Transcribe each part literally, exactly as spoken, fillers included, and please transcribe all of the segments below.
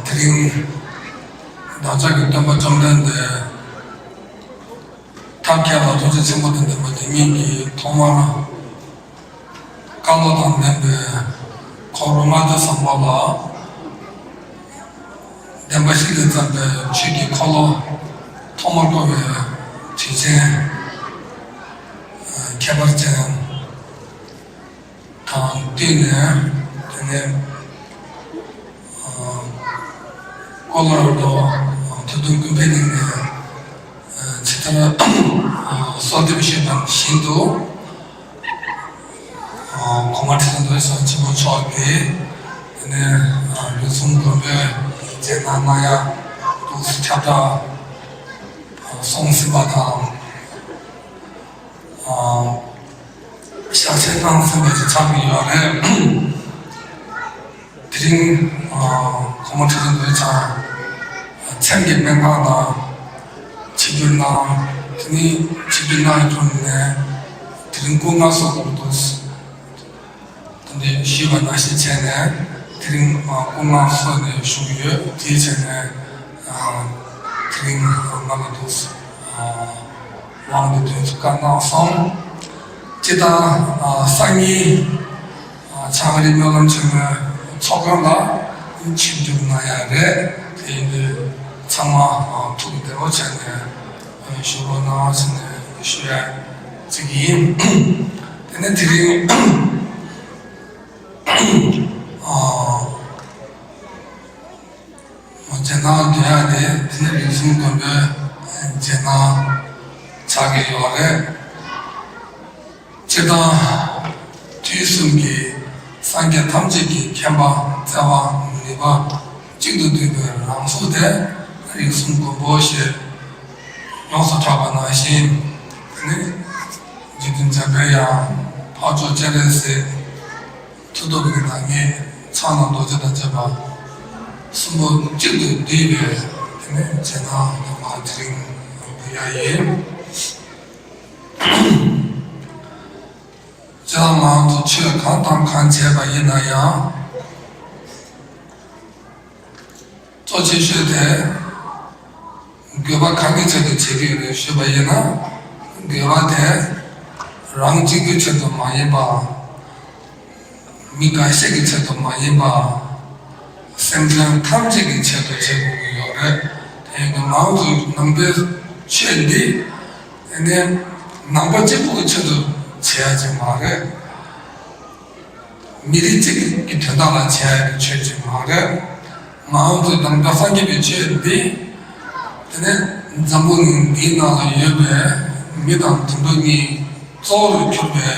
དེ་རིང་བདག་ཅག་གི་སྟོན་པ་བཅོམ་ལྡན་འདས་ཐབས་མཁས་པ་ཐུགས་རྗེ་ཆེན་པོ་དང་ལྡན་པ་དེ་ཉིད་ཀྱིས་ཐོག་མར་བཀའ་སློབ་དང་ལྡན་པའི་འཁོར་ལྔ་སྡེ་བཟང་པོ་ལ་བདེན་པ་བཞི་ལས་བརྩམས་པའི་ཆོས་ཀྱི་འཁོར་ལོ་ཐོག་མར་བསྐོར་བའི་དུས་ཆེན་ཁྱད་པར་ཅན་དང་བསྟུན་ནས། དེ་ནས་ཀོ་ལོ་ར་ཌོ་མཐོ་སྒང་དགོན་པའི་གླིང་ནས་ཇི་ལྟར་གསོལ་འདེབས་ཞུས་པ་བཞིན་དུ། གོང་མ་ཁྲི་བཙུན་རྡོ་རྗེ་འཆང་ཆེན་པོ་མཆོག་གིས་དེ་ནས་ལུས་སྲུང་དགོན་པའི་རྗེས་གནང་གནང་ཡ་འདུག་ཁྱབ་བསྒྲགས་སོང་ཟིན་པ་དང་། ཞལ་བཞེས་གནང་ཟིན་པ་ཞིག་ཆགས་ཀྱི་ཡོད་རེད། དེ་རིང་གོང་མ་ཁྲི་བཙུན་རྡོ་རྗེ་འཆང་མཚན་གྱི་སྨན་ཁང་ལ་ཆིབས་བསྒྱུར་གནང་། དེ་ནས་ཆིབས་བསྒྱུར་གནང་ཡོད་དུས་ནས་དེ་རིང་སྐུ་ལྔ་སོགས་ལ་འདུག་དེ་འདྲ་ཞུས་པ་ནང་བཞིན་བྱས་ནས། དེ་རིང་སྐུ་ལྔ་སོགས་ནས་བཞུགས་ཡོད། དེ་བྱས་ནས་དེ་རིང་ང་ལ་འདུག་དབང་དུ་བསྡུས་བཀའ་གནང་སོང་། སྤྱིར་བཏང་སང་ཉིན་ཨ། བྱང་ཨ་རིའི་སྨོན་ལམ་ཆེན་མོའི་ཚོགས་ཁང་ལ་ཆིབས་བསྒྱུར་གནང་ཡ་རེད། དེ་ཡིན་དུས་ ཚང་མ་ཐུགས་བདེ་པོ་བྱས་ནས་བཞུགས་རོགས་གནང་ཟེར་ནས་ཞུ་ཡ་ཅིག་ཡིན། དེ་ནས་དེ་རིང་རྗེས་གནང་འདོན་ཡ་དེ་དེ་ནས་རིགས་གསུམ་མགོན་པོའི་རྗེས་གནང་ཆགས་ཀྱི་ཡོད་རེད། སྤྱིར་བཏང་དུས་གསུམ་གྱི་སངས་རྒྱས་ཐམས་ཅད་ཀྱི་མཁྱེན་པ་བརྩེ་བ་ནུས་པ་གཅིག་ཏུ་བསྡུས་པའི་རང་གཟུགས་དེ་རིགས་གསུམ་མགོན་པོ་ཞེས་ཡོངས་སུ་གྲགས་པ་ནང་བཞིན། དེ་ནི་འཇིག་རྟེན་འཇམ་པའི་དབྱངས། འཕགས་མཆོག་སྤྱན་རས་གཟིགས། མཐུ་སྟོབས་ཀྱི་བདག་ཉིད་ཕྱག་ན་རྡོ་རྗེ་དང་བཅས་པ་གསུམ་པོ་གཅིག་ཏུ་བསྡུས་པའི་དེ་ནི་རྗེས་གནང་ནང་མ་དེ་རིང་འབུལ་ཡ་ཡིན། སྤྱིར་ང་ཚོ་ཆོས་གང་དང་གང་བྱས་པ་ཡིན་ན་ཡང་། གཙོ་ཆེ་ཤོས་དེ། དགོས་པ་གང་གི་ཆེད་དུ་བྱེད་ཀྱི་ཡོད་རེད་ཞུས་པ་ཡིན་ན། དགོས་པ་དེ་རང་གཅིག་པུའི་ཆེད་དུ་མ་ཡིན་པ། མི་འགའ་ཤས་ཀྱི་ཆེད་དུ་མ་ཡིན་པ། སེམས་ཅན་ཐམས་ཅད་ཀྱི་ཆེད་དུ་བྱེད་དགོས་ཀྱི་ཡོད་རེད། དེ་ཡིན་དུས་ང་ཚོའི་ནང་པའི་ཆོས་འདི། དེ་ནས་ནང་པ་གཅིག་པུ་གི་ཆེད་དུ་བྱེད་ཡ་ཅིག་མ་རེད། མི་རིགས་གཅིག་གི་དོན་དག་ལ་བྱེད་ཡ་གི་ཆོས་ཅིག་མ་རེད། ང་ཚོའི་ནང་པ་སངས་རྒྱས་པའི་ཆོས་འདི། དེ་ནས་འཛམ་བུ་གླིང་འདིའི་ནང་ལ་ཡོད་པའི་མི་དང་དུད་འགྲོ་གཉིས་གཙོ་བོར་གྱུར་པའི་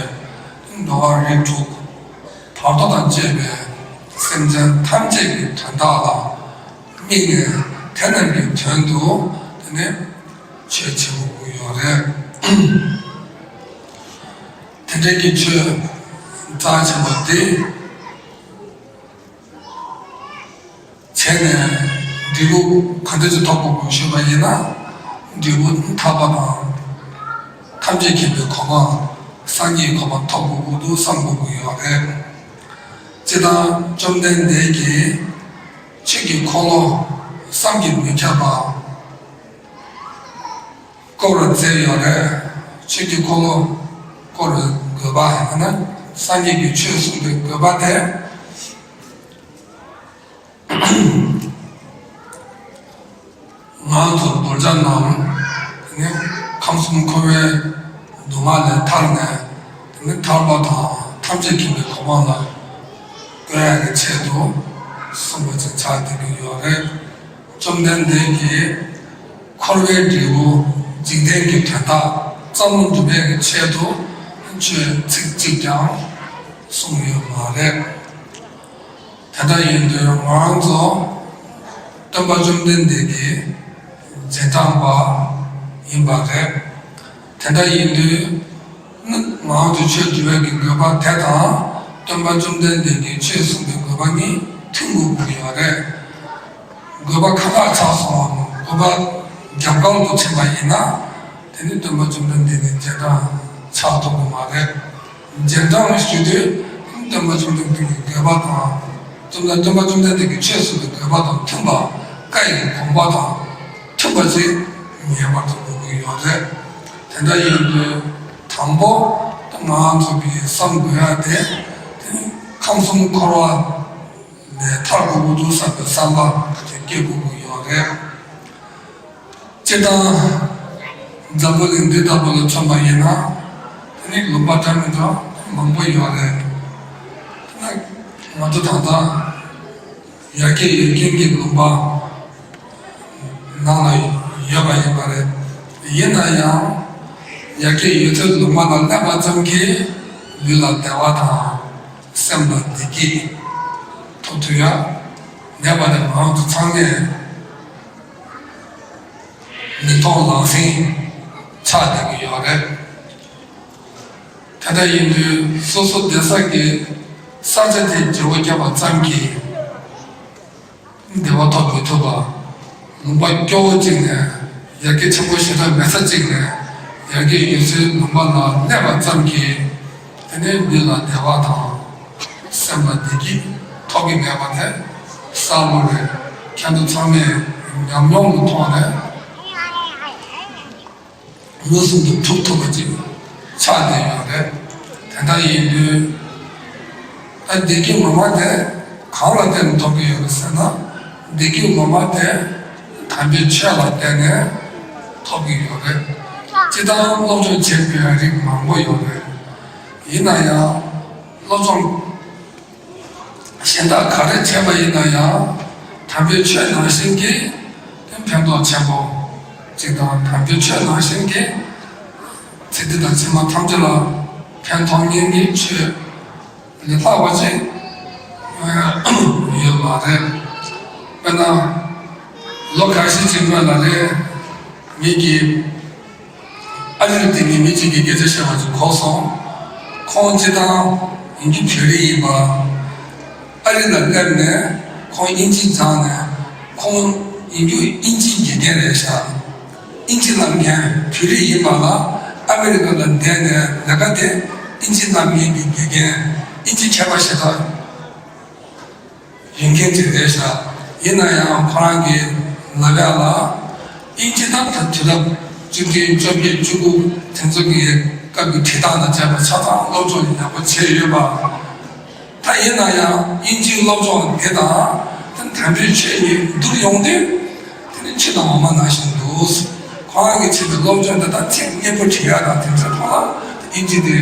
འགྲོ་བ་རིགས་དྲུག་བར་དོ་དང་བཅས་པའི་སེམས་ཅན་ཐམས་ཅད་ཀྱི་དོན་དག་ལ་དམིགས་ནས། དེ་རྣམས་ཀྱི་དོན་དུ་དེ་ནས་ཆོས་བྱེད་དགོས་ཀྱི་ཡོད་རེད། དེ་འདྲའི་གི་ཆོས་རྩ་ཆེན་པོ་འདི་བྱས་ནས་འབྲས་བུ་ག་འདྲ་ཅིག་ཐོབ་དགོས་ཀྱི་ཞུས་པ་ཡིན་ན། འབྲས་བུ་ཐར་པ་དང་། ཐམས་ཅད་མཁྱེན་པའི་གོ་འཕང་། སངས་རྒྱས་གོ་འཕང་ཐོབ་དགོས་ཀྱི་འདུག་བསམ་དགོས་ཀྱི་ཡོད་རེད། སྤྱིར་བཏང་བཅོམ་ལྡན་འདས་ཀྱིས་ཆོས་ཀྱི་འཁོར་ལོ་བསམ་གྱིས་མི་ཁྱབ་པ་བསྐོར་བར་མཛད་ཡོད་རེད། ཆོས་ཀྱི་འཁོར་ལོ་བསྐོར་བའི་དགོས་པ་ཡང་ན་སངས་རྒྱས་ཀྱི་ཆོས་གསུངས་པའི་དགོས་པ་དེ། ང་ཚོ་གདུལ་བྱ་རྣམས་དེ་ནི་ཁམས་གསུམ་འཁོར་བའི་སྡུག་བསྔལ་ལས་ཐར་ནས། དེ་ནི་ཐར་པ་དང་ཐམས་ཅད་མཁྱེན་པའི་གོ་འཕང་ལ་བཀོད་ཡག་གི་ཆེད་དུ་གསུངས་པ་ཅིག་ཆགས་བསྡད་ཀྱི་ཡོད་རེད། བཅོམ་ལྡན་འདས་ཀྱིས་འཁོར་བའི་འབྲས་བུ་འཇིག་རྟེན་གྱི་དོན་དག་བསམ་བློ་འགྲུབ་པའི་ཆེད་དུ་ཆོས་ཚིག་གཅིག་ཀྱང་གསུངས་ཡོད་མ་རེད། དེ་འདྲ་ཡིན་དུས་ང་རང་ཚོ་སྟོན་པ་བཅོམ་ལྡན་འདས་ཀྱི་རྗེས་འབྲང་པ་ཡིན་པ་རེད། དེ་འདྲ་ཡིན་དུས་ང་རང་ཚོ་ཆོས་སྒྲུབ་པའི་གི་དགོས་པ་དེ་དང་སྟོན་པ་བཅོམ་ལྡན་འདས་ཀྱིས་ཆོས་གསུངས་པའི་དགོས་པ་གཉིས་མཐུན་དགོས་ཀྱི་ཡོད་རེད། དགོས་པ་ཁག་ཁག་ཆགས་སོང་བ། དགོས་པ་རྒྱབ་འགལ་དུ་ཕྱིན་པ་ཡིན་ན། དེ་ནི་སྟོན་པ་བཅོམ་ལྡན་འདས་ཀྱི་རྗེས་འབྲང་ཆགས་ཐུབ་ཀྱི་མ་རེད། རྗེས་འབྲང་ཞུ་དུས་སྟོན་པ་བཅོམ་ལྡན་འདས་ཀྱི་དགོས་པ་དང་། བཅོམ་ལྡན་སྟོན་པ་བཅོམ་ལྡན་འདས་ཀྱི་ཆོས་གསུངས་པའི་དགོས་པ་དང་མཐུན་པ། བཀའ་ཡི་དགོངས་པ་དང་མཐུན་པ་ཞིག་ངེས་པར་དུ་དགོས་ཀྱི་ཡོད་རེད། དེ་འདྲ་ཡིན་དུས་དང་པོ་ང་ཚོ་གིས་བསམ་དགོས་ཡ་དེ། དེ་ནི་ཁམས་གསུམ་འཁོར་བ་ལས་ཐར་དགོས་ཀྱི་འདུག་བསམ་པའི་བསམ་པ་དེ་སྐྱེ་དགོས་ཀྱི་ཡོད་རེད། སྤྱིར་བཏང་འཛམ་བུ་གླིང་འདི་ལྟ་བུ་ལ་མཚོན་པ་ཡིན་ན། དེ་ནི་ལུང་པ་འདྲ་མི་འདྲ་མང་པོ་ཡོད་རེད། དེ་ན་ང་ཚོ་ད་ལྟ་ཡར་རྒྱས་ཡོད་མཁན་གྱི་ལུང་པ་ནང་ལ་ཡོད་པ་ཡིན་པ་རེད། ཡིན་ན་ཡང་ཡར་རྒྱས་ཡོད་ཚད་ལུང་པ་ནང་སླེབས་པ་ཙམ་གྱིས་ལུས་ལ་བདེ་བ་དང་སེམས་ལ་བདེ་སྐྱིད་ཐོབ་ཐུབ་ཡ་མེད་པ་དེ་ང་ཚོ་ཚང་མས་མིག་མཐོང་ལག་ཟིན་ཆགས་བསྡད་ཀྱི་ཡོད་རེད། དེ་འདྲ་ཡིན་དུས་སོ་སོ་བསྡད་ས་ཀྱི་ས་ཆ་དེ་བརྗེ་བོ་བརྒྱབ་པ་ཙམ་གྱིས་བདེ་བ་ཐོབ་མི་ཐུབ་པ། ལུང་པ་སྐྱོ་བོ་གཅིག་ནས། ཡར་རྒྱས་ཆེན་པོ་ཞེ་དྲག་མེད་ས་གཅིག་ནས་ཡར་རྒྱས་ཡོད་སའི་ལུང་པ་ལ་སླེབས་པ་ཙམ་གྱིས། དེ་ནས་མི་ལ་བདེ་བ་དང་སེམས་ལ་བདེ་སྐྱིད་ཐོབ་ཀྱི་མེད་པ་དེ་གསལ་པོ་རེད། ཁྱེད་ཚོ་ཚང་མས་ཉམས་མྱོང་གི་ཐོག་ནས་མངོན་སུམ་དུ་གྲུབ་ཐུབ་པ་ཅིག་ཆགས་བསྡད་ཡོད་རེད། དེ་འདྲ་ཡིན་དུས་ད་བདེ་སྐྱིད་ངོ་མ་དེ་གང་ལ་བརྟེན་ནས་ཐོབ་ཀྱི་ཡོད་རེད་ཟེར་ན། བདེ་སྐྱིད་ངོ་མ་དེ་ད་ དམ་པའི་ཆོས་ལ་བརྟེན་ནས་ཐོབ་ཀྱི་ཡོད་རེད། སྤྱིར་བཏང་སློབ་སྦྱོང་བྱེད་དགོས་ཡ་རིགས་མང་པོ་ཡོད་རེད། ཡིན་ན་ཡང་སློབ་སྦྱོང་གཞན་དག་ག་རེ་བྱས་པ་ཡིན་ན་ཡང་དམ་པའི་ཆོས་ནང་བཞིན་གྱི་ཕན་ཐོགས་ཆེན་པོ་ཅིག་དང་། དམ་པའི་ཆོས་ནང་བཞིན་གྱི་ཚེ་འདི་དང་ཕྱི་མ་ཐམས་ཅད་ལ་ཕན་ཐོགས་མཁན་གྱི་ཆོས་ལས་ལྷག་པ་ཅིག་ཡོད་མ་རེད། དཔེར་ན། ལོ་ཁ་ཤས་ཅིག་སྔོན་ལ་རེད། ངེད་ཀྱི་ཨ་རིར་བསྡད་མཁན་མི་གཅིག་གིས་སྐད་ཆ་བཤད་པ་ཅིག་གོ་སོང་། ཁོང་སྤྱིར་བཏང་ཡིན་རྒྱུ་བོད་རིགས་ཡིན་པ། ཨ་རི་ལ་སླེབས་ནས་ཁོང་དབྱིན་ཇི་སྦྱངས་ནས། ཁོང་ཡིན་རྒྱུ་དབྱིན་ཇིའི་དགེ་རྒན་རེད་ཤག་དབྱིན་ཇི་བསླབ་མཁན་བོད་རིགས་ཡིན་པ་ལ་ཨ་མེ་རི་ཀ་ལ་བསྡད་ནས་ལས་ཀ་དེ་དབྱིན་ཇི་བསླབ་མཁན་གྱི་དགེ་རྒན། དབྱིན་ཇི་མཁས་པ་ཞེ་དྲག་ཡོད་མཁན་ཅིག་རེད་ཤག་ཡིན་ན་ཡང་ཁོ་རང་གིས་ལབ་ཡག་ལ། དབྱིན་ཇི་དང་ད་དུས་རབས་བཅུ་བདུན་བཅོ་བརྒྱད་བཅུ་དགུ་དེ་ཚོ་གི་སྐབས་ཀྱི་བྲིས་སྟངས་དང་བཅས་པ་ཆ་ཚང་སློབ་སྦྱོང་ཡག་པོ་བྱས་ཡོད་པ། ད་ཡིན་ན་ཡང་དབྱིན་ཇིའི་སློབ་སྦྱོང་འདི་དང་དེ་དམ་པའི་ཆོས་གཉིས་བསྡུར་ཡོང་དུས། དེ་ནི་ཆོས་དང་འོ་མ་ནང་བཞིན་འདུག་ཁོ་རང་གིས་བྱས་པའི་སློབ་སྦྱོང་འདི་དག་ཚིག་སྙན་པོ་བྲིས་ཡག་དང་དེ་ཚོའི་ཐོག་ལ་དབྱིན་ཇི་དེ།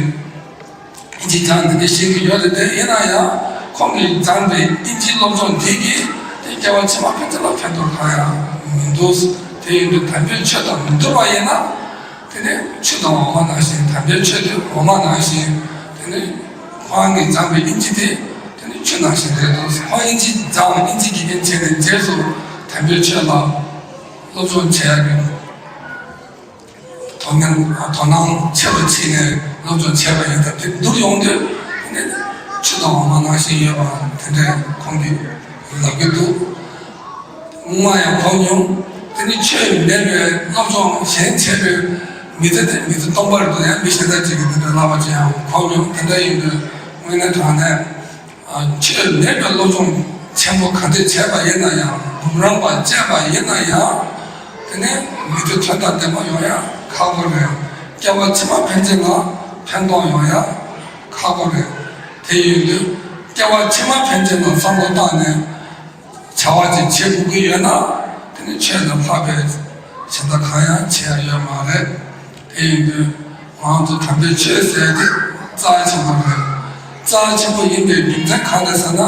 དབྱིན་ཇི་སྦྱངས་འདི་འདྲ་ཤེས་ཀྱི་ཡོད་རེད་དེ། ཡིན་ན་ཡང་ཁོང་གིས་སྦྱངས་པའི་དབྱིན་ཇིའི་སློབ་སྦྱོང་འདི་གིས་དེ་སྐྱེ་བ་ཕྱི་མ་ཕན་ཚུན་ལ་ཕན་ཐོགས་གང་ཡང་མི་འདུག་དེ་ཡིན་དུས་དམ་པའི་ཆོས་དང་མི་འདུལ་བ་ཡིན་ན། དེ་ནི་ཆོས་དང་འོ་མ་ནང་བཞིན། དམ་པའི་ཆོས་དེ་འོ་མ་ནང་བཞིན། དེ་ནི་ཁོང་གིས་སྦྱངས་པའི་དབྱིན་ཇི་དེ་དེ་ནི་ཆོས་ནང་བཞིན་རེད་འདུག་ཁོང་དབྱིན་ཇི་སྦྱངས། དབྱིན་ཇི་དགེ་རྒན་བྱས་ནས་རྗེས་སུ་དམ་པའི་ཆོས་ལ་སློབ་སྦྱོང་བྱེད་ཡག་གི་དོ་སྣང་དོ་སྣང་ཆེ་རུ་ཕྱིན་ནས་སློབ་སྦྱོང་བྱས་པ་ཡིན་སྟབས། དེ་བསྡུར་ཡོང་དུས་དེ་ནི་ཆོས་དང་འོ་མ་ནང་བཞིན་ཡོད་པ་དེ་འདྲས་ཁོང་གིས་ལབ་ཀྱི་འདུག་སྔོན་མ་ཡང་གོ་མྱོང་། དེ་ནི་ཆོས་མེད་པའི་སློབ་སྦྱོང་གཞན་བྱས་པའི་མི་ཚེ་དེ་མི་ཚེ་སྟོང་པ་རེད་འདུག་ཡང་མི་གཞན་དག་ཅིག་གིས་དེ་འདྲ་ལབ་པ་ཅིག་ཡང་གོ་མྱོང་། དེ་འདྲ་ཡིན་དུས་དངོས་གནས་དྲང་གནས་ཆོས་མེད་པའི་སློབ་སྦྱོང་ཆེན་པོ་ག་འདྲ་བྱས་པ་ཡིན་ན་ཡང་། འབུམ་རམས་པ་བྱས་པ་ཡིན་ན་ཡང་། དེ་ནི་མི་ཚེ་དོན་དང་ལྡན་པ་ཡོང་ཡ་ཁག་པོ་རེད། སྐྱེ་བ་ཕྱི་མ་ཕན་ཆད་ལ་ཕན་ཐོགས་ཡོང་ཡ་ཁག་པོ་རེད། དེ་ཡིན་དུས་སྐྱེ་བ་ཕྱི་མ་ཕན་ཆད་ལ་བསམ་བློ་བཏང་ནས་བྱ་བ་ཅིག་བྱེད་དགོས་ཀྱི་ཡོད་ན། དེ་ནི་ཆོས་ལས་ལྷག་པའི་གཞན་དག་གང་ཡང་བྱེད་ཡ་ཡོད་མ་རེད། དེ་ཡིན་དུས་ང་ཚོ་དམ་པའི་ཆོས་ཟེར་དེ་རྩ་ཆེན་པོ་རེད། རྩ་ཆེན་པོ་ཡིན་པའི་རྒྱུ་མཚན་གང་རེད་ཟེར་ན།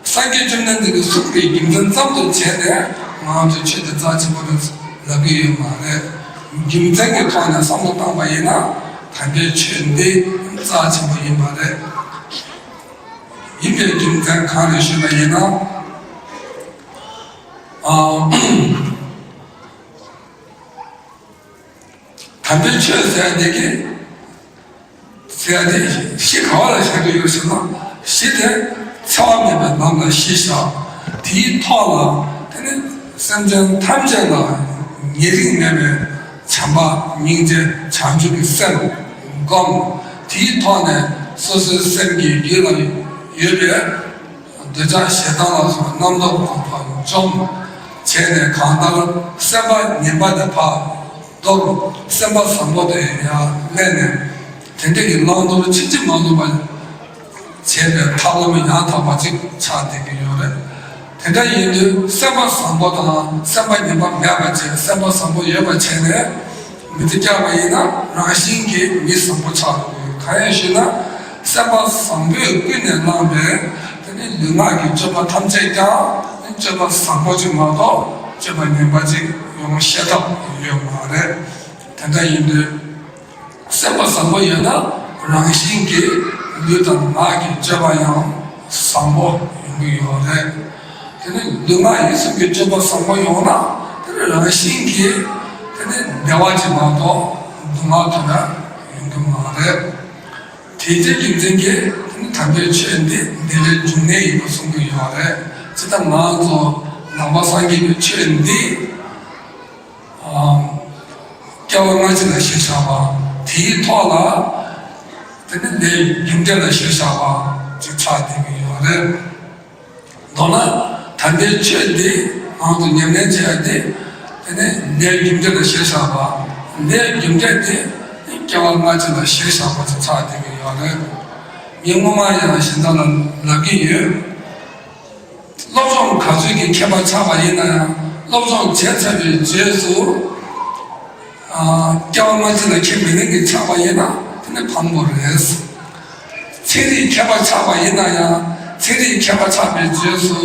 སངས་རྒྱས་བཅོམ་ལྡན་འདས་ཀྱིས་གསུངས་པའི་རྒྱུ་མཚན་ཙམ་དུ་བྱས་ནས་ང་ཚོས་ཆོས་དེ་རྩ་ཆེན་པོ་རེད་ལབ་ཀྱི་ཡོད་མ་རེད། རྒྱུ་མཚན་གྱི་ཐོག་ནས་བསམ་བློ་བཏང་པ་ཡིན་ན། དམ་པའི་ཆོས་འདི་རྩ་ཆེན་པོ་ཡིན་པ་རེད། ཡིན་པའི་རྒྱུ་མཚན་གང་རེད་ཞུས་པ་ཡིན་ན། ཨ། དམ་པའི་ཆོས་ཟེར་ཡ་དེ་གི་ཟེར་ཡ་དེ་གཞི་ག་བ་ལ་བཞག་གི་ཡོད་ཟེར་ན། གཞི་དེ་འཚེ་བ་མེད་པའི་ལམ་ལ་གཞི་བཞག་དེའི་ཐོག་ལ་དེ་ནི་སེམས་ཅན་ཐམས་ཅད་ལ་ཉེ་རིང་མེད་པའི་བྱམས་པ་སྙིང་རྗེ་བྱང་ཆུབ་ཀྱི་སེམས་བསྒོམ། དེའི་ཐོག་ནས་སོ་སོའི་སེམས་ཀྱི་རྒྱུད་ལ་ཡོད་པའི་འདོད་ཆགས་ཞེ་སྡང་ལ་སོགས་པ་རྣམ་རྟོག་དང་བཅོམ་བྱས་ནས། གང་ལྟར་སེམས་པ་ངན་པ་དེ་ཕར་དོར། སེམས་པ་བཟང་པོ་དེ་ཡར་སླེབས་ནས། དེ་འདྲ་གི་བླང་དོར་ཕྱིན་ཅི་མ་ལོག་པ་བྱས་པའི་ཐབས་ལམ་ཡང་དག་པ་ཅིག་ཆགས་བསྡད་ཀྱི་ཡོད་རེད། དེ་འདྲ་ཡིན་དུས་སེམས་པ་བཟང་པོ་དང་སེམས་པ་ངན་པ་མེད་པ་བྱས། སེམས་པ་བཟང་པོ་ཡོད་པ་བྱས་ནས་མི་ཚེ་བསྐྱལ་བ་ཡིན་ན། རང་བཞིན་གྱིས་མི་བཟང་པོ་ཆགས་འགྲོ་གི་ཡོད། གང་ཡིན་ཞུས་ན། སེམས་པ་བཟང་པོས་ཀུན་ནས་བསླངས་པའི་དེ་ནི་ལུས་ངག་གི་སྤྱོད་པ་ཐམས་ཅད་ཀྱང་སྤྱོད་པ་བཟང་པོ་ཅིག་མ་གཏོགས་སྤྱོད་པ་ངན་པ་ཅིག་ཡོང་ཤེས་ཐབས་ཡོད་མ་རེད། དེ་འདྲ་ཡིན་དུས། སེམས་པ་བཟང་པོ་ཡོད་ན་རང་བཞིན་གྱིས་ལུས་དང་ངག་གི་སྤྱོད་པ་ཡང་བཟང་པོ་ཡོང་གི་ཡོད་རེད། དེ་ནི་ལུས་ངག་ཡིད་གསུམ་གྱི་སྤྱོད་པ་བཟང་པོ་ཡོང་ན། དེ་ནི་རང་བཞིན་གྱིས་དེ་ནི་བདེ་བ་ཅིག་མ་གཏོགས་སྡུག་བསྔལ་དེ་འདྲ་ཡོང་གི་མ་རེད། དེའི་རྒྱུ་མཚན་གྱིས་དེ་ནི་དམ་པའི་ཆོས་འདི་བདེ་བའི་འབྱུང་གནས་ཡིན་པ་གསུང་གི་ཡོད་རེད། ཇི་ལྟར་ང་ཚོ་ནང་པ་སངས་རྒྱས་པའི་ཆོས་འདི། སྐྱེ་བ་སྔ་ཕྱི་ལ་གཞི་བཞག་པ། དེའི་ཐོག་ལ་དེ་ནི་ལས་རྒྱུ་འབྲས་ལ་གཞི་བཞག་པ་ཅིག་ཆགས་བསྡད་ཀྱི་ཡོད་རེད། མདོར་ན་དམ་པའི་ཆོས་འདི་ང་ཚོ་ཉམས་ལེན་བྱེད་ཡ་དེ། དེ་ནི་ལས་རྒྱུ་འབྲས་ལ་གཞི་བཞག་པ། ལས་རྒྱུ་འབྲས་དེ་སྐྱེ་བ་སྔ་ཕྱི་ལ་གཞི་བཞག་པ་ཅིག་ཆགས་བསྡད་ཀྱི་ཡོད་རེད། ངས་སྔོན་མ་ཡང་གཞན་དག་ལ་ལབ་ཀྱི་ཡོད། སློབ་སྦྱོང་ག་ཚོད་ཀྱི་མཁས་པ་ཆགས་པ་ཡིན་ན་ཡང་ སློབ་སྦྱོང་བྱས་ཚར་བའི་རྗེས་སུ། ཨ། སྐྱེ་བ་སྔ་ཕྱི་ལ་ཁས་མི་ལེན་མཁན་ཆགས་པ་ཡིན་ན་དེ་ནི་ཕངས་པོ་རེད། ཚན་རིག་མཁས་པ་ཆགས་པ་ཡིན་ན་ཡང་ཚན་རིག་མཁས་པ་ཆགས་པའི་རྗེས་སུ་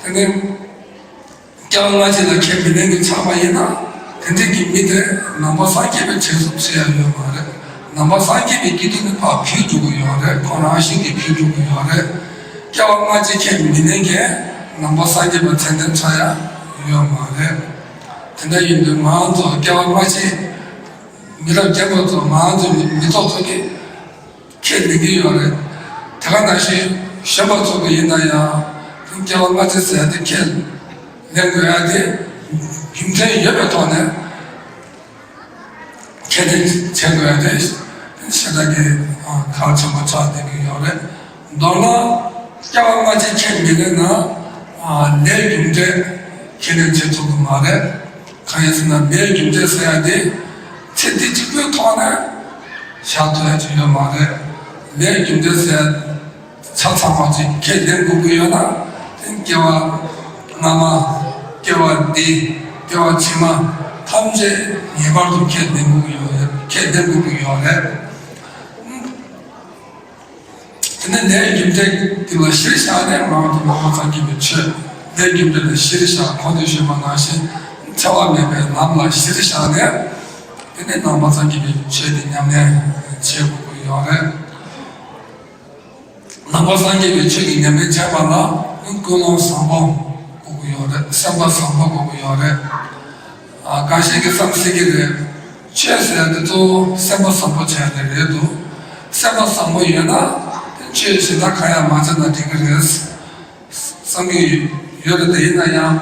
དེ་ནི། སྐྱེ་བ་སྔ་ཕྱི་ལ་ཁས་མི་ལེན་མཁན་ཆགས་པ་ཡིན་ན། དེ་འདྲ་གི་མི་དེ་ནང་པ་སངས་རྒྱས་པའི་ཆོས་སུ་ཕྱེ་ཡ་ཡོད་མ་རེད། ནང་པ་སངས་རྒྱས་པའི་སྐྱེ་དུས་ནི་ཕར་འཕུལ་འགྲོ་གི་ཡོད་རེད། ཁོ་རང་བཞིན་གྱིས་འཕུལ་འགྲོ་གི་ཡོད་རེད། སྐྱེ་བ་སྔ་ཕྱི་ཁས་མི་ལེན་མཁན་ནང་པ་སངས་རྒྱས་པ་ཚད་ལྡན་ཆགས་ཡ་ཡོད་མ་རེད། དེ་འདྲ་ཡིན་དུས་ང་ཚོ་སྐྱེ་བ་སྔ་ཕྱི་མི་རབས་རྒན་པ་ཚོ་ང་ཚོ་མི་མི་ཚོགས་ཚོ་གིས་ཁས་ལེན་གྱི་ཡོད་རེད། དེ་ག་ནང་བཞིན་གཞོན་པ་ཚོ་གི་ཡིན་ན་ཡང་སྐྱེ་བ་སྔ་ཕྱི་ཟེར་ཡ་དེ་ཁས་ལེན་དགོས་ཡ་དེ་རྒྱུ་མཚན་ཡོད་པའི་ཐོག་ནས་ཁས་ལེན་བྱེད་དགོས་ཡ་དེ་ཞེ་དྲག་གི་གལ་ཆེན་པོ་ཆགས་བསྡད་ཀྱི་ཡོད་རེད། མདོར་ན་སྐྱེ་བ་སྔ་ཕྱི་ཁས་མི་ལེན་ན་ལས་རྒྱུ་འབྲས་ཁས་ལེན་བྱེད་ཐུབ་ཀྱི་མ་རེད། གང་ཡིན་ཟེར་ན་ལས་རྒྱུ་འབྲས་ཟེར་ཡ་དེ་ཚེ་འདི་གཅིག་པུའི་ཐོག་ནས་བཞག་ཐུབ་ཡ་ཅིག་ཡོད་མ་རེད། ལས་རྒྱུ་འབྲས་ཟེར་ཡ་ཆ་ཚང་བ་ཅིག་ཁས་ལེན་དགོས་ཀྱི་ཡོད་ན་དེ་སྐྱེ་བ་སྔ་མ། སྐྱེ་བ་འདི། སྐྱེ་བ་ཕྱི་མ་ཐམས་ཅད་ངེས་པར་དུ་ཁས་ལེན་དགོས་ཀྱི་ཡོད་རེད། ཁས་ལེན་དགོས་ཀྱི་ཡོད་རེད། དེ་ནས་ལས་རྒྱུ་འབྲས་དེ་ལ་གཞིར་བཞག་ནས་མང་དུ་མང་བ་ཙམ་གྱིས་མི་ཆོད། ལས་རྒྱུ་འབྲས་ལ་གཞིར་བཞག་གོང་དུ་ཞུས་པ་ནང་བཞིན་འཚེ་བ་མེད་པའི་ལམ་ལ་གཞིར་བཞག་ནས་དེ་ནས་ནང་པ་ཙམ་གྱིས་མི་ཆོད་དེ་ཉམས་ལེན་བྱེད་དགོས་ཀྱི་ཡོད་རེད། ནང་པ་སངས་རྒྱས་པའི་ཆོས་ཀྱི་ཉམས་ལེན་བྱས་པ་ལ་ཀུན་སློང་བཟང་པོ་དགོས་ཀྱི་ཡོད་རེད། སེམས་པ་བཟང་པོ་དགོས་ཀྱི་ཡོད་རེད། ཨ། འགའ་ཞིག་གིས་བསམ་སྲིད་ཀྱི་རེད། ཆོས་ཟེར་ཡ་དེ་གཙོ་བོ་སེམས་པ་བཟང་པོ་བྱས་ནས་རེད་འདུག་སེམས་པ་བཟང་པོ་ཡོད་ན་དེ་ཆོས་གཞན་དག་གང་ཡང་མ་བྱས་ན་འགྲིག་གི་རེད་བསམ་གྱི་ཡོད་རེད། དེ་ཡིན་ན་ཡང་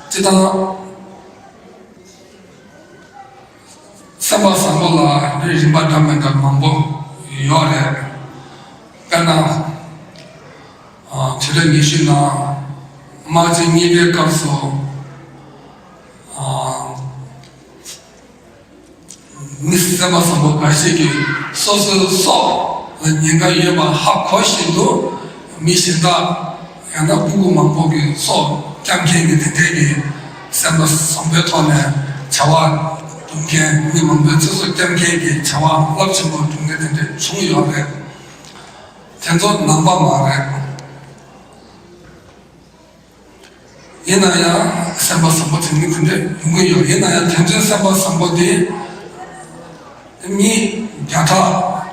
སྤྱིར་བཏང་སེམས་པ་བཟང་པོ་ལ་རིམ་པ་འདྲ་མི་འདྲ་མང་པོ་ཡོད་རེད། དཔེར་ན། ཨ། དུས་རབས་ཉི་ཤུ་ནང་དམག་ཆེན་གཉིས་པའི་སྐབས་སུ། ཨ། མི་སེམས་པ་བཟང་པོ་འགའ་ཞིག་གིས་སོ་སོའི་སྲོག་ལ་ཉེན་ཁ་ཡོད་པ་ཧ་གོ་བཞིན་དུ་མི་གཞན་དག་ཡང་ན་སྤུ་གུ་མང་པོ་གི་སྲོག་སྐྱབས་མཁན་གྱི་དེ་འདྲས་ཀྱི་སེམས་པ་བཟང་པོའི་ཐོག་ནས་བྱ་བ་སྒྲུབ་མཁན། མི་མང་པོའི་ཚེ་སྲོག་སྐྱབས་མཁན་གྱི་བྱ་བ་རླབས་ཆེན་པོ་སྒྲུབ་མཁན་དེ་འདྲས་བྱུང་ཡོད་རེད། དེ་ཚོ་ནང་པ་མ་རེད། ཡིན་ན་ཡང་སེམས་པ་བཟང་པོ་དེ་ནི་དེ་འདྲས་ཡོང་གི་ཡོད། ཡིན་ན་ཡང་དེ་ཚོའི་སེམས་པ་བཟང་པོ་དེ་མི་བརྒྱ་ཕྲག་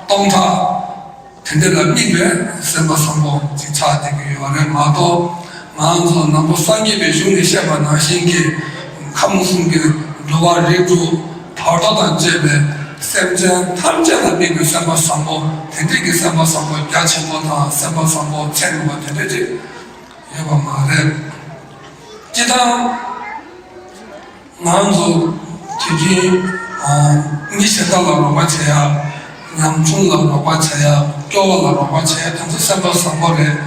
སྟོང་ཕྲག་དེ་འདྲས་ལ་དམིགས་པའི་སེམས་པ་བཟང་པོ་ཅིག་ཆགས་བསྡད་ཀྱི་ཡོད་རེད་མ་གཏོགས། ང་ཚོ་ནང་པ་སངས་རྒྱས་པའི་གཞུང་ནས་བཤད་པ་ནང་བཞིན་གྱི་ཁམས་གསུམ་གྱི་འགྲོ་བ་རིགས་དྲུག་བར་དོ་དང་བཅས་པའི་སེམས་ཅན་ཐམས་ཅད་ལ་དམིགས་པའི་སེམས་པ་བཟང་པོ་དེ་འདྲས་ཀྱི་སེམས་པ་བཟང་པོ་རྒྱ་ཆེན་པོ་དང་སེམས་པ་བཟང་པོ་ཚད་མེད་པ་དེ་འདྲས་ཅིག་ཡོད་པ་མ་རེད། སྤྱིར་བཏང་ང་ཚོ་དུས་རྒྱུན་མི་གཞན་དག་ལ་རོགས་པ་བྱེད་ཡ། ཉམ་ཆུང་ལ་རོགས་པ་བྱེད་ཡ། སྐྱོ་བ་ལ་རོགས་པ་བྱེད་ཡ་དེ་ཚོ་སེམས་པ་བཟང་པོ་རེད།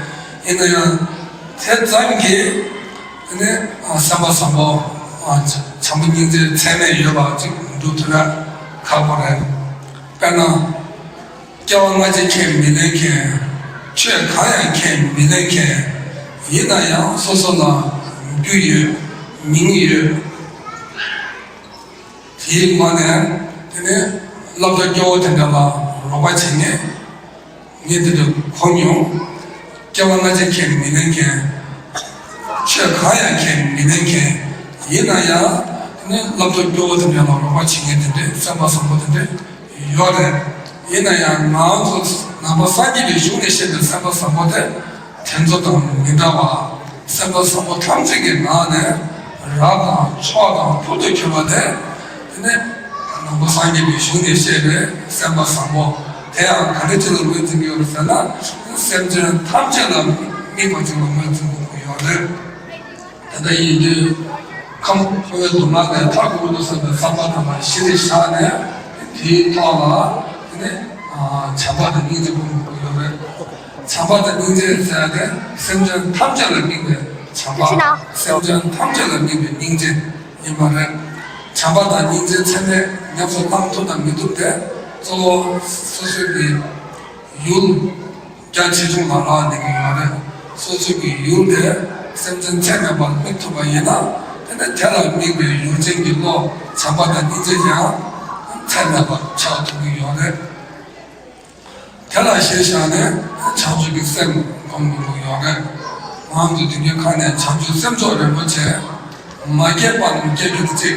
ཡིན་ན་ཡང་དེ་ཙམ་གྱིས་དེ་ནས་སེམས་པ་བཟང་པོ་བྱམས་པོ་སྙིང་རྗེ་ཚད་མེད་ཡོད་པ་ཅིག་འགྲུབ་ཐུབ་ན་ཁག་པོ་རེད། དཔེར་ན། སྐྱེ་བ་སྔ་ཕྱི་ཁས་མི་ལེན་མཁན། ཆོས་གང་ཡང་ཁས་མི་ལེན་མཁན། ཡིན་ན་ཡང་སོ་སོ་ལ་རྒྱུ་ཡོད། མིང་ཡོད། དེའི་ངོས་ནས་དེ་ནས་སློབ་གྲྭ་སྐྱོ་བོ་དེ་འདྲ་ལ་རོགས་པ་བྱེད་མཁན། ངས་དེ་འདྲ་གོ་མྱོང་། སྐྱེ་བ་སྔ་ཕྱི་ཁས་མི་ལེན་མཁན། ཆོས་གང་ཡང་ཁས་མི་ལེན་མཁན། ཡིན་ན་ཡང་དེ་ནས་སློབ་གྲྭ་སྐྱོ་བོ་དེ་འདྲ་ལ་རོགས་པ་བྱེད་མཁན་དེ་འདྲའི་སེམས་པ་བཟང་པོ་དེ་འདྲ་ཡོད་རེད། ཡིན་ན་ཡང་ང་ཚོ་ནང་པ་སངས་རྒྱས་པའི་གཞུང་ནས་བཤད་པའི་སེམས་པ་བཟང་པོ་དེ་དེ་ཚོ་དང་མི་འདྲ་བ། སེམས་པ་བཟང་པོ་ཐམས་ཅད་ཀྱི་ནང་ནས་རབ་དང་མཆོག་དང་ཐུགས་དང་མཁྱེན་པ་དེ། དེ་ནས་ནང་པ་སངས་རྒྱས་པའི་གཞུང་ནས་བཤད་པའི་སེམས་པ་བཟང་པོ་དེ་ཡང་ག་འདྲ་ཅིག་ལ་ངོས་འཛིན་གྱི་ཡོད་རེད་ཟེར་ན། སེམས་ཅན་ཐམས་ཅད་ལ་དམིགས་པ་ཅིག་ལ་ངོས་འཛིན་དགོས་ཀྱི་ཡོད་རེད། ད་ལྟ་ཡིན་དུས་ཁམས་འཁོར་བའི་སྡུག་བསྔལ་ལས་ཐར་དགོས་འདུག་བསམ་པའི་བསམ་པ་དང་གཞི་རེ་བཞག་ནས་དེའི་ཐོག་ལ་དེ་ནས་བྱམས་པ་དང་སྙིང་རྗེ་སྒོམ་དགོས་ཀྱི་ཡོད་རེད། བྱམས་པ་དང་སྙིང་རྗེ་ཟེར་ཡ་དེ་སེམས་ཅན་ཐམས་ཅད་ལ་དམིགས་པའི་བྱམས་པ། སེམས་ཅན་ཐམས་ཅད་ལ་དམིགས་པའི་སྙིང་རྗེ་ཡིན་པ་རེད། བྱམས་པ་དང་སྙིང་རྗེ་ཚད་མེད་ཉམས་སུ་བླང་ཐུབ་དང་མི་ཐུབ་དེ་གཙོ་བོ་སོ་སོའི་གི་ཡུལ་རྒྱ་ཆེ་ཆུང་ལ་རག་ལས་ཀྱི་ཡོད་རེད། སོ་སོའི་གི་ཡུལ་དེ་སེམས་ཅན་ཚད་མེད་པར་དམིགས་ཐུབ་པ་ཡིན་ན་ དེ་ནས་དེ་ལ་དམིགས་པའི་ཡོངས་འཛིན་གྱི་བློ་བྱམས་པ་དང་སྙིང་རྗེ་ཡང་ཚད་མེད་པ་ཆགས་ཐུབ་ཀྱི་ཡོད་རེད། དེ་ལ་གཞི་བཞག་ནས་བྱང་ཆུབ་ཀྱི་སེམས་སྒོམ་དགོས་ཀྱི་ཡོད་རེད། ང་ཚོ་དུས་རྒྱུན་ཁ་ནས་བྱང་ཆུབ་སེམས་མཆོག་རིན་པོ་ཆེ། མ་སྐྱེས་པ་རྣམས་སྐྱེ་གྱུར་ཅིག་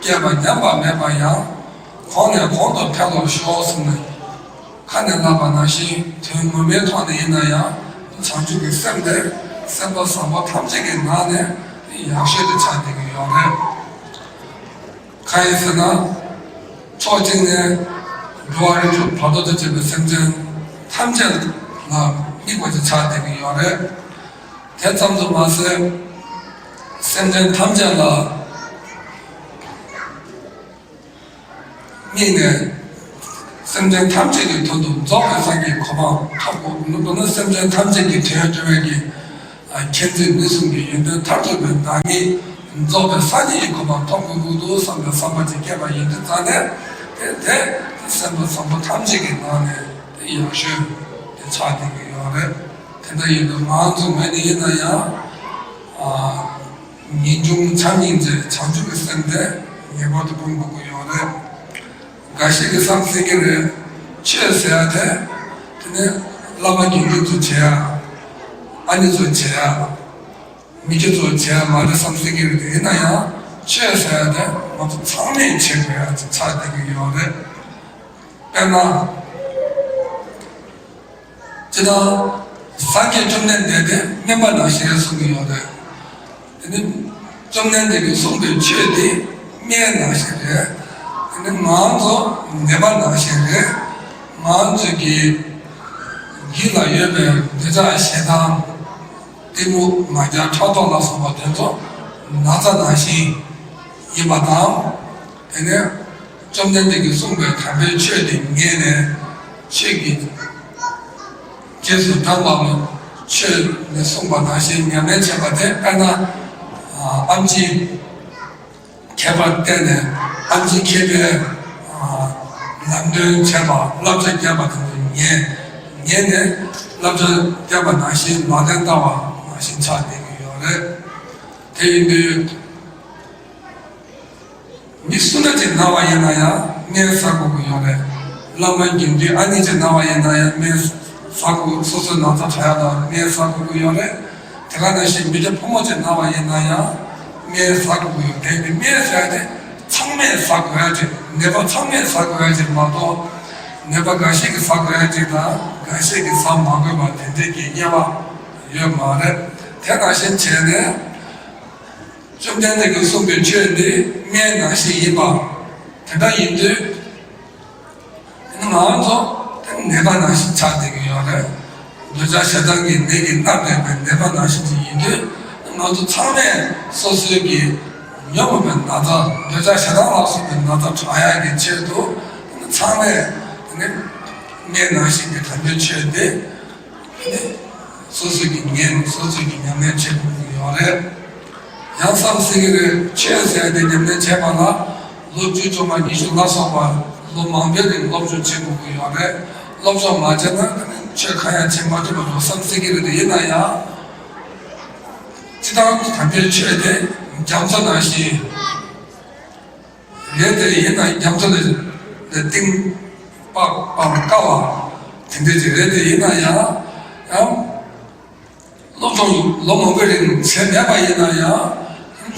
སྐྱེས་པ་ཉམས་པ་མེད་པ་ཡང་། གོང་ནས་གོང་དུ་འཕེལ་བར་ཤོག་གསུངས་ནས། ཁ་ནས་ལབ་པ་ནང་བཞིན་དོན་ངོ་མའི་ཐོག་ནས་ཡིན་ན་ཡང་བྱང་ཆུབ་ཀྱི་སེམས་དེ་སེམས་ཅན་བཟང་པོ་ཐམས་ཅད་ཀྱི་ནང་ནས་ཡག་ཤོས་དེ་ཆགས་བསྡད་ཀྱི་ཡོད་རེད། གང་ཡིན་ཟེར་ན། ཕྱོགས་གཅིག་ནས་འགྲོ་བ་རིགས་དྲུག་བར་དོ་དང་བཅས་པའི་སེམས་ཅན་ཐམས་ཅད་ལ་དམིགས་པ་ཅིག་ཆགས་བསྡད་ཀྱི་ཡོད་རེད། དེ་ཙམ་དུ་མ་ཟད། སེམས་ཅན་ཐམས་ཅད་ལ་དམིགས་ནས། སེམས་ཅན་ཐམས་ཅད་ཀྱི་དོན་དུ་རྫོགས་པའི་སངས་རྒྱས་གོ་འཕང་ཐོབ་དགོས། མདོར་ན་སེམས་ཅན་ཐམས་ཅད་ཀྱི་དོན་སྒྲུབ་པའི་གི། མཁྱེན་བརྩེ་ནུས་གསུམ་གྱི་ཡོན་ཏན་མཐར་ཐུག་པའི་བདག་ཉིད་རྫོགས་པའི་སངས་རྒྱས་ཀྱི་གོ་འཕང་ཐོབ་དགོས་ཀྱི་འདུག་བསམ་པའི་བསམ་པ་ཅིག་སྐྱེས་པ་ཡིན་དུས་ཙང་ནས། དེ་དེ་སེམས་ཅན་བཟང་པོ་ཐམས་ཅད་ཀྱི་ནང་ནས་དེ་ཡག་ཤོས་དེ་ཆགས་བསྡད་ཀྱི་ཡོད་རེད། དེ་འདྲ་ཡིན་དུས་ང་ཚོ་ངོས་ནས་ཡིན་ན་ཡང་། ངེས་འབྱུང་བྱམས་སྙིང་རྗེ་བྱང་ཆུབ་ཀྱི་སེམས་དེ་ངེས་པར་དུ་སྒོམ་དགོས་ཀྱི་ཡོད་རེད། འགའ་ཞིག་གིས་བསམ་སྲིད་ཀྱི་རེད། ཆོས་ཟེར་ཡ་དེ། དེ་ནི་བླ་མ་དགེ་འདུན་ཚོས་བྱེད་ཡ། ཨ་ནེ་ཚོས་བྱེད་ཡ། མི་སྐྱ་ཚོས་བྱེད་ཡ་མ་རེད་བསམ་སྲིད་ཀྱི་རེད། དེ་ཡིན་ན་ཡང་ཆོས་ཟེར་ཡ་དེ་ང་ཚོ་ཚང་མས་བྱེད་དགོས་ཡ་ཆགས་བསྡད་ཀྱི་ཡོད་རེད། དཔེར་ན། སྤྱིར་བཏང་། སངས་རྒྱས་བཅོམ་ལྡན་འདས་དེ་སྨན་པ་ནང་བཞིན་རེད་གསུང་གི་ཡོད་རེད། དེ་ནི་བཅོམ་ལྡན་འདས་ཀྱིས་གསུངས་པའི་ཆོས་དེ་སྨན་ནང་བཞིན་རེད། དེ་ནི་ང་ཚོ་ནད་པ་ནང་བཞིན་རེད། ང་ཚོ་གི་ཡིད་ལ་ཡོད་པའི་འདོད་ཆགས་ཞེ་སྡང་། གཏི་མུག་ང་རྒྱལ་ཕྲག་དོག་ལ་སོགས་པ་དེ་ཚོ་ན་ཚ་ནང་བཞིན་ཡིན་པ་དང་། དེ་ནས་བཅོམ་ལྡན་འདས་ཀྱིས་གསུངས་པའི་དམ་པའི་ཆོས་དེ་ཉན་ནས་ཆོས་ཀྱི་རྗེས་སུ་འབྲངས་པ་ལ་ཆོས་ནས་གསུངས་པ་ནང་བཞིན་ཉམས་ལེན་བྱས་པ་དེ། དཔེར་ན། ཨ་ཨེམ་ཆི་མཁས་པར་བསྟེན་ནས་ཨེམ་ཆི་མཁས་པའི་ཨ་ལམ་སྟོན་བྱས་པ། བསླབ་བྱ་བརྒྱབ་པ་དེ་ཚོ་ཉན། ཉན་ནས་བསླབ་བྱ་བརྒྱབ་པ་ནང་བཞིན་ལག་ལེན་བསྟར་བ་ནང་བཞིན་ཆགས་བསྡད་ཀྱི་ཡོད་རེད། དེ་ཡིན་དུས། མི་སུ་འདྲ་ཅིག་ན་བ་ཡིན་ན་ཡང་སྨན་ཟ་དགོས་ཀྱི་ཡོད་རེད། བླ་མ་དགེ་འདུན་ཨ་ནེ་ཅིག་ན་བ་ཡིན་ན་ཡང་སྨན་ཟ་དགོས། སོ་སོའི་ན་ཚ་དྲག་ཡ་ལ་སྨན་ཟ་དགོས་ཀྱི་ཡོད་རེད། དེ་ག་ནང་བཞིན་མི་སྐྱ་ཕོ་མོ་ཅིག་ན་བ་ཡིན་ན་ཡང་སྨན་ཟ་དགོས་ཀྱི་ཡོད་རེད། དེ་སྨན་ཟ་ཡ་དེ་ཚང་མས་ཟ་དགོས་ཡ་ཅིག་ནད་པ་ཚང་མས་ཟ་དགོས་ཡ་ཅིག་མ་གཏོགས། ནད་པ་འགའ་ཤས་ཀྱིས་ཟ་དགོས་ཡ་ཅིག་དང་འགའ་ཤས་ཀྱིས་ཟ་མ་དགོས་པ་དེ་འདྲས་ཀྱི་དབྱེ་བ་ཡོད་མ་རེད། དེ་ནང་བཞིན་བྱས་ནས། བཅོམ་ལྡན་འདས་ཀྱིས་གསུངས་པའི་ཆོས་འདི་སྨན་ནང་བཞིན་ཡིན་པ། དེ་འདྲ་ཡིན་དུས། ང་ཚོ་དེ་ནད་པ་ནང་བཞིན་ཆགས་བསྡད་ཀྱི་ཡོད་རེད། འདོད་ཆགས་ཞེ་སྡང་གི་ནད་ཀྱིས་མནར་བསྡད་པའི་ནད་པ་ནང་བཞིན་ཅིག་ཡིན་དུས། ང་ཚོ་ཚང་མས་སོ་སོའི་གི་ཉོན་མོངས་པའི་ན་ཚ། འདོད་ཆགས་ཞེ་སྡང་ལ་སོགས་པའི་ན་ཚ་དྲག་ཡག་གི་ཆེད་དུ། ཚང་མས་དེ་ནི་སྨན་ནང་བཞིན་གྱི་དམ་པའི་ཆོས་འདི། དེ་ནི་སོ་སོ་གིས་ཉན། སོ་སོ་གིས་ཉམས་ལེན་བྱེད་དགོས་ཀྱི་ཡོད་རེད། ཡང་བསམ་སྲིད་ཀྱི་རེད། ཆོས་ཟེར་ཏེ་ཉམས་ལེན་བྱེད་པ་ལ་ལོ་བཅུ་བཅོ་ལྔ་ཉི་ཤུ་ལ་སོགས་པ་ལོ་མང་པོའི་རིང་སློབ་སྦྱོང་བྱེད་དགོས་ཀྱི་ཡོད་རེད། སློབ་སྦྱོང་མ་བྱས་ན་དེ་ནི་ཆོས་གང་ཡང་བྱེད་མ་ཐུབ་པ་འདྲ་བསམ་སྲིད་ཀྱི་རེད། དེ་ཡིན་ན་ཡང་། སྤྱིར་བཏང་དམ་པའི་ཆོས་དེ་རྒྱ་མཚོ་ནང་བཞིན། རེད་དེ་ཡིན་ན་རྒྱ་མཚོ་ལ་ལ་གཏིང་དཔག་པར་དཀའ་བ་དེ་འདྲ་ཅིག་རེད་དེ། ཡིན་ན་ཡང་ཡང་སློབ་སྦྱོང་ལོ་མང་པོའི་རིང་བྱས་མེད་པ་ཡིན་ན་ཡང་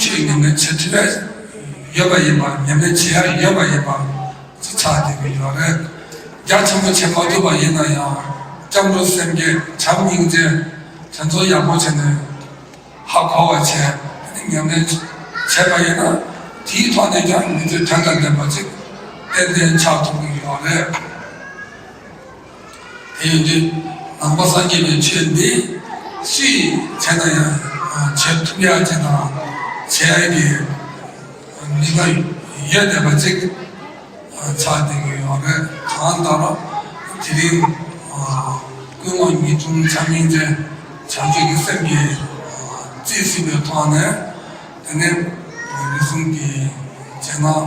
ཆོས་ཉམས་ལེན་བྱེད་ཐུབ་ཡ་ཡོད་པ་ཡིན་པ། ཉམས་ལེན་བྱེད་ཡ་ཡོད་པ་ཡིན་པ་ཅིག་ཆགས་བསྡད་ཀྱི་ཡོད་རེད། རྒྱ་ཆེན་པོ་བྱེད་མ་ཐུབ་པ་ཡིན་ན་ཡང་སྐྱབས་འགྲོ་སེམས་བསྐྱེད། བྱམས་སྙིང་རྗེ། དེ་ཚོ་ཡག་པོ་བྱས་ནས། ཧ་གོ་བ་བྱས། ཉམས་ལེན་བྱས་པ་ཡིན་ན། དེའི་ཐོག་ནས་ཀྱང་མི་ཚེ་དོན་དང་ལྡན་པ་ཅིག་ཏན་ཏན་ཆགས་ཐུབ་ཀྱི་ཡོད་རེད། དེ་ཡིན་དུས་ནང་པ་སངས་རྒྱས་པའི་ཆོས་འདི་སུས་བྱས་ན་ཡང་བྱེད་ཐུབ་ཡག་ཅིག་དང་། བྱེད་ཡག་གི་ནུས་པ་ཡོད་བསྡད་པ་ཅིག་ཆགས་བསྡད་ཀྱི་ཡོད་རེད། གང་ལྟར་དེ་རིང་ཀུན་སློང་ཉིད་འཁྲུངས་ཚར་མིན་ཅན་བྱང་ཆུབ་ཀྱི་སེམས་ཀྱིས་རྩིས་ཟིན་པའི་ཐོག་ནས། དེ་ནས་རེ་ཟུང་གི་རྗེས་གནང་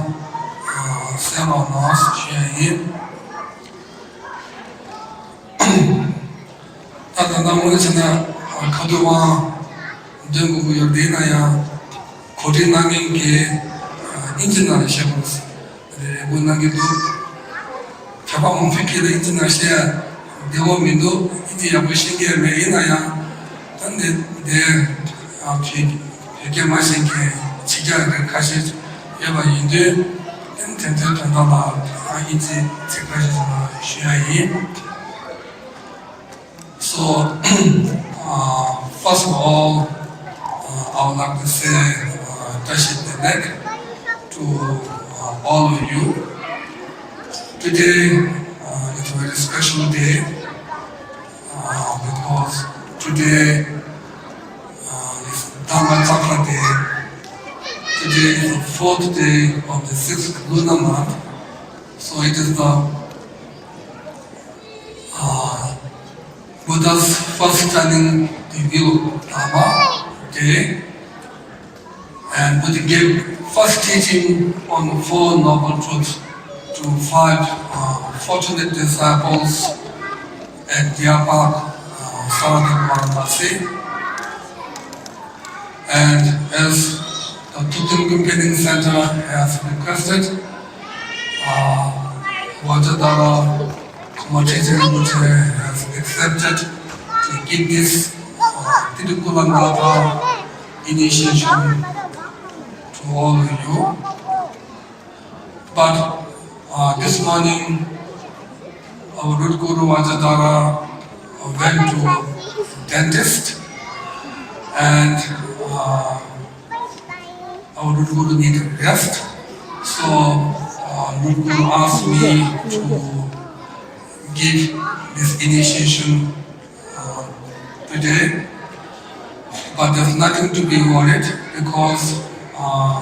གསན་རོགས་གནང་ཞུ་ཡ་ཡིན། ད་ད་ལྟ་དངོས་གནས་བྱས་ན་ཁ་ཐུག་དབང་འདོན་དགོས་ཀྱི་ཡོད། དེ་ཡིན་ན་ཡང་ གོ་སྒྲིག་གནང་མཁན་གྱིས་ཨ་ཨིན་ཇི་ནང་ལ་བཤད་དགོས་རེ་སྐུལ་གནང་གི་འདུག་ཁྱབ་པ་མང་པོ་ཞིག་གིས་ཨིན་ཇི་ནང་བཤད་ཡ་བདེ་བོ་མི་འདུག་ཨིན་ཇི་ཡག་པོ་ཤེས་ཀྱི་མེད། ཡིན་ན་ཡང་ད་འདི་འདི་ཨ་བོད་བོད་སྐད་མ་ཤེས་མཁན་ཕྱི་རྒྱལ་རིགས་ཁ་ཤས་ཡོད་པ་ཡིན་དུས་དེ་དེ་ཚོའི་དོན་དག་ལ་ཨ་ཨིན་ཇི་ཚིག་ཁ་ཤས་ཞུ་ཡ་ཡིན། So, uh, first of all, uh, I would like to say uh, བཀྲ་ཤིས་བདེ་ལེགས to uh, all of you. Today uh, is a very special day uh, because today uh, is Dharma Chakra Day. Today is the fourth day of the sixth lunar month. So it is the uh, Buddha's first standing revealed Dharma day, and Buddha gave first teaching on the Four Noble Truths to five uh, fortunate disciples at Deer Park, uh, Sarathat Varanasi. And as the Thubten Computing Center has requested, uh, Vajradhara Khumachechen Rinpoche has accepted to give this uh, Tirukkulanatha initiation to all of you. But uh, this morning, our Root Guru Vajradhara went to dentist, and uh, our Root Guru needed rest. So uh, Root Guru asked me to give this initiation uh, today, but there's nothing to be worried because uh,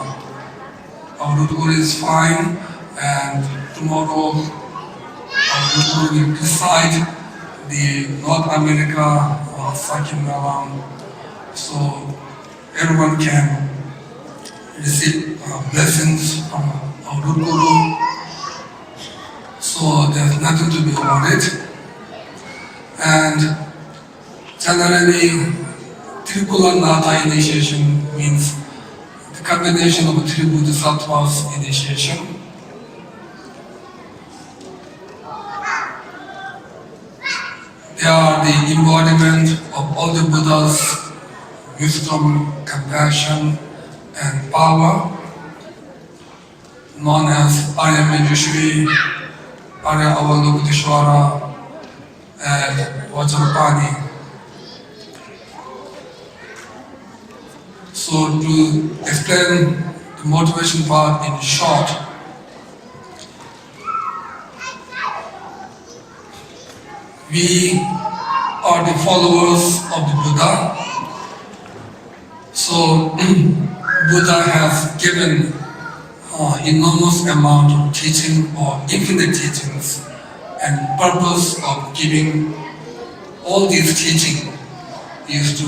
our Root Guru is fine, and tomorrow our Root Guru will preside the North America uh, Sakya Mela. So everyone can receive uh, blessings from our Root Guru. So there's nothing to be worried. And generally, Tirukkulanatha initiation means the combination of three Bodhisattvas initiation. They are the embodiment of all the Buddha's wisdom, compassion, and power, known as Arya Manjushri, Arya Avalokiteshvara, and Vajrapani. So, to explain the motivation part in short, we are the followers of the Buddha. So, Buddha has given uh, enormous amount of teaching or infinite teachings, and purpose of giving all these teaching is to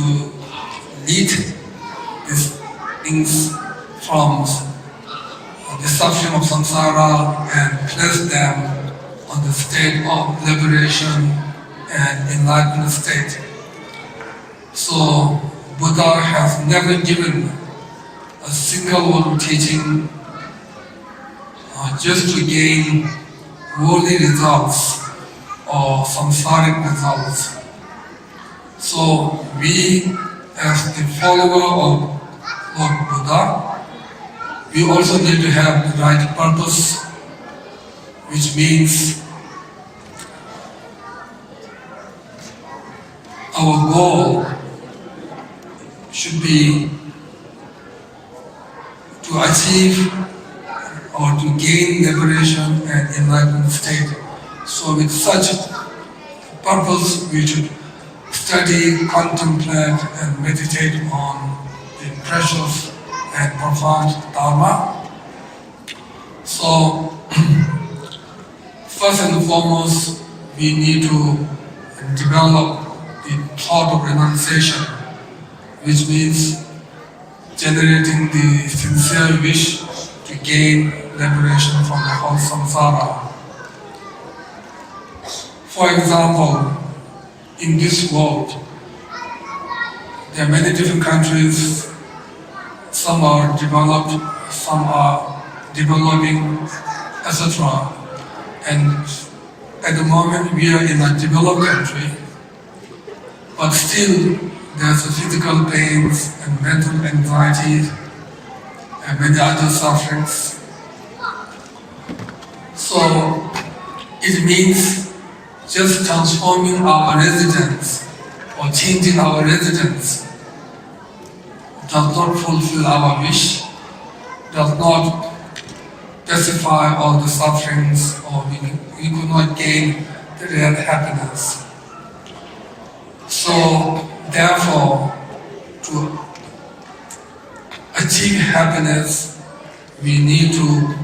lead these things from the suffering of samsara and place them on the state of liberation and enlightened state. So Buddha has never given a single word of teaching uh, just to gain worldly results or samsaric results. So we, as the follower of Lord Buddha, we also need to have the right purpose, which means our goal should be to achieve or to gain liberation and enlightened state. So with such purpose, we should study, contemplate, and meditate on the precious and profound Dharma. So, first and foremost, we need to develop the thought of renunciation, which means generating the sincere wish to gain liberation from the whole samsara. For example, in this world, there are many different countries, Some are developed, some are developing, et cetera. And at the moment, we are in a developed country, but still there's a physical pains and mental anxiety and many other sufferings. So it means just transforming our residence or changing our residence does not fulfill our wish, does not pacify all the sufferings, or we, we could not gain the real happiness. So, therefore, to achieve happiness, we need to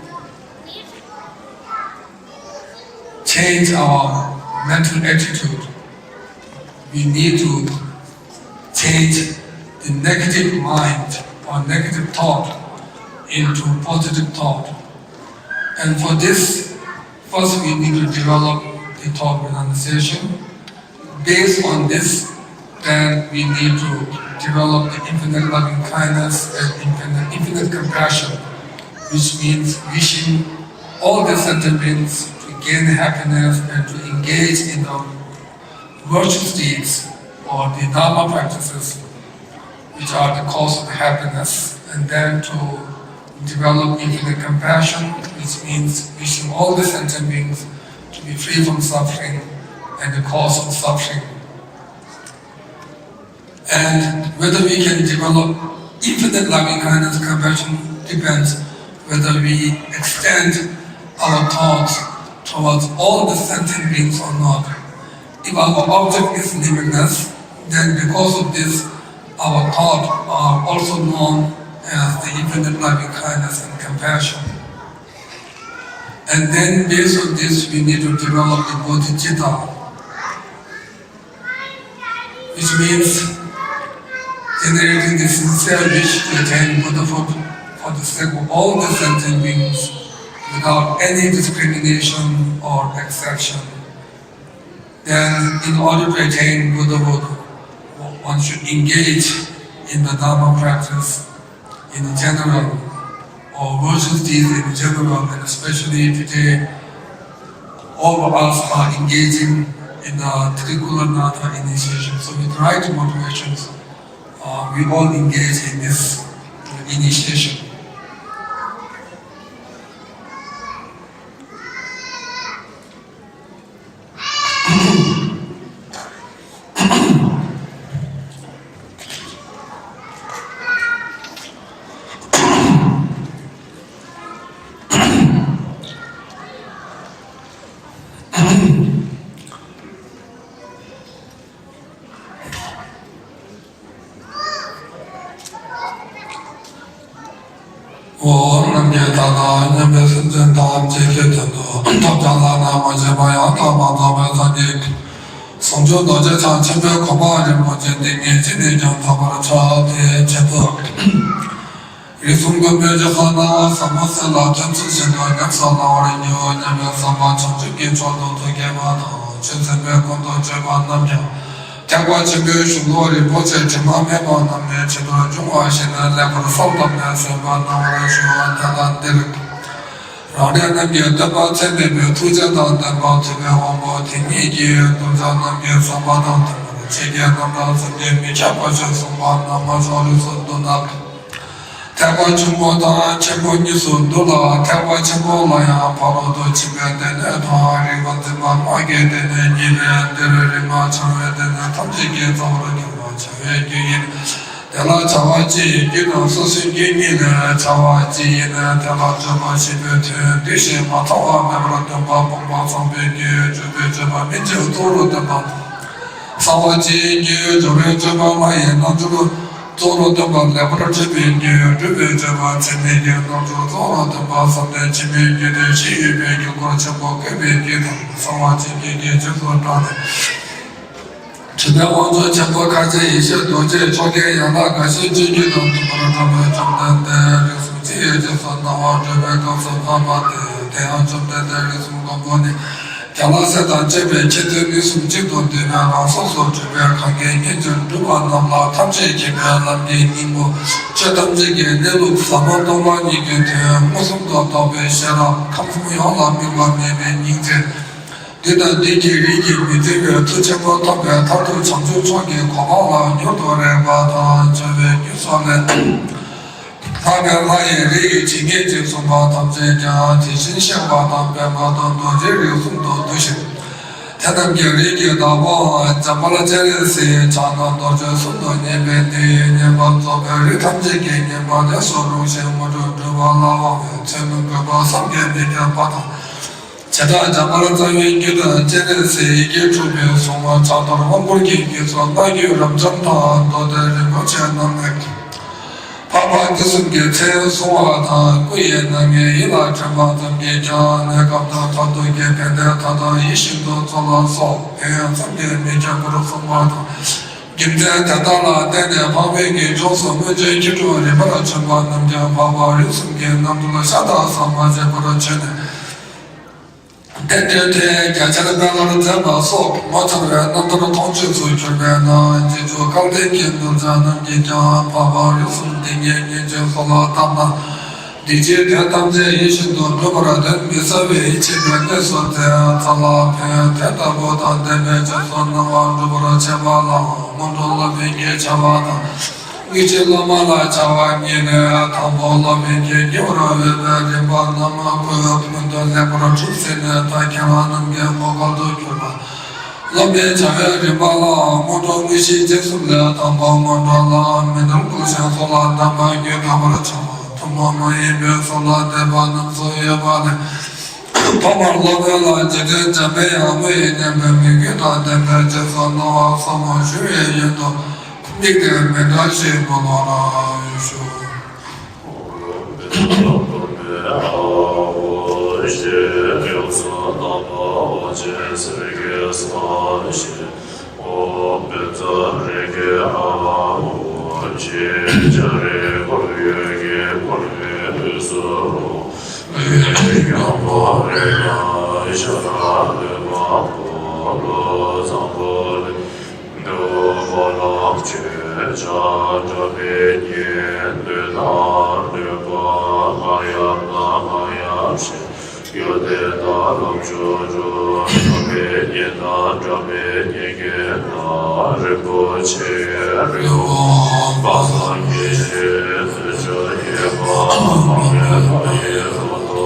change our mental attitude. We need to change the negative mind or negative thought into positive thought. And for this, first we need to develop the thought renunciation. Based on this, then we need to develop the infinite loving kindness and infinite, infinite compassion, which means wishing all the sentient beings to gain happiness and to engage in the virtuous deeds or the Dharma practices, which are the cause of happiness, and then to develop infinite compassion, which means wishing all the sentient beings to be free from suffering and the cause of suffering. And whether we can develop infinite loving kindness, compassion depends whether we extend our thoughts towards all the sentient beings or not. If our object is limitless, then because of this, our thoughts are also known as the infinite loving kindness and compassion. And then based on this, we need to develop the bodhicitta, which means generating the sincere wish to attain Buddhahood for the sake of all the sentient beings without any discrimination or exception. Then, in order to attain Buddhahood, one should engage in the Dharma practice in general, or virtuous deeds in general, and especially today, all of us are engaging in the Trikulanatha initiation. So, with right motivations, uh, we all engage in this initiation. འོ། རྣམ་རྒྱལ་དག་དང་མཉམ་པའི་སེམས་ཅན་ཐམས་ཅད་ཀྱི་དོན་དུ་ཐོབ་ཀྱང་བླ་ན་མ་མཆིས་པ་ཡང་དག་པར་རྫོགས་པའི་སངས་རྒྱས་ཀྱི་ཟུང་འཇུག་རྡོ་རྗེ་འཆང་ཆེན་པོའི་གོ་འཕང་རིན་པོ་ཆེ་འདི་ངས་ཅི་ནས་ཀྱང་ཐོབ་པར་བྱ་དེའི་ཆེད་དུ། རིགས་གསུམ་མགོན་པོའི་རྒྱུ་སོགས་སྣང་བ་ཟབ་མོ་གསལ་ལ་སྟོན་ཚུལ་བཞིན་དུ་ཉམས་སུ་བླང་བར་འགྱུར་སྙམ་པའི་བསམ་པ་བྱང་ཆུབ་ཀྱི་མཆོག་ཏུ་ཐུགས་བསྐྱེད་པ་དང་། ཆོས་མཚན་མའི་ཀུན་ཏུ་སྤྱོད་པ་རྣམས་ཀྱང་ཐེག་པ་ཆེན་པོའི་གཞུང་ལུགས་རིན་པོ་ཆེ་དྲི་མ་མེད་པ་རྣམས་ནི་ཇི་ལྟར་འབྱུང་བ་བཞིན་ལེགས་པར་གསལ་བཏབ་ནས་གསན་པ་གནང་བར་ཞུ་བ་དེ་ལ་འདིར། རང་འདྲ་རྣམས་ཀྱི་སྟོན་པ་ཚད་མེད་པའི་ཐུགས་རྗེ་དང་ལྡན་པ་ཐུབ་པའི་དབང་པོ་དེ་ཉིད་ཀྱིས་གདུལ་བྱ་རྣམས་ཀྱི་བསམ་པ་དང་མཐུན་པར་ཆོས་ཀྱི་རྣམ་གྲངས་སངས་རྒྱས་མི་ཁྱབ་པ་ཞིག་གསུངས་པ་རྣམས་ཕྱོགས་རིས་སུ་བསྡུ་ན། ཐེག་པ་ཆུང་ངུ་དང་ཆེན་པོ་གཉིས་སུ་འདུ་ལ། ཐེག་པ་ཆེན་པོ་ལ་ཡང་ཕ་རོལ་ཏུ་ཕྱིན་པའི་སྡེ་སྣོད་དང་རིགས་པ་འཛིན་པ་སྔགས་ཀྱི་སྡེ་སྣོད་གཉིས་ལས། འདིར་རིག་སྔགས་འཆང་བའི་སྡེ་སྣོད་ཐམས་ཅད་ཀྱི་རྩ་བར་གྱུར་པ་བྱ་བའི་རྒྱུ་ཡིན། དེ་ལ་བྱ་བ་སྤྱི་ཡི་རྒྱུ་དང་སོ་སོའི་རྒྱུ་གཉིས་ལས། བྱ་བ་སྤྱི་ཡིན་ན་དེ་ལ་སྤྱོད་པ་བཞི་པོའི་དོན་འདུས་ཤིང་མ་ཚང་བ་མེད་པར་སྟོན་པ་སྤངས་པ་ཚངས་པའི་རྒྱུ། སྤྱོད་པའི་སྤྱོད་པ་སྨིན་བྱེད་གཙོ་བོར་སྟོན་པ་དང་། གསང་བ་སྤྱིའི་རྒྱུ། སྦྱོར་བའི་སྤྱོད་པ་ལྷ་ཡི་རྣལ་འབྱོར་གཙོ་བོར་སྟོན་པ་ལེགས་པར་སྤྱོད་པའི་རྒྱུ། སྒྲུབ་པའི་སྤྱོད་པ་མཚན་ཉིད་ཀྱི་རྣལ་འབྱོར་གཙོ་བོར་སྟོན་པ་བསམ་གཏན་ཆེན་པོའི་རྒྱུ་སྟེ། གཞི་ཡོད་པའི་རྒྱུ་སྐོར་ཆེན་པོ་བཀོད་པའི་རྒྱུ་དང་། གསང་བ་སྤྱིའི་རྒྱུ་རྗེས་སུ་འབྲངས་ནས་འཁྲུལ་པའི་དབང་ཕྱུག་ཆེན་པོ་མཁའ་སྤྱོད་ཡེ་ཤེས་རྡོ་རྗེ་མཆོག་གི་ཡན་ལག་འགའ་ཞིག་སྤྱོད་རྒྱུ་དང་མཐུན་པར་འགྲོ་བའི་བཅོམ་ལྡན་འདས་རིགས་གསུམ་སྤྱི་ཡི་རྗེས་སུ་འབྲང་བར་བགྲོད་པའི་སྐབས་སུ་བསྔགས་པ་སྟེ། དེ་ཡང་བཅོམ་ལྡན་འདས་རིགས་གསུམ་མགོན་པོ་ནི། ཡན་ལག་སྲས་དང་བཅས་པའི་མཁྱེན་བརྩེ་ནུས་གསུམ་གཅིག་ཏུ་བསྡུས་ནས་རང་སོ་སོར་གྲུབ་པའི་གང་གིས་མཁྱེན་ཅིང་གྲུབ་པ་རྣམས་ལ་ཐམས་ཅད་མཁྱེན་པའི་ལམ་གྱི་སྙིང་པོ། ཆོས་ཐམས་ཅད་ཀྱི་གནས་ལུགས་ཟབ་མོ་སྟོང་པ་ཉིད་ཀྱི་དོན་མངོན་སུམ་དུ་རྟོགས་པའི་ཤེས་རབ་ཁམས་གསུམ་ཡོངས་ལ་སྨིན་པ་མེད་པའི་སྙིང་རྗེ། འདི་དང་འདི་གི་རིགས་ཀྱིས་མི་བདེ་བའི་མཐུ་ཆེན་པོ་ཐོབ་པའི་མཐར་ཐུག་བྱང་ཆུབ་མཆོག་གི་གོ་འཕང་ལ་མྱུར་དུ་རེག་པ་དང་འབྱོར་བའི་རྒྱུ་སོགས་ལས། ལྷག་པའི་ལྷ་ཡི་རིགས་ཀྱི་ཇི་སྙེད་ཅིག་གསུངས་པ་ཐམས་ཅད་ཀྱང་དེ་བཞིན་གཤེགས་པ་དང་པདྨ་དང་རྡོ་རྗེའི་རིགས་གསུམ་དུ་འདུ་ཞིང་། དེ་རྣམས་ཀྱི་རིགས་ཀྱི་བདག་པོའང་འཇམ་དཔལ་སྤྱན་རས་གཟིགས་ཕྱག་ན་རྡོ་རྗེ་གསུམ་དུ་བསྙེན་པས་འདི་ཡི་བསྙེན་པར་རྫོགས་པའི་རིགས་ཐམས་ཅད་ཀྱི་བསྙེན་པ་ལས་སུ་རུང་ཞིང་མངོན་དུ་འགྲུབ་པ་ལ་དབང་བའི་ཚེ་སྔོན་གྱི་བསམ་གྱིས་མི་ཁྱབ་པ་དང་། བྱེ་བྲག་འཇམ་དཔལ་རྩ་བའི་རྒྱུད་དང་སྤྱན་རས་གཟིགས་ཡི་གེ་དྲུག་པའི་གཟུངས་སྔགས་ཕྱག་རྡོར་དབང་བསྐུར་གྱི་རྒྱུད་སོགས་སྔགས་རྒྱུད་རབ་འབྱམས་དང་མདོ་སྡེ་རིན་པོ་ཆེ་རྣམས་ལས། འཕགས་པ་དེ་གསུམ་གྱི་མཚན་གསུང་བ་དང་སྐུ་ཡི་སྣང་བརྙན་ཡིད་ལ་དྲན་པ་ཙམ་གྱིས་ཀྱང་གནས་སྐབས་དང་མཐར་ཐུག་གི་ཕན་བདེ་མཐའ་དག་ཡིད་བཞིན་དུ་རྫོགས་ལ་སོགས་ཕན་ཡོན་བསམ་གྱིས་མི་ཁྱབ་པར་གསུངས་པ་དང་། རྒྱུ་མཚན་དེ་དག་ལ་བརྟེན་ནས་འཕགས་པའི་གི་ལྗོངས་སུ་སྔོན་བྱོན་མཁས་གྲུབ་རིམ་པར་བྱོན་པ་རྣམས་ཀྱང་འཕགས་པ་རིགས་གསུམ་གྱི་རྣམ་འཕྲུལ་ཤ་སྟག་ཟ་མ་བྱས་པར་བྱོན་ནས། རྟེན་འབྲེལ་དེ་རྒྱ་ཆེར་སྤེལ་བར་མཛད་པ་སོགས་ངོ་མཚར་བའི་རྣམ་ཐར་མཐོང་ཆོས་སུ་གྱུར་པས་ན། རྗེས་འཇུག་སྐལ་ལྡན་གྱི་ནོར་བཟང་རྣམས་ཀྱིས་ཀྱང་འཕགས་པ་རིགས་གསུམ་དེ་ཉིད་ཉིན་བྱེད་སོགས་ལ་བཏབ་ན། འདི་ཕྱིའི་དོན་ཐམས་ཅད་ཡིད་བཞིན་དུ་འགྲུབ་པར་གདོན་མི་ཟ་བའི་ཡིད་ཆེས་པའི་གནས་སུ་མཛད་ཚར་ལ་ཕན་ཡོན་དེ་ལྟ་བུ་དང་ལྡན་པའི་རྗེས་སུ་གནང་བ་འགྲུབ་པར་བྱེད་པ་ལའང་སྔོན་འགྲོ་སློབ་དཔོན་གྱི་བྱ་བ་དང་། དངོས་གཞི་སློབ་མ་ལ་བྱ་བ་གཉིས་ནི། དང་པོ་སློབ་དཔོན་གྱིས་ཉེ་བར་འོས་པའི་རིམ་པ་རྣམས་སྐུལ་བའི་སྔོན་དུ་ལེགས་པར་གྲུབ་ཟིན་ནས། ད་ཁྱེད་རང་རྣམས་ཀྱི་ངོ་སྐལ་དུ་གྱུར་པ། སློབ་མའི་བྱ་བའི་རིམ་པ་ལའང་སྔོན་འགྲོ་དངོས་གཞི་རྗེས་གསུམ་ལས། དང་པོ་སྔོན་འགྲོ་ལ་མི་འདུལ་འདུལ་བྱེད་སོགས་ལ་གདམས་པ་རྒྱུད་དག་པར་བྱ་བ། ཐུན་མོང་མ་ཡིན་པའི་སོགས་ལ་བསྟན་པ་རྣམས་སུ་ཡོད་པ་ལས། ཐོག་མར་སློབ་དཔོན་ལ་རྗེས་དྲན་འཇམ་པའི་དབྱངས་དངོས་ཡིན་སྙམ་པའི་མོས་གུས་དང་ལྡན་པའི་རྗེས་སུ་གནང་བ་གསུམ་ཞུ་བའི་ཡོན་དུ། འདི་སྐད་མི་འདྲ་ཞིག་འབུལ་ལོ་ར་ཞུ། འདོད་པ་ལ་སྤྱོད་བྱ་དགྲ་བོའི་གཉེན། འདོད་དང་འདོད་པ་མ་ཡལ་ན་མ་ཡལ་ཞིང་། གཡོ་ལྡན་དང་ལོངས་སྤྱོད་འགྲོ། དགྲ་བོའི་གཉེན་དང་དགྲ་བོའི་གཉེན་གྱི་ནང་རིན་པོ་ཆེ་རི་བོ་དཔག་བསམ་གྱི་ཤིང་། ཚོན་མཆོག་གཡས་པ་དམར་པོའི་ལྷ་ཡི་རུ་དང་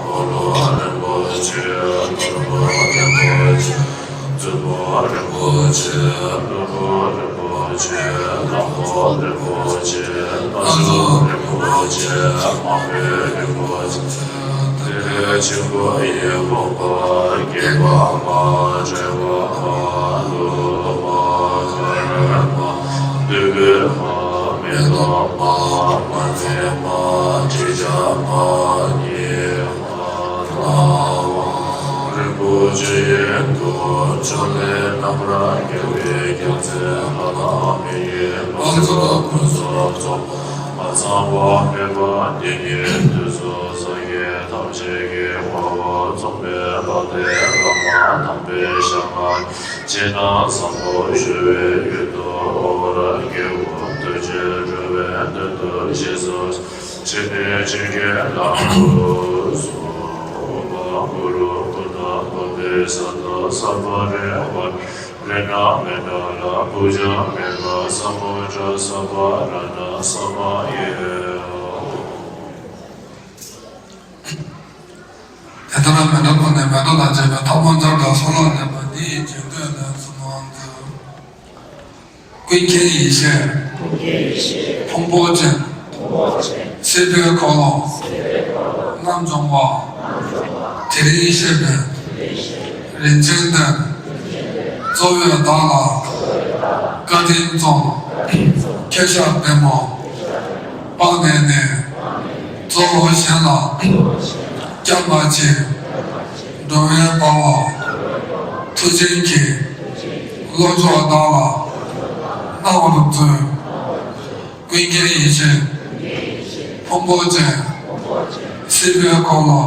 འཁོར་ལོ་རིན་པོ་ཆེ་ནོར་བུ་རིན་པོ་ཆེ། བཙུན་མོ་རིན་པོ་ཆེ། ནོར་བུ་རིན་པོ་ཆེ། ལྷ་མོ་རིན་པོ་ཆེ། རྣམ་ཅོག་རིན་པོ་ཆེ། དམར་པོའི་རིན་པོ་ཆེ། དེ་ཆེན་པོ་ཡི་དགོངས་པ་སྐྱེས་པ་མ། བྲལ་བ་མ། ལུས་མ། གར་མ། འདོད་པའི་མ། མེ་ཏོག་མ། མ་ནི་མ། དྲི་ཆབ་མ། ཉི་མ། རིན་པོ་ཆེ་ཡི་མཐུ། ཕྱོགས་ལས་རྣམ་པར་རྒྱལ་བའི་རྒྱལ་མཚན་ལྷ་དང་མི་ཡི་ལྷ་ཚོགས་ཀུན་སོགས་རྫོགས་པ་མ་ཚང་བ་མེད་པ་འདི་ཉིད་དུས་སུ་སངས་རྒྱས་ཐམས་ཅད་ཀྱི་དཔའ་བོས་གཙོ་བོའི་ལྷ་སྡེ་བླ་མ་དམ་པའི་ཞལ་སྔ་ཕྱི་ནང་གསང་བ་ཞུ་བའི་ཡུལ་དུ་འོ་བར་བསྐྱལ་བ་དུས་ཀྱི་འགྲོ་བའི་དོན་དུ་རྗེས་སུ། ཕྱི་ནས་ཆོས་ཀྱི་ལམ་དུ་སོང་། ཨོཾ་གུ་རུ་བུདྡྷ་བོ་དྷི་སཏྭ་སརྦ་རི་ཝར་ཏ་ཧི་ན་མཎྜ་ལ་པུ་ཇ་མེ་ཏ་ས་མུ་དྲ་ས་པ་ར་ཎ་ས་མ་ཡེ། དེ་ལྟར་མཎྜལ་ཕུལ་ནས་མེ་ཏོག་དང་བཅས་པའི་ཐལ་མོ་སྦྱར་དང་གསོལ་བ་འདེབས་པ་འདི་ཡི་རྗེས་ཟློས་ལན་གསུམ་མཛོད། ཀུན་མཁྱེན་ཡེ་ཤེས། ཀུན་མཁྱེན་ཡེ་ཤེས། ཕུང་པོ་ཅན། ཕུང་པོ་ཅན། སྲིད་པའི་འཁོར་ལོ། སྲིད་པའི་འཁོར་ལོ། རྣམ་སྦྱོང་བ། རྣམ་སྦྱོང་བ། དེ་རིང་གཤེགས་པའི། དེ་རིང་གཤེགས་པའི། རིན་ཆེན་གཏེར། རིན་ཆེན་གཏེར། གཙོ་བོས་བདག་ལ། གཙོ་བོས་བདག་ལ། བཀའ་དྲིན་སྩོལ། བཀའ་དྲིན་སྩོལ། ཁྱེད་ཞབས་བདེ་མོ། ཁྱེད་ཞབས་བདེ་མོ། སྤངས་ནས་ནི། སྤངས་ནས་ནི། གཙོ་བོ་གཞན་ལ། གཙོ་བོ་གཞན་ལ། སྐྱབས་མ་མཆི། སྐྱབས་མ་མཆི། འགྲོ་བའི་དཔའ་བོ། མཐུ་ཆེན་གྱིས། བློ་མཆོག་བདག་ལ། གནང་བར་བརྩོན། ཀུན་མཁྱེན་ཡེ་ཤེས། ཕུང་པོ་ཅན། སྲིད་པའི་འཁོར་ལོ།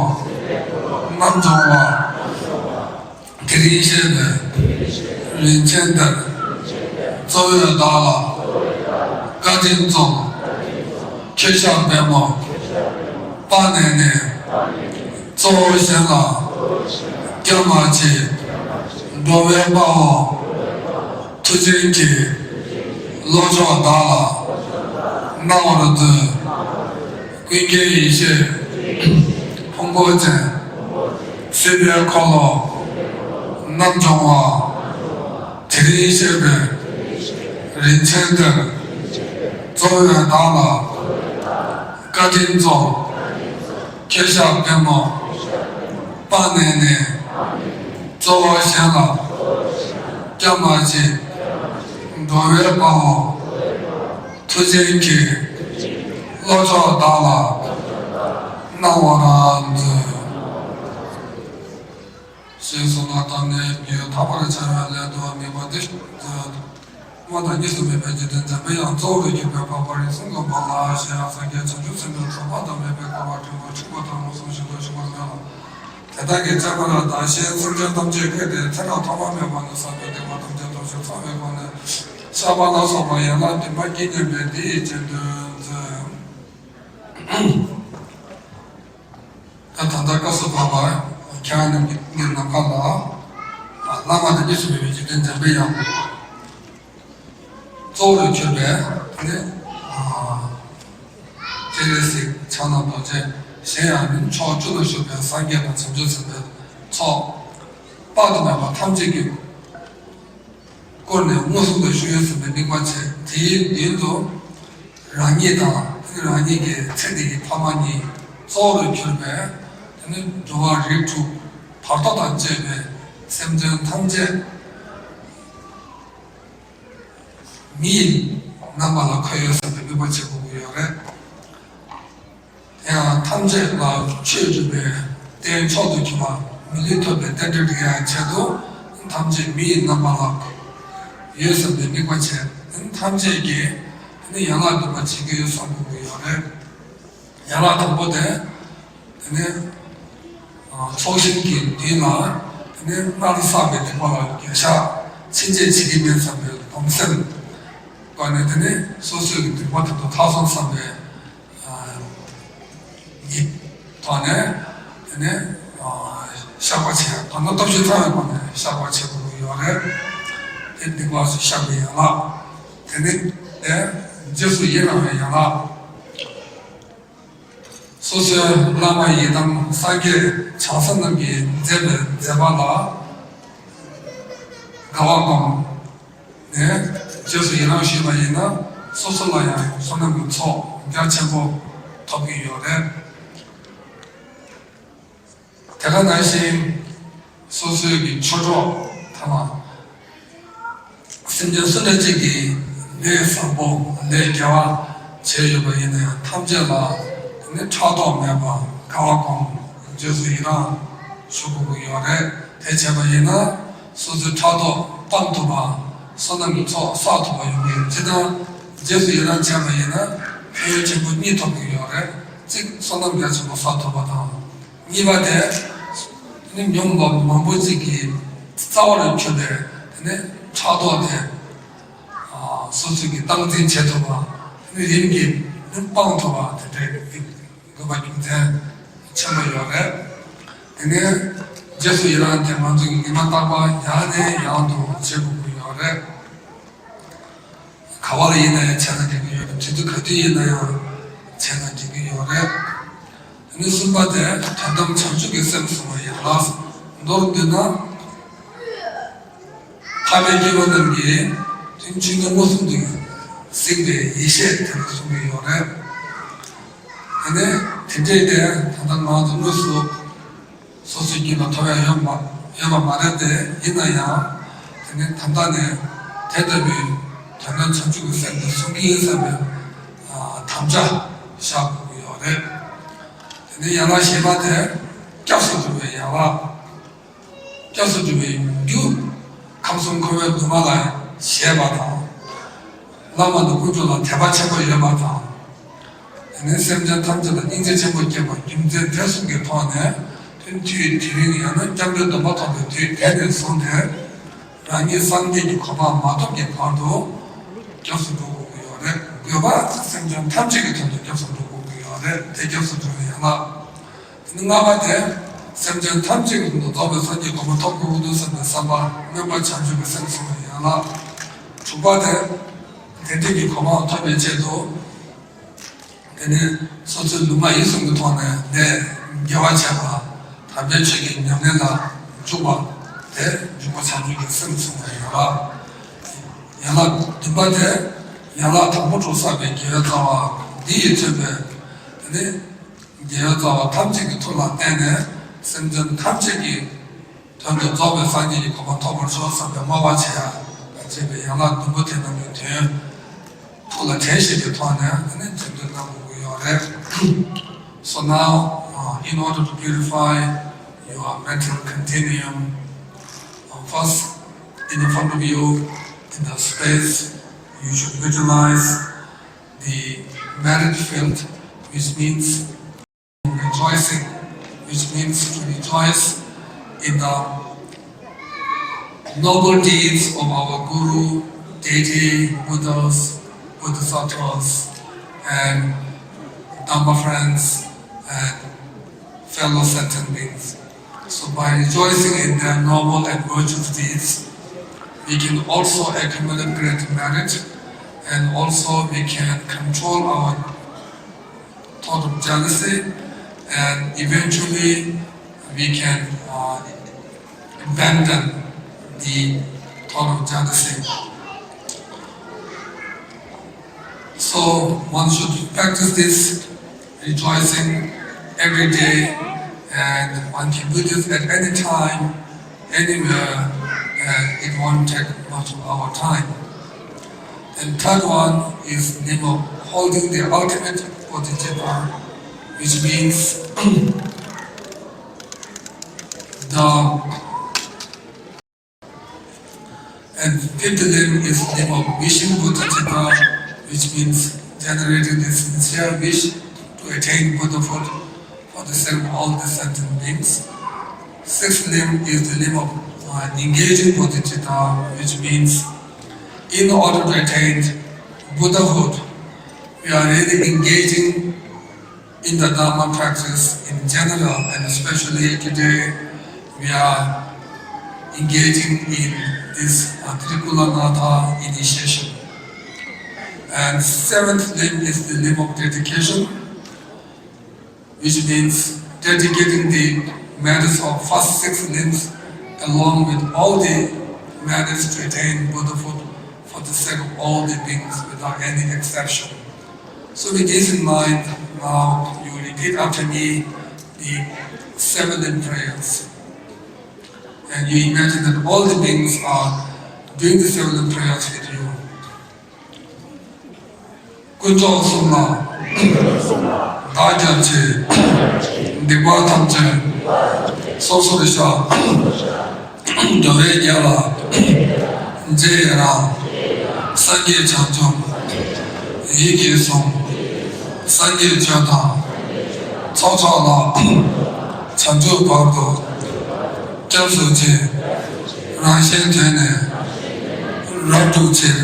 རྣམ་སྦྱོང་བ། དེ་རིང་བཤད་པའི་རིན་ཆེན་གཏེར། གཙོ་བོས་བདག་ལ་བཀའ་དྲིན་སྩོལ། ཁྱེད་ཞབས་པད་མོ་སྤངས་ནས་ནི། གཙོ་བོ་གཞན་ལ་སྐྱབས་མ་མཆིས། འགྲོ་བའི་དཔའ་བོ་མཐུ་ཆེན་གྱིས། བློ་མཆོག་བདག་ལ་གནང་བར་མཛོད། ཀུན་མཁྱེན་ཡེ་ཤེས་ཕུང་པོ་ཅན། སྲིད་པའི་འཁོར་ལོ་རྣམ་སྦྱོང་བ། དེ་རིང་བཤད་པའི་རིན་ཆེན་གཏེར། གཙོ་བོས་བདག་ལ་བཀའ་དྲིན་སྩོལ། ཁྱེད་ཞབས་པད་མོ་སྤངས་ནས་ནི། གཙོ་བོ་གཞན་ལ་སྐྱབས་མ་མཆིས། འགྲོ་བའི་དཔའ་བོ་མཐུ་ཆེན་གྱིས། བློ་མཆོག་བདག་ལ་གནང་བར་མཛོད། ཞེས་གསུངས་ལ། དམ་ནི་རྒྱུད་དག་པར་འཆར་བའི་སླད་དུ་དམིགས་པ་འདི་མཛོད། སྔོན་དང་གཉིས་སུ་མེད་པའི་འཇིག་རྟེན་འཇམ་པའི་དབྱངས་གཙོ་བོར་གྱུར་པའི་འཕགས་པ་རིགས་གསུམ་མགོན་པོ་ལ་ཞེས་སངས་རྒྱས་བྱང་ཆུབ་སེམས་དཔའི་ཚོགས་དཔག་ཏུ་མེད་པས་བསྐོར་བ་སྤྲུལ་པ་ཆེན་པོ་དང་མངོན་སུམ་བཞིན་དུ་བཞུགས་པར་མཛོད་ལ། དེ་དག་གི་སྤྱན་སྔར་བདག་གཞན་སེམས་ཅན་ཐམས་ཅད་ཀུན་ཏུ་ཚེ་རབས་ཐོག་མ་མེད་པ་ནས་བསགས་པའི་སྡིག་པ་ཐམས་ཅད་དོར་ཞིང་ཚངས་པའི་སྒོ་ནས་བཤགས་པ་ལ་སོགས་པ་ཡན་ལག་བདུན་པ་དཀྱིལ་མཉམ་པའི་འདི་ཡི་རྗེས་ཟློས་མཛོད། ད་ད་ལྟ་སྐབས་སུ་བབ་པ་ཁྱེད་རྣམས་ཀྱི་ནམ་མཁའ་ལ་བླ་མ་དང་གཉིས་སུ་མེད་པའི་འཇིག་རྟེན་འཇམ་པའི་དབྱངས། གཙོ་བོར་གྱུར་པའི་ནི། སྤྱན་རས་གཟིགས་ཕྱག་ན་རྡོ་རྗེ། གཞན་ཡང་ནི་ཕྱོགས་བཅུ་ལ་བཞུགས་པའི་སངས་རྒྱས་དང་བྱང་ཆུབ་སེམས་དཔའི་ཚོགས། དཔག་ཏུ་མེད་པ་ཐམས་ཅད་ཀྱིས་བསྐོར་ནས་མངོན་སུམ་དུ་བཞུགས་ཡོད་ཟེར་བའི་དམིགས་པ་བྱས། དེའི་མདུན་དུ་རང་ཉིད་དང་རང་ཉིད་ཀྱི་ཚེ་འདི་ཡི་ཕ་མ་གཉིས། གཙོ་བོར་གྱུར་པའི་འགྲོ་བ་རིགས་དྲུག་བར་དོ་དང་བཅས་པའི་སེམས་ཅན་ཐམས་ཅད་མི་ཡི་རྣམ་པ་ལ་འཁོད་ཡོད་ཟེར་བའི་དམིགས་པ་བྱེད་དགོས་ཀྱི་ཡོད་རེད། དེ་ཡང་ཐམས་ཅད་ལ་ཆོས་སྒྲུབ་པའི་རྟེན་མཆོག་ཏུ་གྱུར་པ་མི་ལུས་ཐོབ་པའི་རྟེན་འབྲེལ་སྒྲིག་ཡང་ཆེད་དུ། ཐམས་ཅད་མི་ཡི་རྣམ་པ་ལ་ཡོད་ཟེར་བའི་དམིགས་པ་བྱས། ཐམས་ཅད་ཀྱིས་ཡན་ལག་བདུན་པ་བྱེད་ཀྱི་ཡོད་བསམ་དགོས་ཀྱི་ཡོད་རེད། ཡན་ལག་དང་པོ་དེ། དེ་ནས་ཚོགས་ཞིང་གི་མདུན་ལ། དེ་ནས་སྔར་བསགས་པའི་སྡིག་པ་ལ་འགྱོད་བཤགས་ཕྱིན་ཆད་བྱེད་ཀྱི་མེད་བསམ་པའི་སྡོམ་སེམས་བསྐྱེད་ནས། དེ་ནས་སོ་སོའི་སྡིག་པ་དེ་ཚོ་ཐར་སོང་བསམ་པའི་ཡིད་ཐོག་ནས། དེ་ནས་བཤགས་པ་བྱས། ད་ནི་སྟོབས་བཞི་ཚང་བའི་སྒོ་ནས་བཤགས་པ་བྱེད་དགོས་ཀྱི་ཡོད་རེད། དེ་སྡིག་པ་བཤགས་པའི་ཡན་ལག། དེ་ནས་དེ་རྗེས་སུ་ཡི་རང་བའི་ཡན་ལག། སོ་སོའི་བླ་མ་ཡི་དམ་སངས་རྒྱས་བྱང་སེམས་རྣམས་ཀྱིས་མཛད་པའི་མཛད་པ་ལ་དགའ་བ་སྒོམ་ནས་རྗེས་སུ་ཡི་རང་ཞུས་པ་ཡིན་ན། སོ་སོ་ལ་ཡང་བསོད་ནམས་ཀྱི་ཚོགས་རྒྱ་ཆེན་པོ་ཐོབ་ཀྱི་ཡོད་རེད། དེ་ག་ནང་བཞིན་སོ་སོའི་གི་ཆོས་གྲོགས་དང་། སེམས་ཅན་སུ་འདྲ་ཅིག་གིས་ལས་བཟང་པོ་ལས་དགེ་བ་བྱས་ཡོད་པ་ཡིན་ན་ཡང་། ཐམས་ཅད་ལ་དེ་ནི་ཕྲག་དོག་མེད་པར་དགའ་བ་སྒོམ། རྗེས་སུ་ཡི་རང་ཞུ་དགོས་ཀྱི་ཡོད་རེད། དེ་བྱས་པ་ཡིན་ན་སོ་སོའི་ཕྲག་དོག་སྤང་ཐུབ་པ། བསོད་ནམས་ཀྱི་ཚོགས་བསགས་ཐུབ་པ་ཡོང་གི་ཡོད། སྤྱིར་བཏང་རྗེས་སུ་ཡི་རང་བྱས་པ་ཡིན་ན་ཕན་ཡོན་ཆེན་པོ་གཉིས་ཐོབ་ཀྱི་ཡོད་རེད། གཅིག་བསོད་ནམས་རྒྱ་ཆེན་པོ་བསགས་ཐུབ་པ་དང་། གཉིས་པ་དེ་ནི་ཉོན་མོངས་པ་མང་པོ་ཅིག་གི་རྩ་བ་ལ་གྱུར་པའི་དེ་ནི་ཕྲག་དོག་དེ། ཨ། སོ་སོ་གི་སྟངས་འཛིན་བྱེད་ཐུབ་པ། དེ་ནི་རིམ་གྱིས་ནི་སྤང་ཐུབ་པ་དེ་འདྲའི་དགོས་པ་རྒྱུ་མཚན་ཆེན་པོ་ཡོད་རེད། དེ་ནས་རྗེས་སུ་ཡི་རང་དེ་ང་ཚོ་གི་ཉི་མ་རྟག་པར་ཡང་ནས་ཡང་དུ་བྱེད་དགོས་ཀྱི་ཡོད་རེད། ག་བ་ལ་ཡིན་ན་ཡང་བྱས་ན་འགྲིག་གི་ཡོད་རེད། དུས་ཚོད་ག་དུས་ཡིན་ན་ཡང་བྱས་ན་འགྲིག་གི་ཡོད་རེད། དེ་ནས་གསུམ་པ་དེ་དོན་དམ་བྱང་ཆུབ་ཀྱི་སེམས་གསུངས་པ་ཡིན་ལ། མདོར་བསྡུས་ན། ཐར་པའི་སྐྱེས་བུ་རྣམས་ཀྱིས་དོན་ཆོས་ཉིད་མངོན་སུམ་དུ་གཟིགས་པའི་ཡེ་ཤེས་དེ་ལ་གསུངས་ཀྱི་ཡོད་རེད། དེ་ནས་དེ་འདྲའི་དེ་ད་ལྟ་ང་ཚོ་དངོས་སུ་སོ་སོའི་རྒྱུད་ལ་ཐོབ་ཡ་ཡོད་མ་ཡོད་པ་མ་རེད་དེ། ཡིན་ན་ཡང་དེ་ནི་ད་ལྟ་ནས་དེ་ལྟ་བུའི་དོན་དམ་བྱང་ཆུབ་ཀྱི་སེམས་དེ་བཟུང་གི་ཡིན་བསམ་པའི་དམ་བཅའ་བཞག་དགོས་ཀྱི་ཡོད་རེད། དེ་ནི་ཡན་ལག་བཞི་པ་དེ་སྐྱབས་སུ་འགྲོ་བའི་ཡན་ལག། སྐྱབས་སུ་འགྲོ་བའི་རྒྱུ། ཁམས་གསུམ་འཁོར་བའི་སྡུག་བསྔལ་ལ་ཞེད་པ་དང་། བླ་མ་དང་དཀོན་མཆོག་ལ་དད་པ་ཆེན་པོ་ཡོད་པ་དང་། དེ་ནས་སེམས་ཅན་ཐམས་ཅད་ལ་སྙིང་རྗེ་ཆེན་པོ་སྐྱེས་པ། རྒྱུ་མཚན་དེ་གསུམ་གྱི་ཐོག་ནས་ དུས་དེ་རིང་ཡང་ན་སྐྱབས་འགྲོའི་སྡོམ་པ་ཐོབ་པའི་དུས་དེ་ནས་བཟུང་སྟེ། རང་ཉིད་སངས་རྒྱས་ཀྱི་གོ་འཕང་མ་ཐོབ་ཀྱི་བར་དུ་སྐྱབས་སུ་འགྲོ་དགོས་ཀྱི་ཡོད་རེད། དགོས་པ་སེམས་ཅན་ཐམས་ཅད་ཀྱི་དོན་དུ་སྐྱབས་སུ་འགྲོ་དགོས་ཀྱི་ཡོད་རེད། དེ་སྐྱབས་སུ་འགྲོ་བའི་ཡན་ལག་དེ་ནི་ལྔ་པ་དེ། སེམས་ཅན་ཐམས་ཅད་ཀྱི་དོན་དུ་རྫོགས་པའི་སངས་རྒྱས་གོ་འཕང་ཐོབ་དགོས་འདུག་བསམ་པའི་བསམ་པ་སྨོན་པ་བྱང་ཆུབ་ཀྱི་སེམས་བཟུང་བའི་ཡན་ལག་དྲུག་པ་དེ། དེ་འདྲ་གི་གོ་འཕང་ཐོབ་པའི་ཆེད་དུ། དེ་ནས་སོ་སོའི་ལུས་ངག་ཡིད་གསུམ་གྱི་ཐོག་ནས་ནས་དགེ་བ་བྱས་པ་དམ་པའི་ཆོས་ཀྱི་ཉམས་ལེན་ལ་འཇུག་པ་དེ་འཇུག་པ་བྱང་ཆུབ་ཀྱི་སེམས་བཟུང་བའི་ཡན་ལག་ཡན་ལག་བདུན་པ་དེ། ཡན་ལག་དང་པོ་དྲུག་བསགས་པའི་དགེ་བའི་རྩ་བ་འདི་ཡིས་མཚོན་པའི་དེ་ནི་དགེ་བའི་རྩ་བ་ཐམས་ཅད་ཀྱི་མཐུ་ལ་བརྟེན་ནས་སེམས་ཅན་ཐམས་ཅད་ཀྱི་དོན་དུ་རྫོགས་པའི་སངས་རྒྱས་ཀྱི་གོ་འཕང་ཐོབ་པར་ཤོག་བསམ་པའི་བསྔོ་བ་བྱེད་ཡ་བྱེད་པའི་ཡན་ལག་བདུན་པོ་དེ་རྣམས་ཀྱི་དོན་ཐུགས་ལ་དྲན་ཤེས་ཀྱི་ཐོག་ནས་དེ་ནི་རྗེས་ཟློས་གནང་དགོས་ཀྱི་ཡོད་རེད། So now, uh, in order to purify your mental continuum, uh, first, in the front of you, in the space, you should visualize the merit field, which means rejoicing, which means to rejoice in the noble deeds of our Guru, Deity, Buddhas, Bodhisattvas, and Dhamma friends, and fellow sentient beings. So by rejoicing in their noble and virtuous deeds, we can also accumulate great merit, and also we can control our thought of jealousy, and eventually we can, uh, abandon the thought of jealousy. So one should practice this rejoicing every day, and one can do this at any time, anywhere, and it won't take much of our time. And third one is limb of holding the ultimate bodhicitta, which means the And fifth limb is limb of wishing bodhicitta, which means generating the sincere wish to attain Buddhahood for the sake of all the sentient beings. Sixth limb is the limb of, uh, engaging bodhicitta, which means in order to attain Buddhahood, we are really engaging in the Dharma practice in general, and especially today, we are engaging in this, uh, Trikulanatha initiation. And seventh limb is the limb of dedication, which means dedicating the merits of first six limbs along with all the merits to attain Buddhahood for the sake of all the beings without any exception. So with this in mind, now you repeat after me the seven limb prayers. And you imagine that all the beings are doing the seven limb prayers with you. དཀོན་མཆོག་གསུམ་ལ་བདག་སྐྱབས་མཆི། སྡིག་པ་ཐམས་ཅད་སོ་སོར་བཤགས། འགྲོ་བའི་དགེ་བ་རྗེས་ཡི་རང་། སངས་རྒྱས་བྱང་ཆུབ་ཡིད་ཀྱིས་བཟུང་། སངས་རྒྱས་ཆོས་དང་ཚོགས་མཆོག་ལ། བྱང་ཆུབ་བར་དུ་སྐྱབས་སུ་མཆི། རང་གཞན་དོན་ནི་རབ་བསྒྲུབ་ཕྱིར།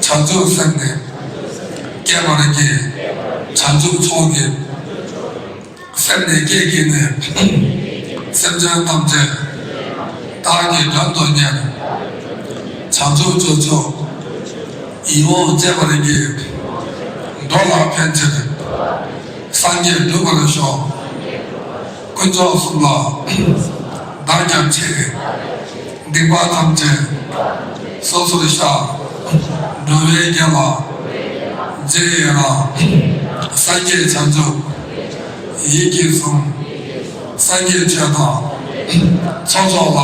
བྱང་ཆུབ་སེམས་ནི་བསྐྱེད་པར་བགྱི། བྱང་ཆུབ་མཆོག་གི་སེམས་ནི་བསྐྱེད་བགྱིས་ནས། སེམས་ཅན་ཐམས་ཅད་བདག་གིས་དོན་དུ་གཉེར། བྱང་ཆུབ་སྤྱོད་མཆོག་ཡིད་འོང་སྤྱད་པར་བགྱི། འགྲོ་ལ་ཕན་ཕྱིར་སངས་རྒྱས་འགྲུབ་པར་ཤོག་དཀོན་མཆོག་གསུམ་ལ་བདག་སྐྱབས་མཆི། སྡིག་པ་ཐམས་ཅད་སོ་སོར་བཤགས། འགྲོ་བའི་དགེ་བ་རྗེས་ཡི་རང་། སངས་རྒྱས་བྱང་ཆུབ་ཡིད་ཀྱིས་བཟུང་། སངས་རྒྱས་ཆོས་དང་ཚོགས་མཆོག་ལ།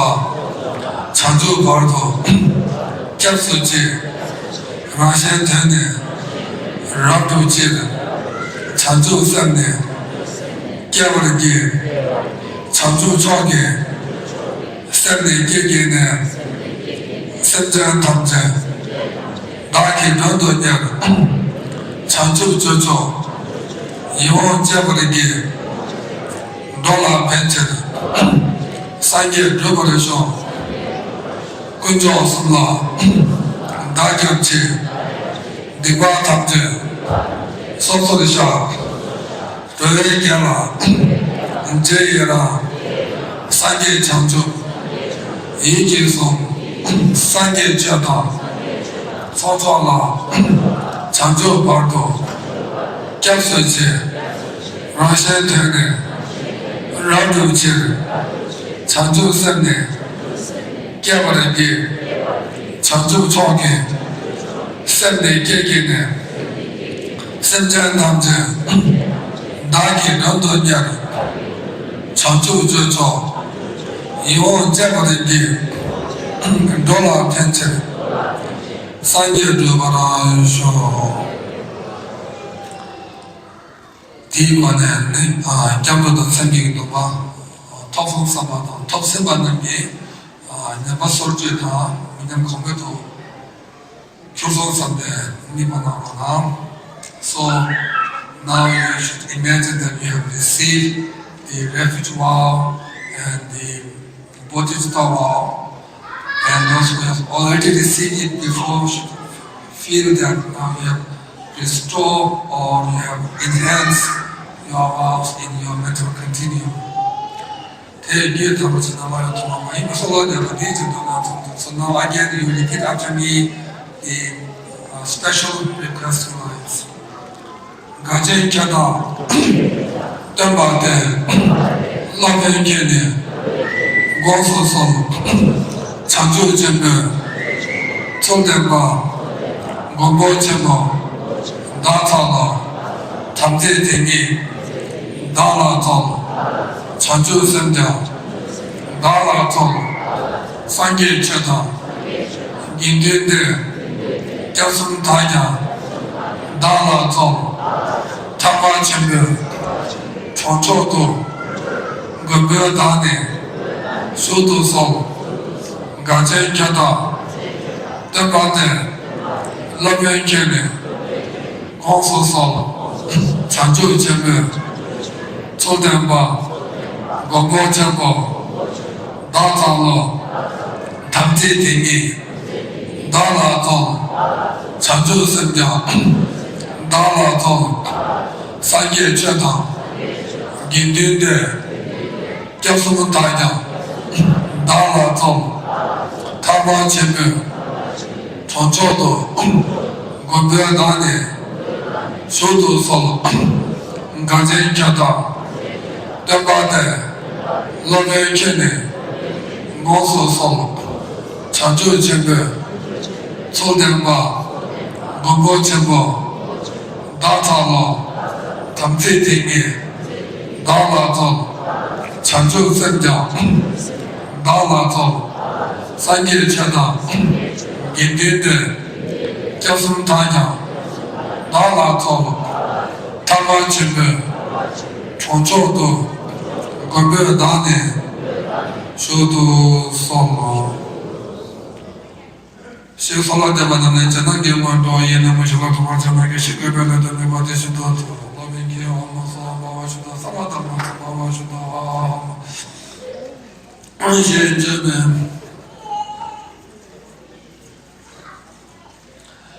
བྱང་ཆུབ་བར་དུ་སྐྱབས་སུ་མཆི། རང་གཞན་དོན་ནི་རབ་བསྒྲུབ་ཕྱིར། བྱང་ཆུབ་སེམས་ནི་བསྐྱེད་པར་བགྱི། བྱང་ཆུབ་མཆོག་གི་སེམས་ནི་བསྐྱེད་བགྱིས་ནས། སེམས་ཅན་ཐམས་ཅད་བདག་གིས་དོན་དུ་གཉེར། བྱང་ཆུབ་སྤྱོད་མཆོག་ཡིད་འོང་སྤྱད་པར་བགྱི། འགྲོ་ལ་ཕན་ཕྱིར། སངས་རྒྱས་འགྲུབ་པར་ཤོག། དཀོན་མཆོག་གསུམ་ལ་བདག་སྐྱབས་མཆི། སྡིག་པ་ཐམས་ཅད་སོ་སོར་བཤགས། འགྲོ་བའི་དོན་ལ་རྗེས་ཡི་རང་། སངས་རྒྱས་བྱང་ཆུབ་ཡིད་ཀྱིས་བཟུང་། སངས་རྒྱས་ཆོས་དང་ཚོགས་མཆོག་ལ། བྱང་ཆུབ་བར་དུ་སྐྱབས་སུ་མཆི། རང་གཞན་དོན་ནི་རབ་བསྒྲུབ་ཕྱིར། བྱང་ཆུབ་སེམས་ནི་བསྐྱེད་པར་བགྱི། བྱང་ཆུབ་མཆོག་གི་སེམས་འདི་བསྐྱེད་བགྱིས་ནས། སེམས་ཅན་ཐམས་ཅད་བདག་གིས་མགྲོན་དུ་གཉེར། བྱང་ཆུབ་སྤྱོད་མཆོག་ཡིད་འོང་སྤྱད་པར་བགྱི། འགྲོ་ལ་ཕན་ཕྱིར། སངས་རྒྱས་འགྲུབ་པར་ཤོག། དེའི་སྒོ་ནས་ནི། ཨ། སྐྱབས་འགྲོ་དང་མཚན་བརྒྱད་ཀྱི་སྡོམ་པ་ཐོབ་སོང་བསམ་པ་དང་ཐོབ་ཟིན་པ་རྣམས་ཀྱིས། ཨ། ཉམས་པ་སོར་ཆུད་དང་མི་ཉམས་གོང་འཕེལ་དུ་འགྱུར་སོང་བསམ་པའི་དམིགས་པ་གནང་རོགས་གནང་། So now you should imagine that you have received the refuge vow and the Bodhisattva vow, and those who have already received it before should feel that now you have restored or you have enhanced your vows in your mental continuum. དེ་རྒྱུད་དམ་པ་ཚོ་ནང་ལ་ཡང་ཐོག་མ་མ་ཡིན་པ་སོགས་ལ་ལས་པ་འདིའི་རྗེས་ཟློས་གནང་ཚོགས་འདུ། So now again you repeat after me the, uh, special request lines. དགའ་ཆེན་ཁྱབ་བདག་སྟོན་པ་སྟེ། སློབ་དཔོན་ཁྱེད་ནི་དགོངས་སུ་གསོལ། བྱང་ཆུབ་ཆེན་པོའི་ཚུལ་བསྟན་པ། མགོན་པོ་ཆེན་པོ་བདག་ཚང་ལོ། དམ་ཚིག་དེ་ཉིད་བདག་ལ་སྩོལ། བྱང་ཆུབ་སེམས་ཀྱང་བདག་ལ་སྩོལ། སངས་རྒྱས་ཆོས་དང་དགེ་འདུན་ཏེ། སྐྱབས་གསུམ་དག་ཀྱང་བདག་ལ་སྩོལ། ཐར་པ་ཆེན་པོའི་གྲོང་མཆོག་ཏུ། མགོན་པོ་བདག་ནི་བཞུགས་སུ་གསོལ། དགའ་ཆེན་ཁྱབ་བདག་སྟོན་པ་སྟེ། སློབ་དཔོན་ཁྱེད་ནི་དགོངས་སུ་གསོལ། བྱང་ཆུབ་ཆེན་པོའི་ཚུལ་བསྟན་པ། མགོན་པོ་ཆེན་པོ་བདག་ཚང་ལོ། དམ་ཚིག་དེ་ཉིད་བདག་ལ་སྩོལ། བྱང་ཆུབ་སེམས་ཀྱང་བདག་ལ་སྩོལ། སངས་རྒྱས་ཆོས་དང་དགེ་འདུན་ཏེ། སྐྱབས་གསུམ་དག་ཀྱང་བདག་ལ་སྩོལ། ཐར་པ་ཆེན་པོའི་གྲོང་མཆོག་ཏུ། མགོན་པོ་བདག་ནི་བཞུགས་སུ་གསོལ། དགའ་ཆེན་ཁྱབ་བདག་སྟོན་པ་སྟེ། སློབ་དཔོན་ཁྱེད་ནི་དགོངས་སུ་གསོལ། བྱང་ཆུབ་ཆེན་པོའི་ཚུལ་བསྟན་པ། མགོན་པོ་ཆེན་པོ་བདག་ཚང་ལོ། དམ་ཚིག་དེ་ཉིད་བདག་ལ་སྩོལ། བྱང་ཆུབ་སེམས་ཀྱང་བདག་ལ་སྩོལ། སངས་རྒྱས་ཆོས་དང་དགེ་འདུན་ཏེ། སྐྱབས་གསུམ་དག་ཀྱང་བདག་ལ་སྩོལ། ཐར་པ་ཆེན་པོའི་གྲོང་མཆོག་ཏུ། མགོན་པོ་བདག་ནི་བཞུགས་སུ་གསོལ་ལོ། ཞེས་གསོལ་བ་འདེབས་པ་རྣམས་ནི་རྗེས་གནང་གི་སྔོན་དུ་ཡིད་ནས་མོས་ཤིག་ལ། ཐུགས་ཀར་ཕྱག་ན་བཞེས་ཤིག །བཀོད་པའི་ལས་དང་ནུས་པ་དེ་བཞིན་དུ་སྩལ་ལོ། སློབ་དཔོན་གྱིས་ཨོཾ་སྭ་བྷཱ་བ་ཤུདྡྷ་སརྦ་དྷརྨ་སྭ་བྷཱ་བ་ཤུདྡྷ་ཨཱཿཧཱུྃ་ཞེས་བརྗོད་པས།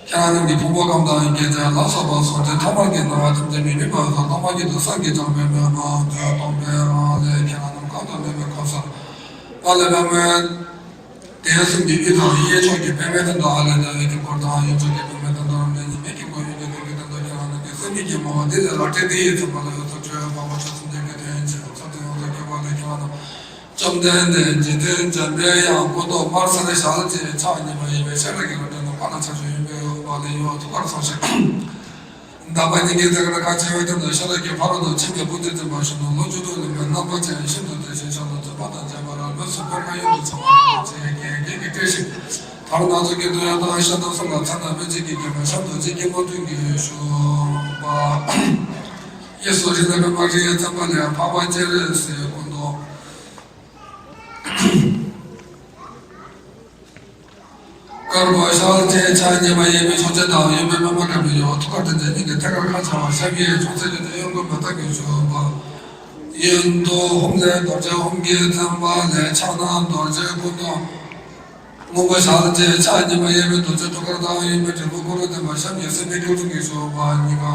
ཁྱེད་རང་རྣམས་ཀྱི་ཕུང་པོ་ཁམས་དང་སྐྱེ་མཆེད་ལ་སོགས་པ་སོ་སོའི་ཐ་མལ་གྱི་སྣང་བ་ཐམས་ཅད་མི་མིན་པ་དང་སྟོང་པ་ཉིད་དུ་སངས་རྒྱས་གྲངས་མེད་པའི་ངང་དུ་སྟོང་པའི་ངང་ལས་ཁྱེད་རང་རྣམས་གང་དུ་གནས་པའི་གོ་ས་ལ་ལས་པདྨའི་གདན་གསུམ་གྱི་དབུས་དང་གཡས་ཕྱོགས་ཀྱི་པདྨའི་སྟེང་དུ་ཨ་ལས་ནཱ་ལས་དཀྱིལ་འཁོར་དང་གཡོན་ཕྱོགས་ཀྱི་པདྨའི་སྟེང་དུ་རིམ་གྲོ་གཉིས་མེད་ཀྱི་སྒོ་གཡོན་གྱི་སྟེང་གི་སྟེང་དུ་ཁྱེད་རང་རྣམས་ཀྱི་སེམས་ཉིད་ཀྱི་ངོ་བོ་འདི་ལས་ལྷ་འདྲེ་དེ་ཡི་ཚོགས་པ་ལ་ཡོངས་སུ་གྲོལ་བའི་འཕགས་པ་སྤྱོད་གསུམ་ལྡན་གྱི་དོན་བྱེད་པ་ཚུལ་དུ་ཡོངས་སུ་གྱུར་པ་ལས་ཁྱེད་རང་རྣམས། བཅོམ་ལྡན་འདས་འཇིག་རྟེན་འཇམ་པའི་དབྱངས་སྐུ་མདོག་དམར་སེར་ཞལ་གཅིག་ཕྱག་གཉིས་པ་ཡོད་པའི་ཤེས་རབ་ཀྱི་ལྷ་འདྲེ་རྣམས་ཕར་ལ་ཕྱག་ཞུ་ཡོན་པོའི་འོག་ལ་ཡོད། ཐུགས་ཀར་ཚངས་ཤིང་། དག་པ་ཉིད་ཀྱི་ཐད་ཀར་མཁའ་ཕྱོགས་སྟེང་དུ་ཤེས་རབ་ཀྱི་ཕ་རོལ་ཏུ་ཕྱིན་པའི་སྤུ་གྲི་འཛིན་པ་བཞིན་དུ་ལོ་བཅུ་དྲུག་ལོན་པའི་རྣམ་པ་ཅན་ཤིན་ཏུ་བདེ་ཆེན་ཤིན་ཏུ་འཇམ་པ་དང་མཇལ་བར་ལུས་སུ་སྐུ་མངོན་ཡུལ་དུ་འཚང་བ་ཅན་གྱི་རྒྱན་གྱིས་སྤྲས་ཤིང་། ཐར་སྣ་ཚོགས་ཀྱི་འདོད་ཡོན་དང་ཤིན་ཏུ་གསུམ་ལ་མཚན་དང་སྨོས་ཅི་གི་རྒྱན་མ་ཤམ་ཐབས་ཅན་གྱི་མོ་ཐུན་གྱིས་བཞུགས་པ། གཡས་སུ་རིགས་ལྔ་པདྨ་རིགས་དབྱེ་མཚན་པ་ལས་འཕགས་པ་སྤྱན་རས་གཟིགས་སྐུ་མདོག་དཀར་པོ་ཞལ་གཅིག་ཕྱག་གཉིས་པ་ཡོད་པའི་ཕྱོགས་སྐྱོང་དང་ཡོན་པོའི་པདྨ་དཀར་པོ་ཡོད། ཐུགས་ཀར་བསྟན་འཛིན་གཉིས་ཀྱི་ཐད་ཀར་མཁའ་འཕྱར་བ་ཞབས་ཀྱི་ཅུང་ཟད་ཀྱི་དོན་ཡོན་ཀུན་མེ་སྟག་གི་ཞུ་བ། ཡོན་ཏུ་ཧཱུྃ་ལས་རྡོ་རྗེ་ཧཱུྃ་གི་ཚན་པ་ལས་ཕྱག་ན་རྡོ་རྗེ་སྐུ་མདོག་སྔོན་པོ་ཞལ་གཅིག་ཕྱག་གཉིས་པ་གཡས་པའི་རྡོ་རྗེ་ཐུགས་ཀར་བདག་ཡིད་བཞིན་དྲིལ་བུ་གུ་རུ་ལྡན་པ་ཞབས་གཉིས་སེན་པའི་སྐྱིལ་ཀྲུང་གིས་བཞུགས་པ་གཉིས་ཀ་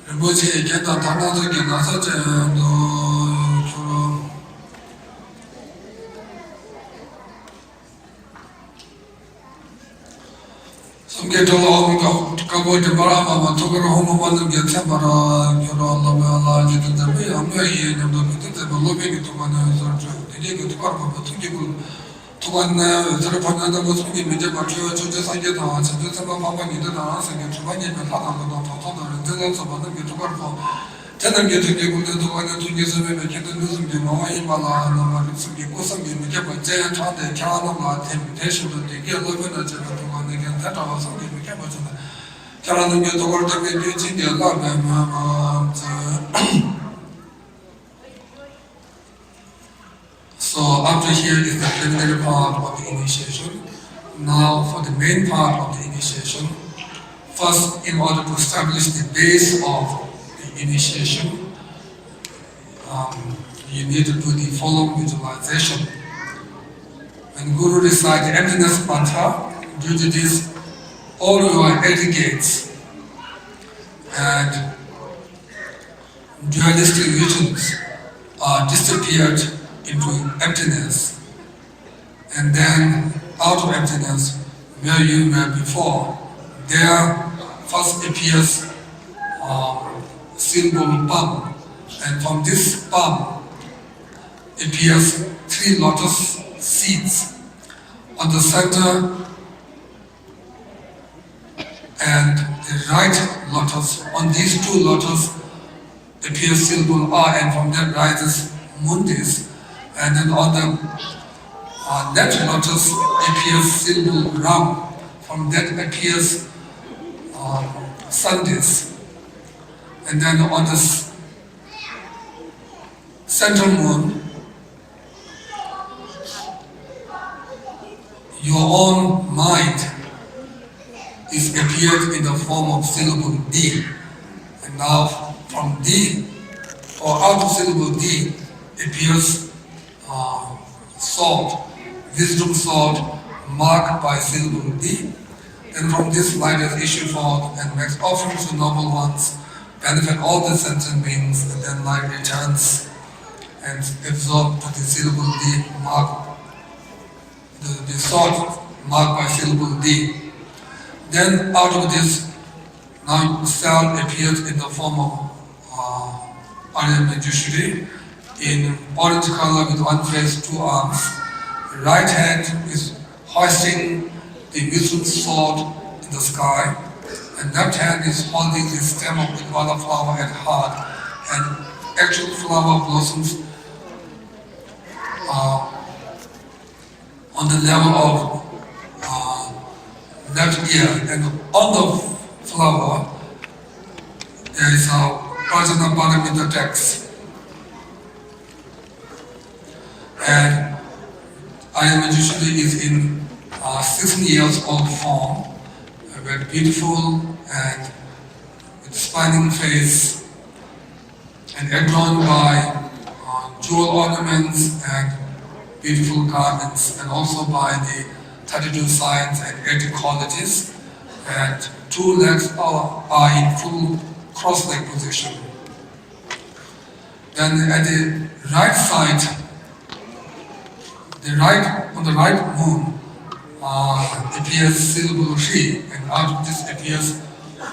རིན་པོ་ཆེའི་རྒྱན་དང་དར་སྣ་ཚོགས་ཀྱི་ན་བཟའ་ཅན་དུ་གྱུར། སེམས་ཀྱི་སྤྲུལ་པ་ཨོཾ་དཀར་པོ་མགྲིན་པར་ཨ་མ་མ་ཐུགས་ཀར་ཧཱུྃ་ཨོཾ་པ་རྣམས་ཀྱིས་མཚན་པར་གྱུར་རོ། སློབ་དཔོན་ལ་རྗེ་བཙུན་འཇམ་པའི་དབྱངས་མོས་ཡིན་སྙམ་དུ་མོས་གུས་མཛད་པ་སློབ་དཔོན་གྱི་ཐུགས་ཀ་ནས་འོད་ཟེར་འཕྲོས། དེ་ཉིད་ཀྱི་ཐུགས་ཀར་བབས་པ་ཐུགས་ཀྱི་དབུས། ཐུགས་ཀ་ནས་འོད་ཟེར་འཕྲོས་ནས་དང་པོ་སེམས་ཉིད་མི་བསྐྱོད་པར་འཕྲོས། ཕྱོགས་བཅུའི་སངས་རྒྱས་དང་བྱང་ཆུབ་སེམས་དཔའ་འཕགས་པ་ཉི་ཟླ་དང་རང་སེམས་ཀྱི་གྲུབ་པ་བརྙེས་པའི་ལྷ་དང་ཀླུ་དང་གྲུབ་ཐོབ་དང་རིག་འཛིན་ལ་སོགས་པ་རྣམས་ཀྱི་ཐུགས་ཀར་བབས། དེ་རྣམས་ཀྱི་ཐུགས་ཀྱི་དབུས་ནས་ཐུགས་ཀ་ནས་ཐུགས་ཀྱི་སེམས་དཔའ་མེད་པའི་ཁྱད་དུ་འདུ་གསུམ་གྱི་ངོ་བོ་ཡིན་པ་ལ་རྣམ་པར་རིག་གསུམ་གྱི་སྐུ་བསམ་གྱིས་མི་ཁྱབ་པ་སྤྱན་དྲངས་ཏེ་ཁྱེད་རང་རྣམས་ལ་ཐིམ། དེ་བཞིན་དུ་བདེ་དགེ་སློབ་དཔོན་དང་བཅས་པའི་ཐུགས་ཀ་ནས་ཀྱང་དེ་འདྲ་བ་བསམ་གྱིས་མི་ཁྱབ་པ་བྱུང་ན། ཁྱེད་རང་རྣམས་ཀྱི་ཐུགས་ཀར་བསྟོད་པའི་བསྟོད་ཅིང་དགེ་ལེགས་པའི་མོས་པ་མཛོད། So after here is the preliminary part of the initiation. Now for the main part of the initiation. First, in order to establish the base of the initiation, um, you need to do the following visualization. When Guru recites the emptiness mantra, due to this, all your aggregates and dualistic visions are disappeared into emptiness. And then, out of emptiness, where you were before, there first appears, um, symbol palm. And from this palm appears three lotus seeds. On the center, and the right lotus. On these two lotus appears symbol A, and from that rises Mundis. And then on the, uh, left lotus appears symbol Ram. From that appears, um, Sandis. And then on the s-, central moon, your own mind is appeared in the form of syllable D. And now from D, or out of syllable D, appears, uh, sword, wisdom sword, marked by syllable D. Then from this light is issued forth and makes offerings to noble ones, benefit all the sentient beings, and then light returns and absorb to the syllable D mark, the, the sword marked by syllable D. Then out of this, now cell appears in the form of, uh, Arya Manjushri in orange color with one face, two arms. Right hand is hoisting the wisdom sword in the sky, and left hand is holding the stem of Udvala flower at heart, and actual flower blossoms, uh, on the level of, uh, left ear, and on the flower there is a Prajna Paramita text. And Arya Manjushri is in, uh, sixteen years old form, a very beautiful and with smiling face, and adorned by, uh, jewel ornaments and beautiful garments, and also by the thirty-two signs and eighty qualities. And two legs are, are in full cross-legged position. Then at the right side, the right, on the right moon, uh, appears syllable Hri, and out of this appears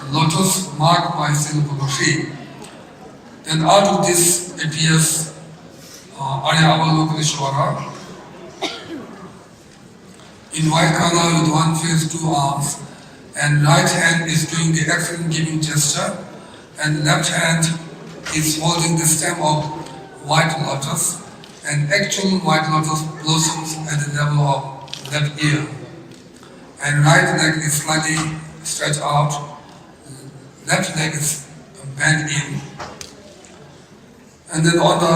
lotus marked by syllable Hri. Then out of this appears, uh, Arya Avalokiteshvara. In white color with one face, two arms, and right hand is doing the excellent giving gesture, and left hand is holding the stem of white lotus, and actual white lotus blossoms at the level of left ear, and right leg is slightly stretched out, left leg is bent in. And then on the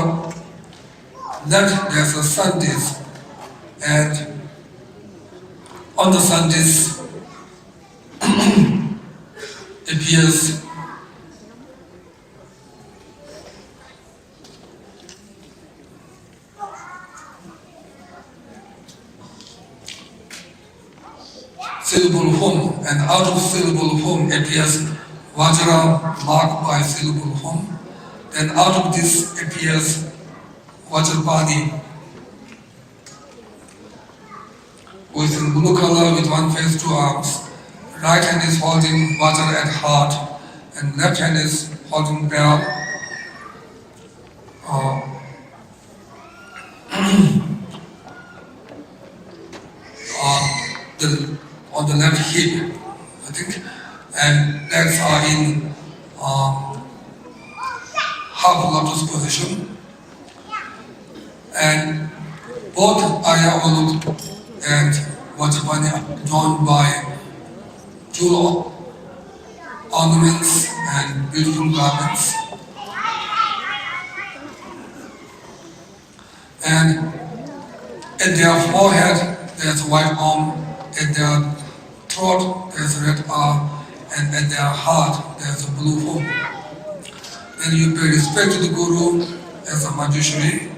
left, there's a sun disk. And on the sun disk appears syllable hum, and out of syllable hum appears Vajra, marked by syllable hum. Then out of this appears Vajrapani, who is in blue color with one face, two arms. Right hand is holding Vajra at heart, and left hand is holding bell. Uh, uh, the, on the left hip, I think, and legs are in um, half lotus position. And both Arya Avaloka and Vajrapani are adorned by jewel ornaments and beautiful garments. And at their forehead there's a white arm, at their throat there's a red arm, and at their heart there's a blue hum. Then you pay respect to the Guru as a Manjushri,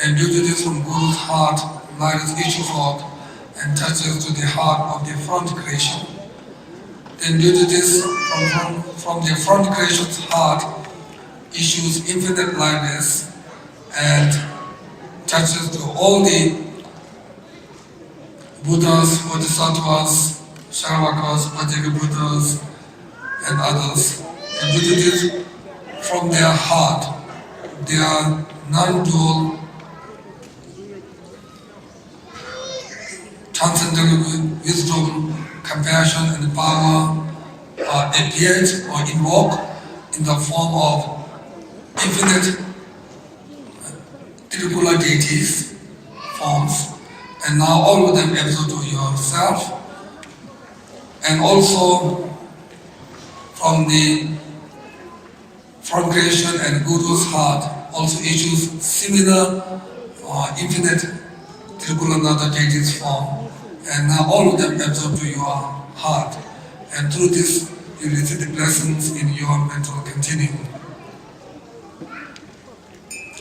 and due to this, from Guru's heart, light is issued forth and touches to the heart of the front creation. Then due to this, from, from, from the front creation's heart issues infinite lightness and touches to all the Buddhas, Bodhisattvas, Shravakas, Paccekabuddhas, and others. And due to this, from their heart, their non-dual transcendental wi- wisdom, compassion, and power uh, appeared or invoke in the form of infinite Tripura deities forms, and now all of them absorb to yourself, and also from the front creation and Guru's heart also issues similar uh, infinite Tripura Nada deities form, and now all of them absorb to your heart, and through this you receive the blessings in your mental continuum.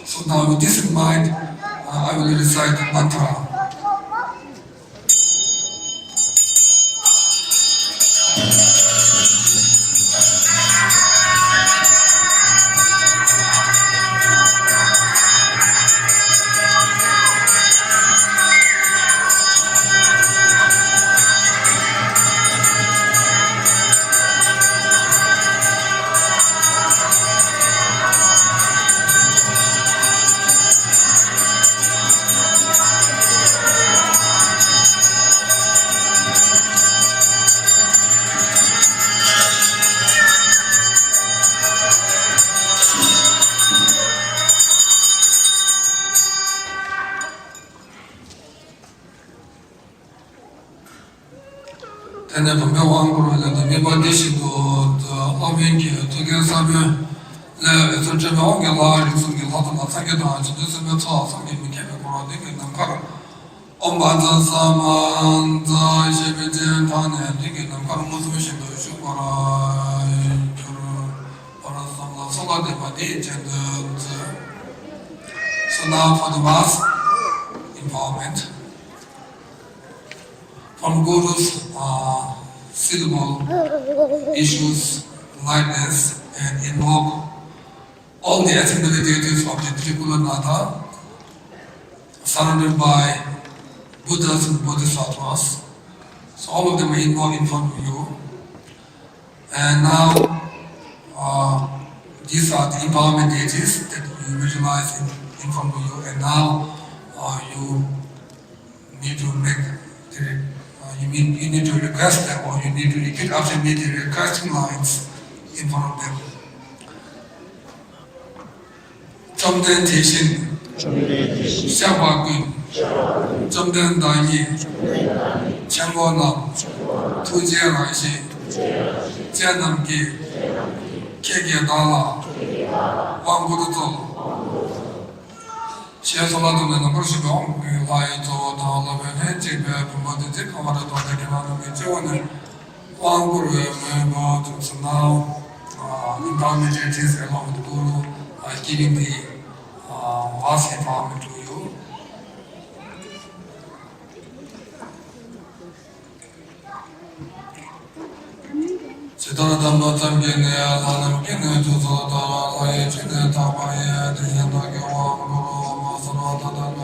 So now with this in mind, uh, I will recite the mantra. དེ་ནས་བུམ་པའི་དབང་བསྐུར་བའི་ལན་དུ། དམིགས་པ་འདི་བཞིན་དུ། སློབ་དཔོན་གྱིས་ཐུགས་བསྐྱེད་ས་བོན་ལས་འོད་ཟེར་འཕྲོས་པའི་དབང་གིས་ལྷ་རིགས་གསུམ་གྱི་ལྷ་དང་ལྷ་སངས་རྒྱས་དང་བྱང་ཆུབ་སེམས་དཔའི་ཚོགས་བསམ་གྱིས་མི་ཁྱབ་པས་བསྐོར་བ་འདི་གི་ནམ་མཁར། ཨོཾ་བཛྲ་ས་མ་ཛཿ་ཞེས་པའི་རྗེས་དྲངས་ནས་འདི་གི་ནམ་མཁར་མངོན་སུམ་བཞིན་དུ་བཞུགས་པར་གྱུར། བར་གསུམ་ལ་ཚོགས་ལ་བརྟེན་པ་འདིའི་རྗེས་ཟློས་མཛོད། So now for the last empowerment. From Guru's uh, syllable issues lightness and invoke all the assimilated deities of the Trikula Nada, surrounded by Buddhas and Bodhisattvas. So all of them are involved in front of you. And now, uh, these are the empowerment deities that you visualize in, in front of you. And now, uh, you need to make the, uh, you, mean, you need to request them, or you need to repeat after me the requesting lines in front of them. བཅོམ་ལྡན་དེ་བཞིན་གཤེགས་པ་ཀུན། བཅོམ་ལྡན་བདག་ཉིད་ཆེན་པོ་རྣམས། ཐུགས་རྗེའི་རང་བཞིན་ཅན་རྣམས་ཀྱིས། ཁྱེད་ཀྱིས་བདག་ལ་དབང་བསྐུར་སྩོལ། ཞེས་གསོལ་བ་བཏབ་ནས་ནམ་མཁར་བཞུགས་པའི་དབང་བསྐུར་ལྷ་ཡི་གཙོ་བོ་དང་སློབ་དཔོན་ལྷན་ཅིག་པའི་བུམ་པ་བདུད་རྩིའི་ཁང་བ་དང་དོན་ལྡན་ཁྱེད་རང་རྣམས་ཀྱི་སྤྱི་བོ་ནས། དབང་བསྐུར་བའི་མོས་གུས་ཐུགས་སུ་གནང་། ཨ། Empowerment is along with the Guru, uh, giving the, uh, vast empowerment to you. ཇི་ལྟར་བསྟན་པ་ཐམས་ཅད་ནི། ལྷ་རྣམས་ཀྱི་ནི་ཐུགས་སྲོག་ལྟར། ལྷ་ཡི་ཆོས་ནི་དག་པ་ཡི། དེ་བཞིན་བདག་གིས་དབང་བསྐུར་རོ། མ་ཚར་བ་ད་ལྟ་ག་ད་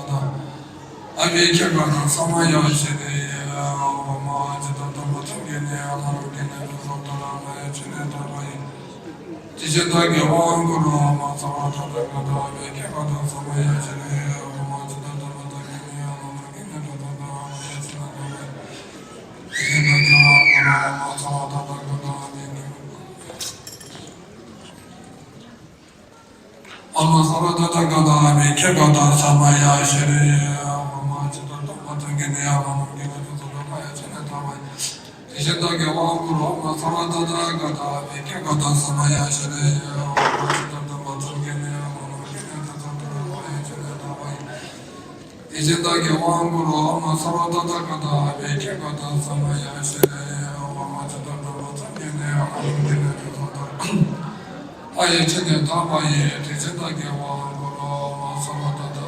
ཨ་བྷི་ཁྱེ་ག་ད་ས་མ་ཡ་ཤི་རི། ཨོ་མ། ཇི་ལྟར་བསྟན་པ་ཐམས་ཅད་ནི། ལྷ་རྣམས་ཀྱི་ནི་ཐུགས་སྲོག་ལྟར། ལྷ་ཡི་ཆོས་ནི་དག་པ་ཡི། དེ་བཞིན་བདག་གིས་དབང་བསྐུར་རོ། མ་ཚར་བ་ད་ལྟ་ག་ད་ཨ་བྷི་ཁྱེ་ག་ད་ས་མ་ཡ་ཤི་རི། ཨོ་མ། ཇི་ལྟར་བསྟན་པ་ཐམས་ཅད་ནི། ལྷ་རྣམས་ཀྱི་ནི་ཐུགས་སྲོག་ལྟར། ལྷ་ཡི་ཆོས་ནི་དག་པ་ཡི། ཨོ་མ་ཚར་བ་ད་ལྟ་ག་ད་ཨ་བྷི་ཁྱེ་ག་ད། ཨོ་མ་ཚར་བ་ད་ལྟ་ག་ད་ཨ་བྷི་ཁྱེ་ག་ད་ས་མ་ཡ་ཤི་རི། ཨོ་མ། ཇི་ལྟར་བསྟན་པ་ཐམས་ཅད་ནི། ལྷ་རྣམས་ཀྱི་ནི་ཐུགས་སྲོག་ལྟར། ལྷ་ཡི་ཆོས་ནི་དག་པ་ཡི། དེ་བཞིན་བདག་གིས་དབང་བསྐུར་རོ། ཨོ་མ་ཚར་བ་ད་ལྟ་ག་ད་ཨ་བྷི་ཁྱེ་ག་ད་ས་མ་ཡ་ཤི་རི། ཨོ་མ། ཇི་ལྟར་བསྟན་པ་ཐམས་ཅད་ནི། ལྷ་རྣམས་ཀྱི་ནི་ཐུགས་སྲོག་ལྟར། ལྷ་ཡི་ཆོས་ནི་དག་པ་ཡི། དེ་བཞིན་བདག་གིས་དབང་བསྐུར་རོ། ཨོ་མ་ཚར་བ་ད་ལྟ་ག་ད་ཨ་བྷི་ཁྱེ་ག་ད་ས་མ་ཡ་ཤི་རི། ཨོ་མ། ཇི་ལྟར་བསྟན་པ་ཐམས་ཅད་ནི། ལྷ་རྣམས་ཀྱི་ནི་ཐུགས་སྲོག་ལྟར། ལྷ་ཡི་ཆོས་ནི་དག་པ་ཡི། དེ་བཞིན་བདག་གིས་དབང་བསྐུར་རོ། ཨོ་མ་ཚར་བ་ད་ལྟ་ག་ད་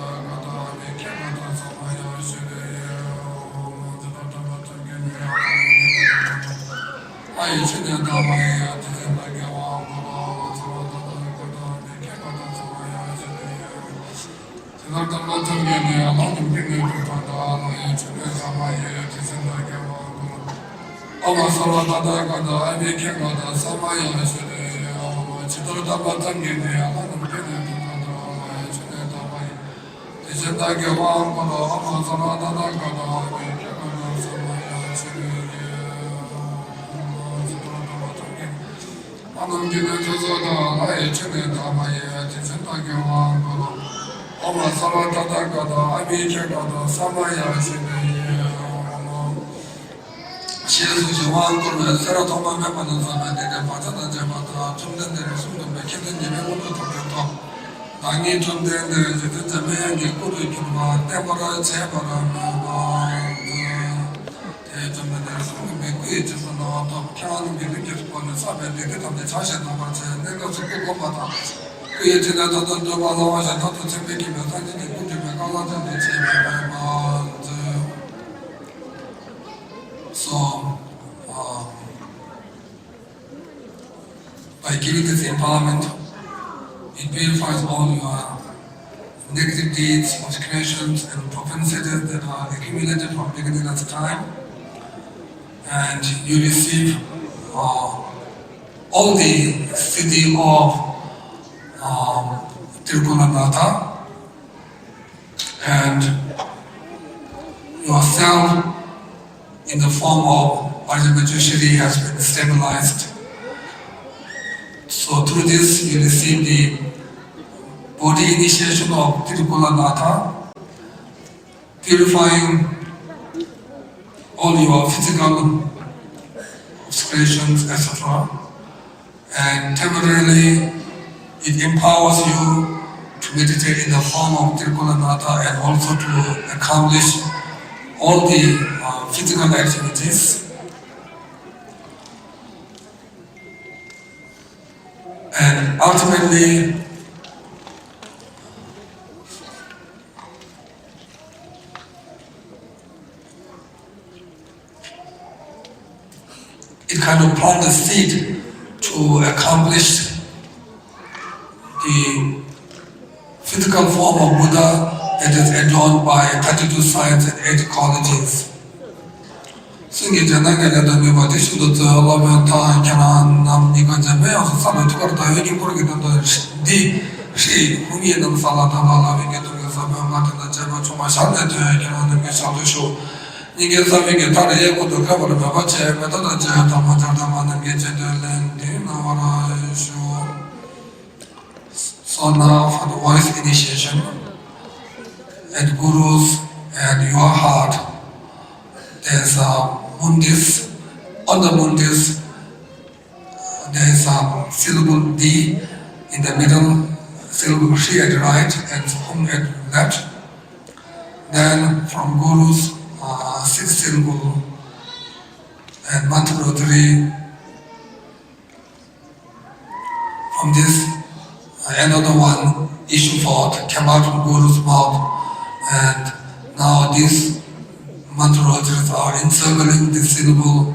ཨ་བྷི་ཁྱེ་ག་ད་ས་མ་ཡ་ཤི་རི། ཨོ་མ། ཇི་ལྟར་བསྟན་པ་ཐམས་ཅད་ནི། ལྷ་རྣམས་ཀྱི་ནི་ཐུགས་སྲོག་ལྟར། ལྷ་ཡི་ཆོས་ནི་དག་པ་ཡི། དེ་བཞིན་བདག་གིས་དབང་བསྐུར་རོ། ཨོ་མ་ཚར་བ་ད་ལྟ་ག་ད་ཨ་བྷི་ཁྱེ་ག་ད་ས་མ་ཡ་ཤི་རི། དེ་ལྟར་བསྟན་པ་ཐམས་ཅད་ནི། ལྷ་རྣམས་ཀྱི་ནི་ཐུགས་སྲོག་ལྟར། ལྷ་ཡི་ཆོས་ནི་དག་པ་ཡི། དེ་བཞིན་བདག་གིས་དབང་བསྐུར་རོ། ཨོ་མ་ཚར་བ་ད་ལྟ་ག་ད་ཨ་བྷི་ཁྱེ་ག་ད་ས་མ་ཡ་ཤི་རི། ཨོ་མ། ཇི་ལྟར་བསྟན་པ་ཐམས་ཅད་ནི། ལྷ་རྣམས་ཀྱི་ནི་ཐུགས་སྲོག་ལྟར། ལྷ་ཡི་ཆོས་ནི་དག་པ་ཡི། དེ་བཞིན་བདག་གིས་དབང་བསྐུར་རོ། ཨོ་མ་ཚར་བ་ད་ལྟ་ག་ད་ཨ་བྷི་ཁྱེ་ག་ད་ས་མ་ཡ་ཤི་རི། ཨོ་མ། ཇི་ལྟར་བསྟན་པ་ཐམས་ཅད་ནི། ལྷ་རྣམས་ཀྱི་ནི་ཐུགས་སྲོག་ལྟར། ལྷ་ཡི་ཆོས་ནི་དག་པ་ཡི། དེ་བཞིན་བདག་གིས་དབང་བསྐུར་རོ། ཨོ་མ་ཚར་བ་ད་ལྟ་ག་ད་ཨ་བྷི་ཁྱེ་ག་ད་ས་མ་ཡ་ཤི་རི། ཨོ་མ། ཞེས་གསུངས་ཤིང་དབང་བསྐུར་བས། སེ་ར་ཐོག་མ་མེད་པ་ནས་བརྩམས་པའི་བདེ་གཤེགས་བག་ཅག་དང་བཅས་པ་དག་བཅོམ་ལྡན་འདས་གསུང་བཏུབ་པའི་མཁྱེན་བརྩེ་ཉི་མའི་དངོས་གྲུབ་ཐོབ་པའི་ཐོག་བདག་ཉིད་བཅོམ་ལྡན་འདས་རྗེ་བཙུན་འཇམ་དཔལ་དབྱངས་ཀྱི་སྐུ་རུ་གྱུར་པ་བརྟན་པར་བྱས་པར་མོས་པ། དེས་བཅོམ་ལྡན་འདས་གསུང་གི་མི་སྐུ་ཡི་རྗེས་སུ་གནང་བ་ཐོབ། མཁས་པ་རྣམས་ཀྱིས་ལུས་ཀྱི་སྒོ་ནས་བསགས་པའི་སྡིག་སྒྲིབ་ཐམས་ཅད་བྱང་ཞིང་དག་པར་བྱས། གནས་སྐབས་སུ་སྐུ་གོང་མ་དང་། སྐུ་ཡི་ཕྲིན་ལས་མཐར་ཐུག་བགྲོད་པ་སླ་བ་ཞིང་མཐར་ཐུག་ཚིམ་པའི་དཀྱིལ་མ་སངས་རྒྱས་ཀྱི་སྐུ་འགྲུབ་པའི་བཀའ་སློབ་ཙམ་དུ་བྱས་པའི་མོས་པ་མཛོད། So, um, by giving this empowerment, it purifies all your negative deeds, obscurations, and propensities that are accumulated from beginningless time, and you receive, uh, all the siddhi of, um, Trikulonatha, and yourself in the form of Arjuna Manjushri has been stabilized. So through this, you receive the body initiation of Trikulonatha, purifying all your physical obscurations, et cetera. And temporarily, it empowers you to meditate in the form of Trikulonatha and also to accomplish all the, uh, physical activities. And ultimately, it kind of plant the seed to accomplish the physical form of Buddha that is adorned by thirty-two signs and eight qualities. སེམས་ཀྱི་རྒྱ་ནང་གི་ལས་དང་ནུས་པ་དེ་བཞིན་དུ་སྩོལ། སློབ་དཔོན་དང་ཁྱེད་རང་རྣམས་གཉིས་ཀ་འཇམ་པའི་དབྱངས་སུ་གསལ་བའི་ཐུགས་ཀར་བདག་ཡོད་དཀྱིལ་འཁོར་གྱི་དོན་དུ་འདི་ཧྲཱིཿལྷུང་བཟེད་རྣམས་སལ་ལ་དང་ལ་ལ་བའི་དགེ་འདུན་གྱི་ས་བོན་ལྔ་དེ་དང་བཅས་པ་ཕྱུག་མ་ཞལ་ནས་ཐོན། ཁྱེད་རང་རྣམས་ཀྱི་ཞལ་དུ་ཞུགས། སྙིང་གའི་རྩ་བའི་གི་མཐར་གཡས་སྐོར་དུ་བཀོད་པར་འབད་པ་བྱས། མེ་ཏོག་དང་བཅས་པའི་ཐལ་མོ་སྦྱར་ཏེ་མ་རྣམས་ཀྱི་རྗེས་སུ་ལན་བདུན་གནང་བར་ཞུ། So now for the voice initiation. At Guru's and your heart, there's a mundis. On the mundis, there is a syllable D in the middle, syllable Hri at right, and Hum at left. Then from Guru's, uh, six syllable and mantra rotary. From this, uh, another one issue forth, came out from Guru's mouth, and now these mantra rotaries are encircling the syllable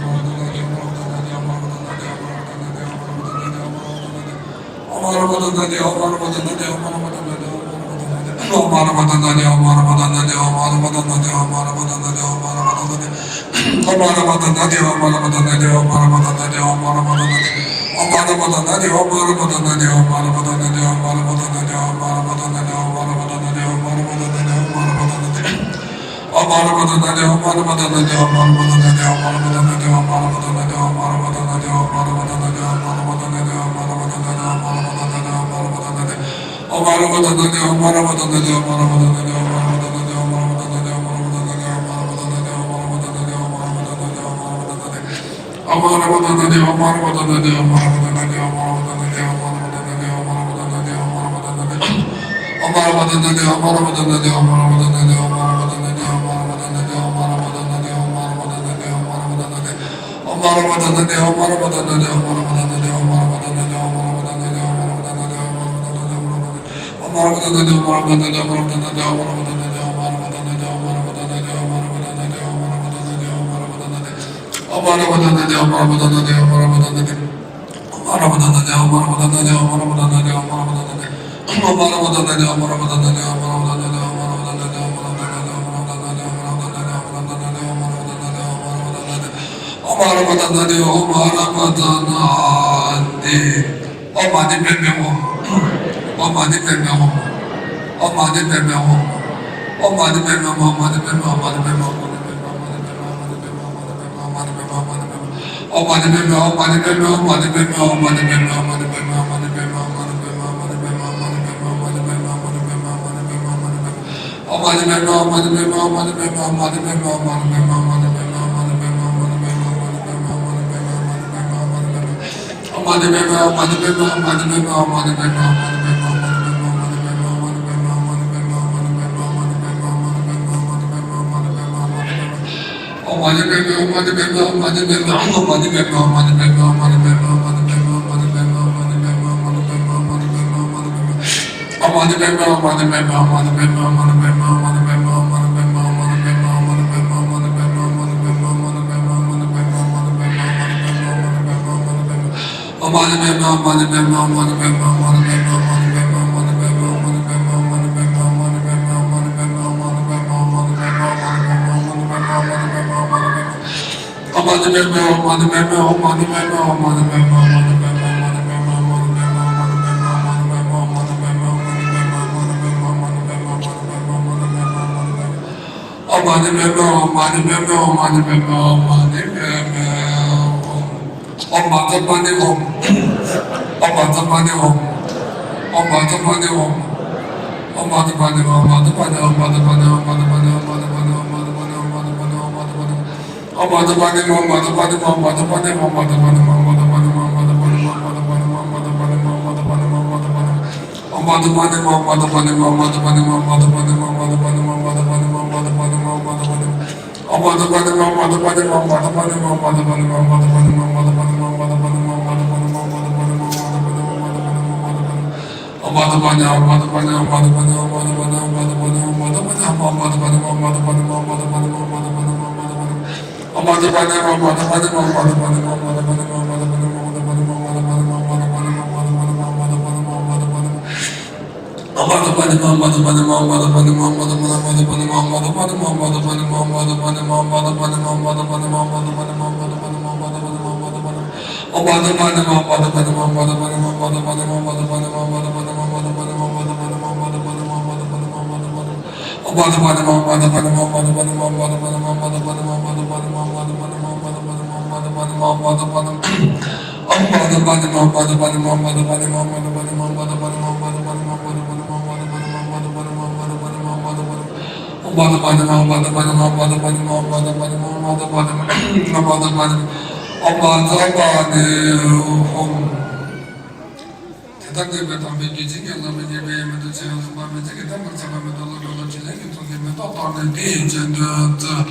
དེ་ལྟར་འདོད་པའི་དམ་པའི་རྒྱུད་བྱིན་གྱིས་བརླབས་པའི་ཉེས་པའི་མེ་ཏོག་ཆེན་ཡང་དུ་མ་མེད་ཚིག་གི་ཐ་མར་ཚ་བ་མེ་ཏོག་ལ་འགྲོ་ལ་བྱིན་ལེན་གྱི་ཚོགས་ཀྱི་མེ་ཏོག་གཏོར་ནས་འདི་ཡི་རྗེས་ཟློས་མཛོད།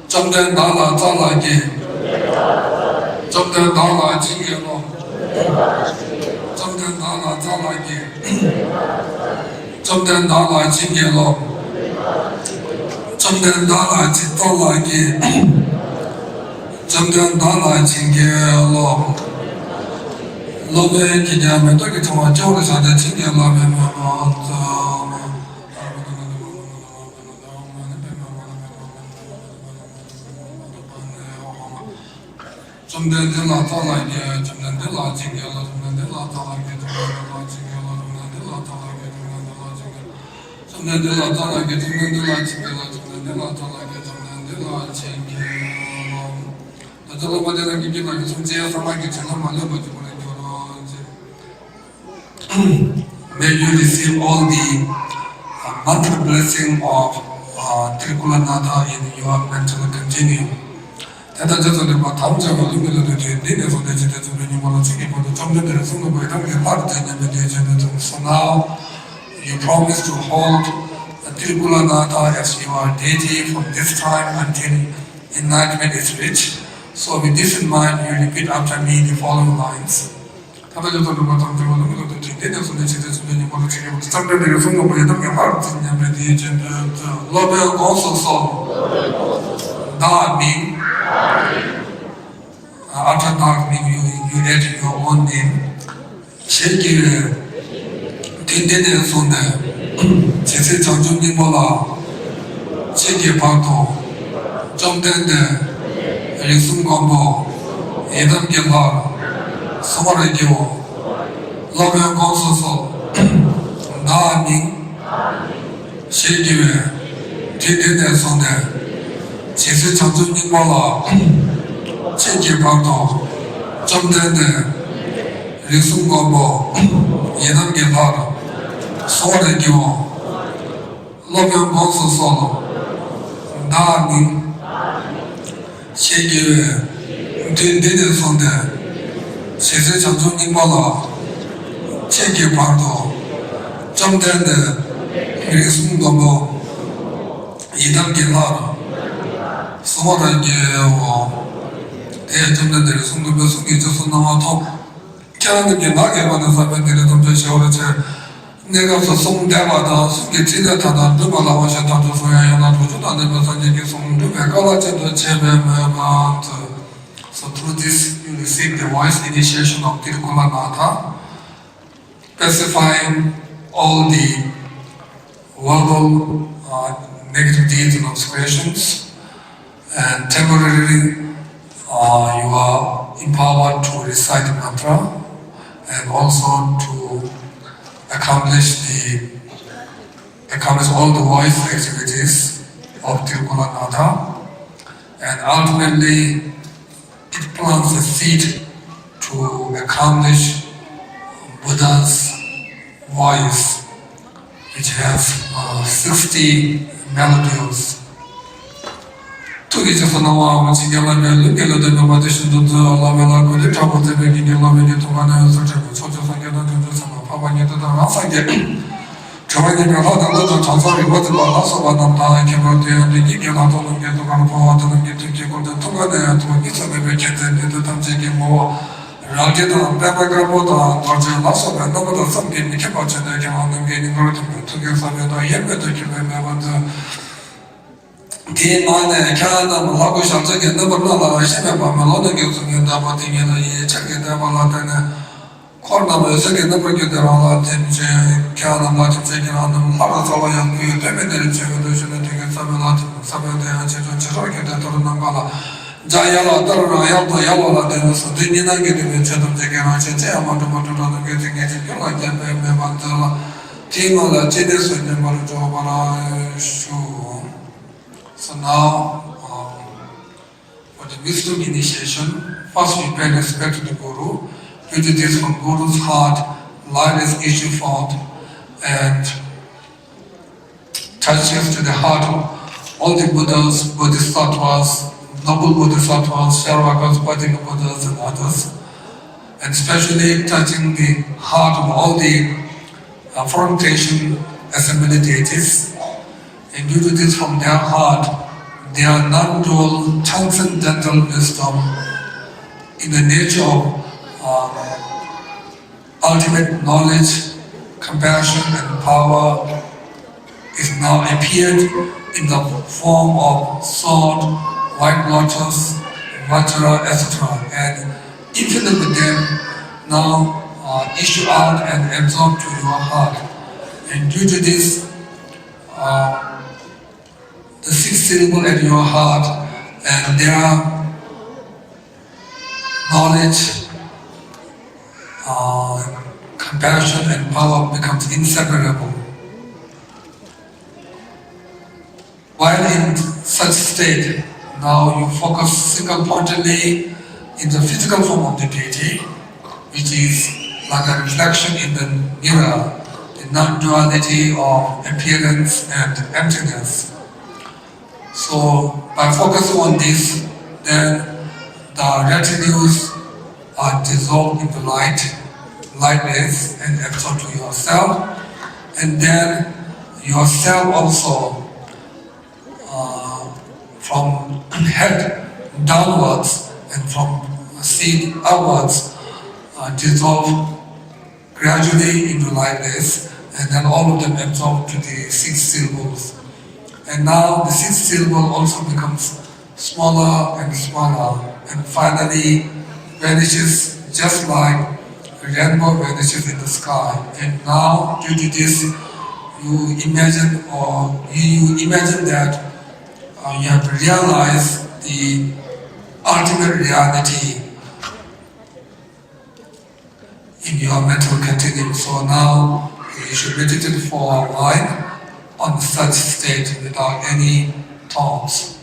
བཅོམ་ལྡན་བདག་ལ་སྩལ་ལགས་ཀྱི། བཅོམ་ལྡན་བདག་ལ་བྱིན་གྱིས་རློབས། བཅོམ་ལྡན་བདག་ལ་སྩལ་ལགས་ཀྱི། བཅོམ་ལྡན་བདག་ལ་བྱིན་གྱིས་རློབས། བཅོམ་ལྡན་བདག་ལ་བྱིན་སྩལ་ལགས་ཀྱི། བཅོམ་ལྡན་བདག་ལ་བྱིན་གྱིས་རློབས། སློབ་དཔོན་གྱིས་ཀྱང་མེ་ཏོག་གི་ཕྲེང་བ་སྤྱི་བོར་བཞག་སྟེ་བྱིན་གྱིས་བརླབས་པའི་མོས་པ་དང་། བཅོམ་ལྡན་འདས་ལ་སྩལ་ལགས་ཀྱི། བཅོམ་ལྡན་འདས་ལ་བྱིན་གྱིས་རློབས། བཅོམ་ལྡན་འདས་ལ་སྩལ་ལགས་ཀྱི། བཅོམ་ལྡན་འདས་ལ་བྱིན་གྱིས་རློབས། བཅོམ་ལྡན་འདས་ལ་སྩལ་ལགས་ཀྱི། བཅོམ་ལྡན་འདས་ལ་བྱིན་གྱིས་རློབས། བཅོམ་ལྡན་འདས་ལ་སྩལ་ལགས་ཀྱི། བཅོམ་ལྡན་འདས་ལ་བྱིན་གྱིས་རློབས། བཅོམ་ལྡན་འདས་ལ་སྩལ་ལགས་ཀྱི། བཅོམ་ལྡན་འདས་ལ་བྱིན་གྱིས་རློབས། ད་ལྟ་སློབ་མ་དེ་རང་གི་རྒྱུད་ལ་ཡོད་གསུང་ཅེས་ས་མ་གི་བྱིན་རླབས་མ་ལུས་པ་ཅིག་ཁོ་རང་འགྱུར་རོ་ཅེས། May you receive all the uh, mantra blessing of uh, Trikula Natha in your mental continuum. དེ་ལྟར་རྗེ་བཙུན་ཁྲི་པ་དམ་བཅའ་བའི་ལུང་གི་ལུང་དུ་དུས་འདི་ནས་བཟུང་སྟེ་ཇི་ལྟར་བྱུང་བའི་ཉིན་མོ་ལ་ཚིག་གི་བར་དུ་བཅོམ་ལྡན་འདས་གསུང་གི་བོད་དམ་གྱི་ལྷར་བརྩེ་ཉམས་པའི་དུས་ཆེན་དུ་ཐུགས་སོ་ནའོ། You promise to hold the Trikula Natha as your deity from this time until enlightenment is reached. So with this in mind, you repeat after me the following lines. ད་ལྟ་ཡོད་དོ་འགྲུབ་པ་དང་འབྲེལ་བ་ལ་མི་ལོག་པའི་དྲིན་དེ་ནས་བཟུང་ནས་ཇི་ལྟར་བྱུང་བའི་ཉིན་མོ་ལ་ཚིག་གི་བར་དུ་བཅོམ་ལྡན་འདས་ཀྱི་གསུང་གི་བོད་དམ་གྱི་ལྷར་བརྩེ་ཉམས་པའི་དུས་ཆེན་དུ་སློབ་དཔོན་དགོངས་སུ་གསོལ། བདག་མིང་། After བདག་མིང་you, you add your own name. ཞེས་བགྱི་བའི་དུས་འདི་ནས་བཟུང་ནས་ཇི་སྲིད་བྱང་ཆུབ་སྙིང་པོ་ལ་མཆིས་ཀྱི་བར་དུ་བཅོམ་ལྡན་འདས་རིགས་གསུམ་མགོན་པོ་ཡི་དམ་གྱི་ལྷར་གསོལ་བར་བགྱིའོ། སློབ་དཔོན་དགོངས་སུ་གསོལ། བདག་མིང་། ཞེས་བགྱི་བའི་དུས་འདི་ནས་བཟུང་ནས་ཇི་སྲིད་བྱང་ཆུབ་སྙིང་པོ་ལ་མཆིས་ཀྱི་བར་དུ་བཅོམ་ལྡན་འདས་རིགས་གསུམ་མགོན་པོ་ཡི་དམ་གྱི་ལྷར་གསོལ་བར་བགྱིའོ། སློབ་དཔོན་དགོངས་སུ་གསོལ། བདག་མིང་། ཞེས་བགྱི་བའི་དུས་འདི་ནས་བཟུང་སྟེ་ཇི་སྲིད་བྱང་ཆུབ་སྙིང་པོ་ལ་མཆིས་ཀྱི་བར་དུ་བཅོམ་ལྡན་འདས་རིགས་གསུམ་མགོན་པོ་ཡི་དམ་གྱི་ལྷར་གསོལ་བར་བགྱིའོ། དེས་བཅོམ་ལྡན་འདས་རིགས་གསུམ་མགོན་པོའི་གསུང་གི་རྗེས་སུ་གནང་བ་ཐོབ། ཁྱེད་རང་གི་ངག་གི་སྒོ་ནས་བསགས་པའི་ནད་རིགས་ཐམས་ཅད་ཞི་བར་བྱེད། གནས་སྐབས་སུ་གསུང་བདེ་བ་དང་གསུང་གི་ཕྲིན་ལས་མཐའ་དག་འགྲུབ་པ་ལ་འོ་ཞེས་ཐག་ཆོད་གསུང་ཡང་ཡང་ན་དྲུག་ཅུ་དང་ལྡན་པའི་སངས་རྒྱས་ཀྱི་གསུང་འགྲུབ་པའི་དཀའ་སླ་ཅན་དུ་བྱེད་པའི་མོས་པ་དང་། So through this you receive the wise initiation of Tirukula Natha, pacifying all the verbal uh, negative deeds and obscurations. And temporarily, uh, you are empowered to recite the mantra and also to accomplish the accomplish all the wise activities of Tirukula Natha, and ultimately it plants a seed to accomplish Buddha's voice, which has uh, sixty melodies. ཐུགས་ཀྱི་རྗེས་སུ་གནང་བའམ་བྱིན་གྱིས་བརླབས་པའི་ལུས་ཀྱི་ལུས་རྟེན་མོས་པ་དེ་བཞིན་དུ་མཛོད། བླ་མའི་ལྷ་ཀུན་ལས་དྲག་པོ་མཛད་པའི་བརྒྱུད་ནས་བླ་མའི་ཉེ་དུ་གང་ན་ཡོད་ཚུལ་ཁྲིམས་ཀྱི་ཕྱོགས་བཅུའི་སངས་རྒྱས་དང་བྱང་ཆུབ་སེམས་དཔའ་འཕགས་པ་ཉིད་དུ་དང་རང་སངས་རྒྱས། དྲི་བ་ཉེས་པའི་ལྷ་དང་ཀླུ་དང་དྲང་སྲོང་རིག་པ་འཛིན་པ་ལ་སོགས་པ་རྣམས་དང་། ཁྱད་པར་དུ་ཡང་བདེ་སྐྱིད་ཀྱི་ལྷ་ཚོགས་རྣམས་ཀྱི་ཐུགས་ཀར་འཕོ་བ་དེ་རྣམས་ཀྱི་ཐུགས་ཀྱི་དཀོར་སྟོན་ཐུགས་ཀ་ནས་ཡང་ཐུགས་ཉིད་ཚོགས་མེད་པའི་མཁྱེན་བརྩེ་ནུས་མཐུ་ཐམས་ཅད་ཀྱི་ངོ་བོ། རང་རྒྱལ་དང་པདྨ་དཀར་པོ་དང་རྡོ་རྗེ་ལ་སོགས་པའི་རྣམ་པ་དང་བསམ་གྱིས་མི་ཁྱབ་པ་བྱོན་ནས་ཁྱེད་རང་རྣམས་ཀྱི་སྙིང་གར་ཐིམ་པས་ཐུགས་ཀྱི་ས་བོན་དང་དབྱེར་མེད་དུ་གྱུར་པའི་མོས་པ་མཛོད། དེའི་ངང་ནས་ཁྱེད་རྣམས་ལྷ་སྐུ་ཞལ་གཅིག་གི་རྣམ་པར་སྣང་ལ་གཞི་མེད་པ་མེ་ལོང་ནས་འགྱུར་ཚུལ་ངེས་གདབ་པ་དེ་ཉིད་ལ་ཡིད་ཆེས་ཀྱི་བཟླས་པ་ལ་བརྟེན་ནས། འཁོར་རྣམས་འོད་གསལ་གྱི་རྣམ་པར་གྱུར་ཏེ་རང་ལ་བརྟེན་ཅིང་། ཁྱེད་རྣམས་ལ་ཐམས་ཅད་ཀྱི་རང་རྣམ་ལྷ་དང་ཚོགས་པ་ཡང་ཁྱོད་ཡོད་དོན་མེད་ནས་རིན་ཆེན་འོད་དུ་ཞུ་ནས། དེ་གའི་ས་བོན་ལ་ས་བོན་དེ་ཡང་ཆེ་ཆུང་ཇི་ལྟར་ཁྱོད་དེ་ལྟར་ནམ་མཁའ་ལ། འཇའ་ཡལ་བ་ལྟར་རང་ཡལ་དང་ཡལ་བ་ལ་བརྟེན་ནས་སོ། དེ་ཉིད་ནང་གི་དེ་བས་ཆོས་ཐམས་ཅད་ཀྱི་རང་བཞིན་ཅི་ཡང་མ་གྲུབ་པ་སྤྲོས་བྲལ་ནམ་མཁའི་ཚིག་ངེས་ཅན་ཁྱོད་ལ་མཁྱེན་པས་སྨོད་པར་མཛོད་ལ། དེའི་ངང་ལ་ཅི་གནས་སུ་མཉམ་པར་འཇོག་པར་ཞུ། So now, um, for the wisdom initiation, first we pay respect to the Guru. Due to this, from Guru's heart, light is issued forth and touches to the heart of all the Buddhas, Bodhisattvas, noble Bodhisattvas, Charvakas, Paccekabuddhas, and others, and especially touching the heart of all the uh, foreign Christian assembly deities. And due to this, from their heart, their non-dual transcendental wisdom in the nature of um, ultimate knowledge, compassion, and power is now appeared in the form of sword, white lotus, vajra, et cetera. And infinite with them now uh, issue out and absorb to your heart. And due to this, uh, the sixth syllable at your heart and their knowledge, uh, compassion, and power becomes inseparable. While in such state, now you focus single-pointedly in the physical form of the deity, which is like a reflection in the mirror, the non-duality of appearance and emptiness. So by focusing on this, then the retinues are dissolved in the light, light is and absorbed to yourself, and then yourself also, uh, from head downwards and from feet upwards, uh, dissolve gradually into lightness, and then all of them absorb to the six syllables. And now the sixth syllable also becomes smaller and smaller, and finally vanishes just like a rainbow vanishes in the sky. And now, due to this, you imagine or you, you imagine that uh, you have to realize the ultimate reality in your mental continuum. So now you should meditate for a while on such state without any thoughts.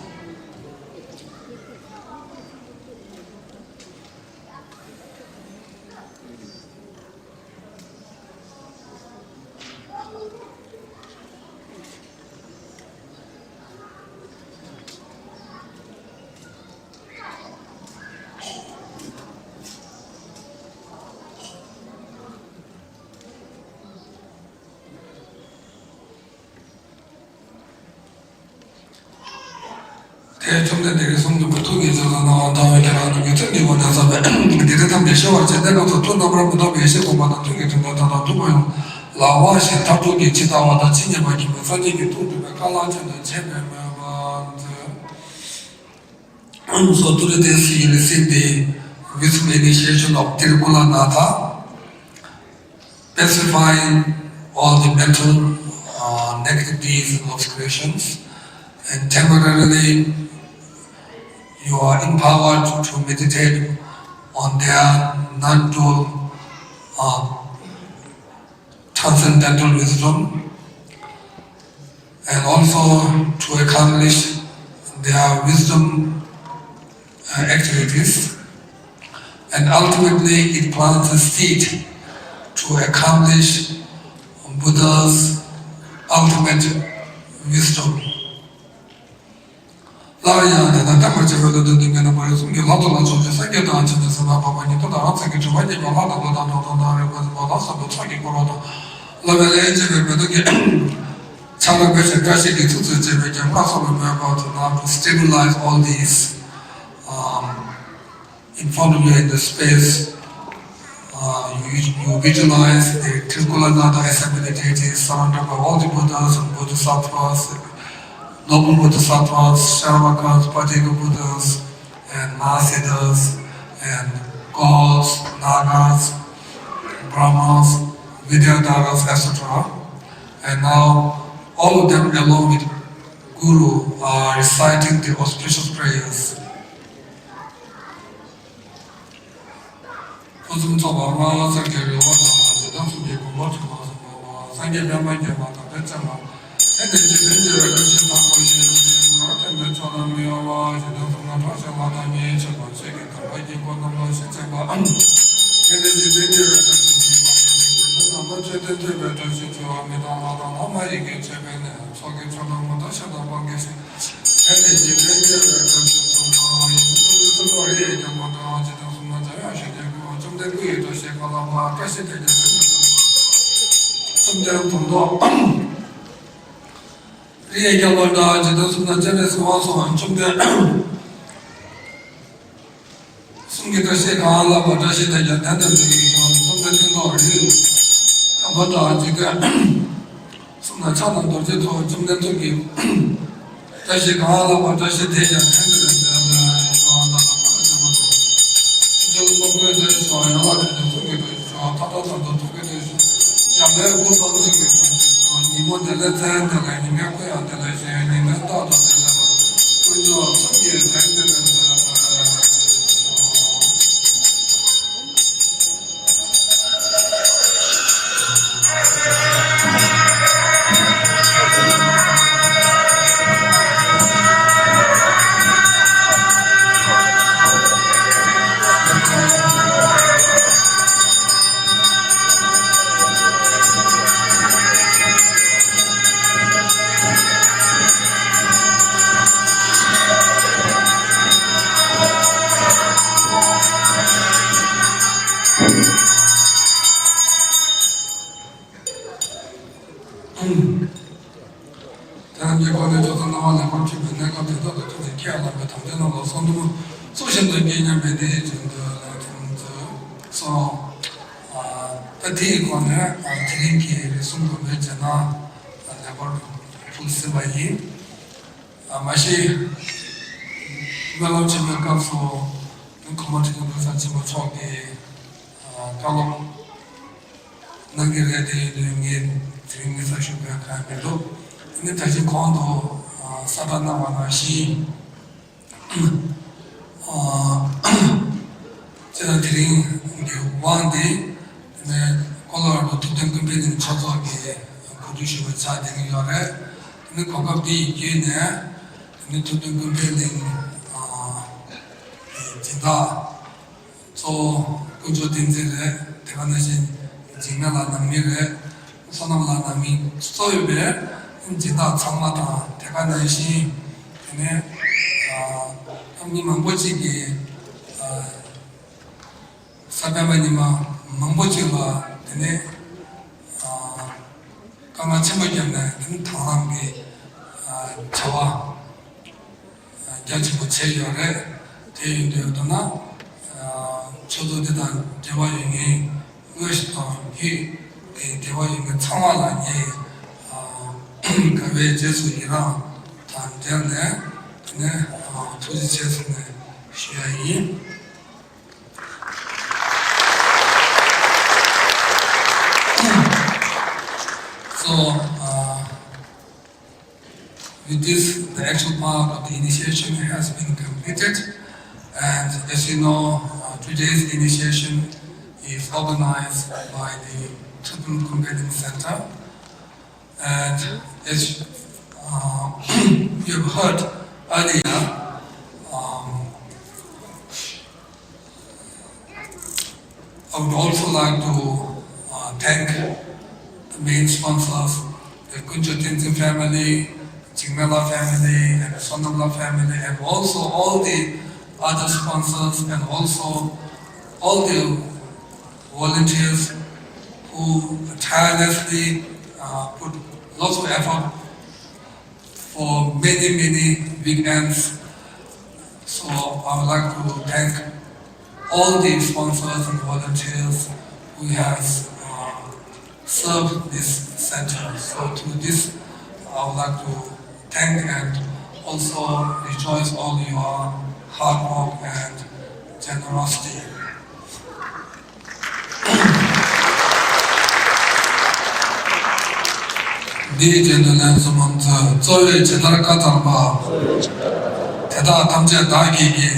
དེས་བཅོམ་ལྡན་འདས་ཀྱིས་གསུངས་པའི་ཐུགས་ཀྱི་རྗེས་སུ་གནང་བ་དང་། ཁྱེད་རང་རྣམས་ཀྱིས་ཚུལ་འདི་སྒོ་ནས་བསམས་པས། འདི་རིགས་ཐམས་ཅད་ཤེས་པར་བྱས་ནས། སྣ་ཚོགས་ཐུགས་རྣམ་པར་མི་རྟོག་པའི་ཡེ་ཤེས་སྒོམ་པ་དང་། ཐུགས་ཀྱི་དྲན་པ་དག་དང་བསྡུ་བ་ཡང་ལག་པ་བཞིན་མཐར་ཐུག་གི་ཇི་ལྟ་བ་དང་ཇི་སྙེད་པ་མཁྱེན་པའི་སངས་རྒྱས་ཀྱི་ཐུགས་འགྲུབ་པའི་བཀའ་ལ་ཆོས་འདི་བྱས་པས་སྨོན་པར་མཛོད། So through this you receive the wisdom initiation of Trikulanaṭha, pacifying all the mental uh, negative deeds and obscurations, and temporarily you are empowered to meditate on their non-dual uh, transcendental wisdom, and also to accomplish their wisdom uh, activities. And ultimately, it plants the seed to accomplish Buddha's ultimate wisdom. སླར་ཡང་དེ་ལྟར་བསྟན་པར་བྱ་བའི་བློ་ལྡན་སྡུག་བསྔལ་རྣམ་པར་རིག་གསུམ་གྱི་ལམ་དུ་ལ་ཕྱོགས་ཀྱི་སངས་རྒྱས་དང་བྱང་ཆུབ་སེམས་དཔའ་འཕགས་པ་ཉིད་དུ་དང་རང་སེམས་ཀྱི་སྒྲིབ་པ་ཉེས་པ་ལྷག་ཏུ་དགོད་དང་འགྲོགས་དང་དང་རེག་པ་ཟིན་པ་ལ་སོགས་པའི་ཚོགས་ཀྱིས་བསྐོར་བ་དང་། སློབ་དཔོན་ལྷ་ཡིས་བྱིན་པའི་མེ་ཏོག་གི་ཆར་ལ་འབུལ་ཞིང་བཀྲ་ཤིས་ཀྱི་ཚིགས་སུ་བཅད་པའི་རྒྱན་སྔར་སོགས་ལ་མོས་པ་དང་། Now to stabilize all these, um, in front of you in the space, uh, you, you visualize the Trikulanaṭha assembly deities surrounded by all the Buddhas and Bodhisattvas, noble Bodhisattvas, Shravakas, Paccekabuddhas, and Mahasiddhas, and gods, Nagas, Brahmas, Vidyadharas, et cetera. And now, all of them along with Guru are reciting the auspicious prayers. ཕུན་སུམ་ཚོགས་པ་ལྔ་སངས་རྒྱས་རི་བོ་དང་ཞེ་སྡང་གསུམ་གྱི་གོ་འཕང་ཐོབ་པར་གསུངས་པ། སངས་རྒྱས་པདྨ་རྒྱལ་བ་དང་དཔལ་ཆེན་པོ། ཨེ་ནི་འཇིག་རྟེན་གྱི་བཀྲ་ཤིས་དང་པོ་ཡིན། ངག་དང་ལྡན་པའི་མཆོག་དང་མི་གཡོ་བ། ཞེ་སྡང་གསུམ་ལ་ཕྲག་བྱ་བ་དང་ཉེས་ཆད་པ། ཆོས་ཀྱི་དམ་པ་དཀྱིལ་འཁོར་རྣམས་ལ་ཞེས་བྱ་བ། ཨེ་ནི་འཇིག་རྟེན་གྱི་བཀྲ་ཤིས་ཡིན། ཞེ་སྡང་གསུམ་ལ་མཆོད་རྟེན་ཐོད་པའི་བཀྲ་ཤིས་ཆེ་བ། མི་དང་ལྷ་དང་ལྷ་མ་ཡིན་གྱི་མཆོད་པའི་གནས། ཚོགས་ཀྱི་མཆོག་དང་མུ་སྟེགས་ཞེ་སྡང་སྤངས་ཀྱི་ཞིང་། ཨེ་ནི་འཇིག་རྟེན་གྱི་བཀྲ་ཤིས་གསུམ་ལ་ཡིན། གསུམ་ལ་གསུམ་པ་རི་ཡི་རྒྱལ་མོ་དང་། འཇིག་རྟེན་གསུམ་ན་འཇམ་དབྱངས་ཞལ་གྱི་སྐུ། བཅོམ་ལྡན་སྐུ་ཡི་བཀྲ་ཤིས་གང་ལ་བ། བཀྲ་ཤིས་དེས་ཀྱང་དེང་འདིར་བསྟན་པ། བཅོམ་ལྡན་དོན་རྟོགས། རི་ཡི་རྒྱལ་མོ་དང་། འཇིག་རྟེན་གསུམ་ན་འཇམ་པའི་སྲིད་པ་སོགས། བཅོམ་ལྡན་གསུམ་གྱི་བཀྲ་ཤིས་གང་ལ་བ། བཀྲ་ཤིས་དེས་ཀྱང་དེང་འདིར་བསྟན་པའི་ཞིང་། བཅོམ་ལྡན་ཀུན་ཏུ་རིག་པའི་དང་པོ་དང་འཇིག་རྟེན་གསུམ་ན་ཕྱག་དང་རྡོ་རྗེ་ཐོབ། བཅོམ་ལྡན་ཐུགས་ཀྱི་བཀྲ་ཤིས་གང་ལ་བ། བཀྲ་ཤིས་དེས་ཀྱང་དེང་འདིར་བསྟན་པའི་ཞིང་། ལ་དྭགས་པོ་ཏ་ལ་ཇོ་བོ་དང་། ཁྱེད་ཚོ་ལ་ཕུག་པའི་ཚེ་ཞིང་། ཡང་ལ་དྭགས་ཀྱི་ཚོགས་ཀྱི་བཀྲ་ཤིས་ཤོག་ཐ་ཐོ་ཐ་ཐོ་ཐུགས་ཀྱི་བཀྲ་ཤིས་ཤོག་འཇམ་པའི་སྐུ་གསུང་ཐུགས་ཀྱི་བཀྲ་ཤིས་ཤོག་ཉིན་མོ་བདེ་ལེགས་མཚན་བདེ་ལེགས། ཉི་མའི་སྐུ་ཡང་བདེ་ལེགས་ཤིང་། ཉི་མའི་རྟགས་དང་བདེ་ལེགས་པ། དཀོན་མཆོག་གསུམ་གྱི་དོན་བདེ་ལེགས་མཛད་པར་ཤོག་དེ་རྣམས་ཀྱི་སྒོ་ནས་ཆོས་ཚོགས་སྣང་བ་ལེགས་པར་ཕྱུག་པའི་གནས་སྐབས་དེ་དག་ཏུ་ཐུགས་རྗེ་ཁྱེད་ལ་ཕན་པའི་དམ་ལྡན་རྣམས་ལ་གསོལ་འདུམ་ཚུལ་བཞིན་དུ་བགྱིད་སྙམ་པའི་དེའི་བྱང་དུ་ལ་ཐིམ་ཚུལ་སོགས། ད་དེའི་སྒོ་ནས་དེ་རིང་གི་རེ་ཟུང་དགོན་པའི་རྗེས་གནང་ལེགས་པར་ཕུལ་ཟིན་པ་ཡིན། མ་གཞི་སྨོན་ལམ་ཆེན་མོའི་སྐབས་སུ་གོང་མ་ཁྲི་སྟོན་ཀུན་བཟང་ཆེན་པོ་མཆོག་གིས་བཀའ་སློབ་གནང་གི་རེད། དེ་ཡིན་དུས་ངས་དེ་རིང་དམིགས་བསལ་ཞུ་དགོས་གང་མི་འདུག་དེ་ནི་ད་ཅི་གོང་དུ་གསལ་བསྒྲགས་གནང་བ་ནང་བཞིན། སྤྱིར་བཏང་དེ་རིང་གི་དབང་འདི་ནི་ཀོ་ལོ་ར་ཌོ་ཐུབ་བསྟན་ཀུན་ཕན་གླིང་ཆོས་ཚོགས་ཀྱིས་གོ་སྒྲིག་ཞུས་པ་ཆགས་བསྡད་ཀྱི་ཡོད་རེད། དེ་ནི་གོ་སྐབས་འདི་ཡི་བརྒྱུད་ནས་དེ་ནི་ཐུབ་བསྟན་ཀུན་ཕན་གླིང་གི་སྦྱིན་བདག་གཙོ་བོ་དཀོན་མཆོག་བསྟན་འཛིན་རེད། དེ་ག་ནང་བཞིན་འཇིགས་མེད་ལགས་ནང་མི་རེད། བསོད་ནམས་ལགས་ནང་མི་གཙོ་ཡོད་པའི་སྦྱིན་བདག་ཚང་མ་དང་། དེ་ག་ནང་བཞིན་དེ་ནས་ཨ་མི་མང་པོ་ཅིག་གིས་ཨ་གཟའ་སྤེན་པ་ཉི་མ་མང་པོ་ཅིག་ལ་དེ་ནས་ཨ་དཀའ་ངལ་ཆེན་པོ་བརྒྱབ་ནས་དེ་ནས་དང་བླངས་ཀྱི་ཨ་བྱ་བ་རྒྱ་ཆེན་པོ་བྱས་ཡོད་རེད། དེ་ཡིན་དུས་ད་ན་ཆོས་ཚོགས་འདི་དང་འབྲེལ་བ་ཡོད་མཁན་དངོས་སུ་དང་བརྒྱུད་དེ་འབྲེལ་བ་ཡོད་མཁན་ཚང་མ་ལ་ངས་དགའ་བའི་རྗེས་སུ་ཡི་རང་དང་འབྲེལ་ནས་དེ་ནས་ཐུགས་རྗེ་ཆེ་ཟེར་ནས་ཞུ་ཡ་ཡིན། So, uh, with this, the actual part of the initiation has been completed. And as you know, uh, today's initiation is organized by the Thubten Computing Center. And as, uh, you have heard earlier, um, I would also like to, uh, thank the main sponsors, the Kuncho Tenzin family, Jingmela family, and Sonamla family, and also all the other sponsors, and also all the volunteers who tirelessly, uh, put lots of effort for many, many weekends. So I would like to thank all the sponsors and volunteers who has, uh, served this center. So through this, I would like to thank and also rejoice all your hard work and generosity. འདིའི་རྗེས་སུ་ལན་གསུམ་མམ་ཚོས། གཙོ་བོས་ཇི་ལྟར་བཀའ་སྩལ་པ། དེ་དག་ཐམས་ཅད་བདག་གིས་བགྱི།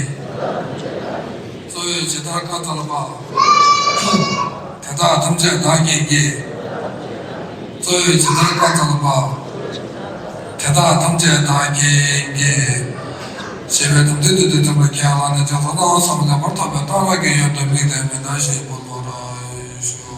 གཙོ་བོས་ཇི་ལྟར་བཀའ་སྩལ་པ། དེ་དག་ཐམས་ཅད་བདག་གིས་བགྱི། གཙོ་བོས་ཇི་ལྟར་བཀའ་སྩལ་པ། དེ་དག་ཐམས་ཅད་བདག་གིས་བགྱི། ཞེས་པའི་དམ་ཚིག་ཏུ་ཏུ་ཐིམ་པར་མཁྱེན་ལ་ནི་ཇོ་ཚོ་ནང་བསམ་ལེགས་པར་ཐོབ་པའི་གཏང་རག་གི་ཡོན་དུ་དམིགས་ཏེ་མི་འདའ་ཞིང་འབུལ་བར་ཞུ།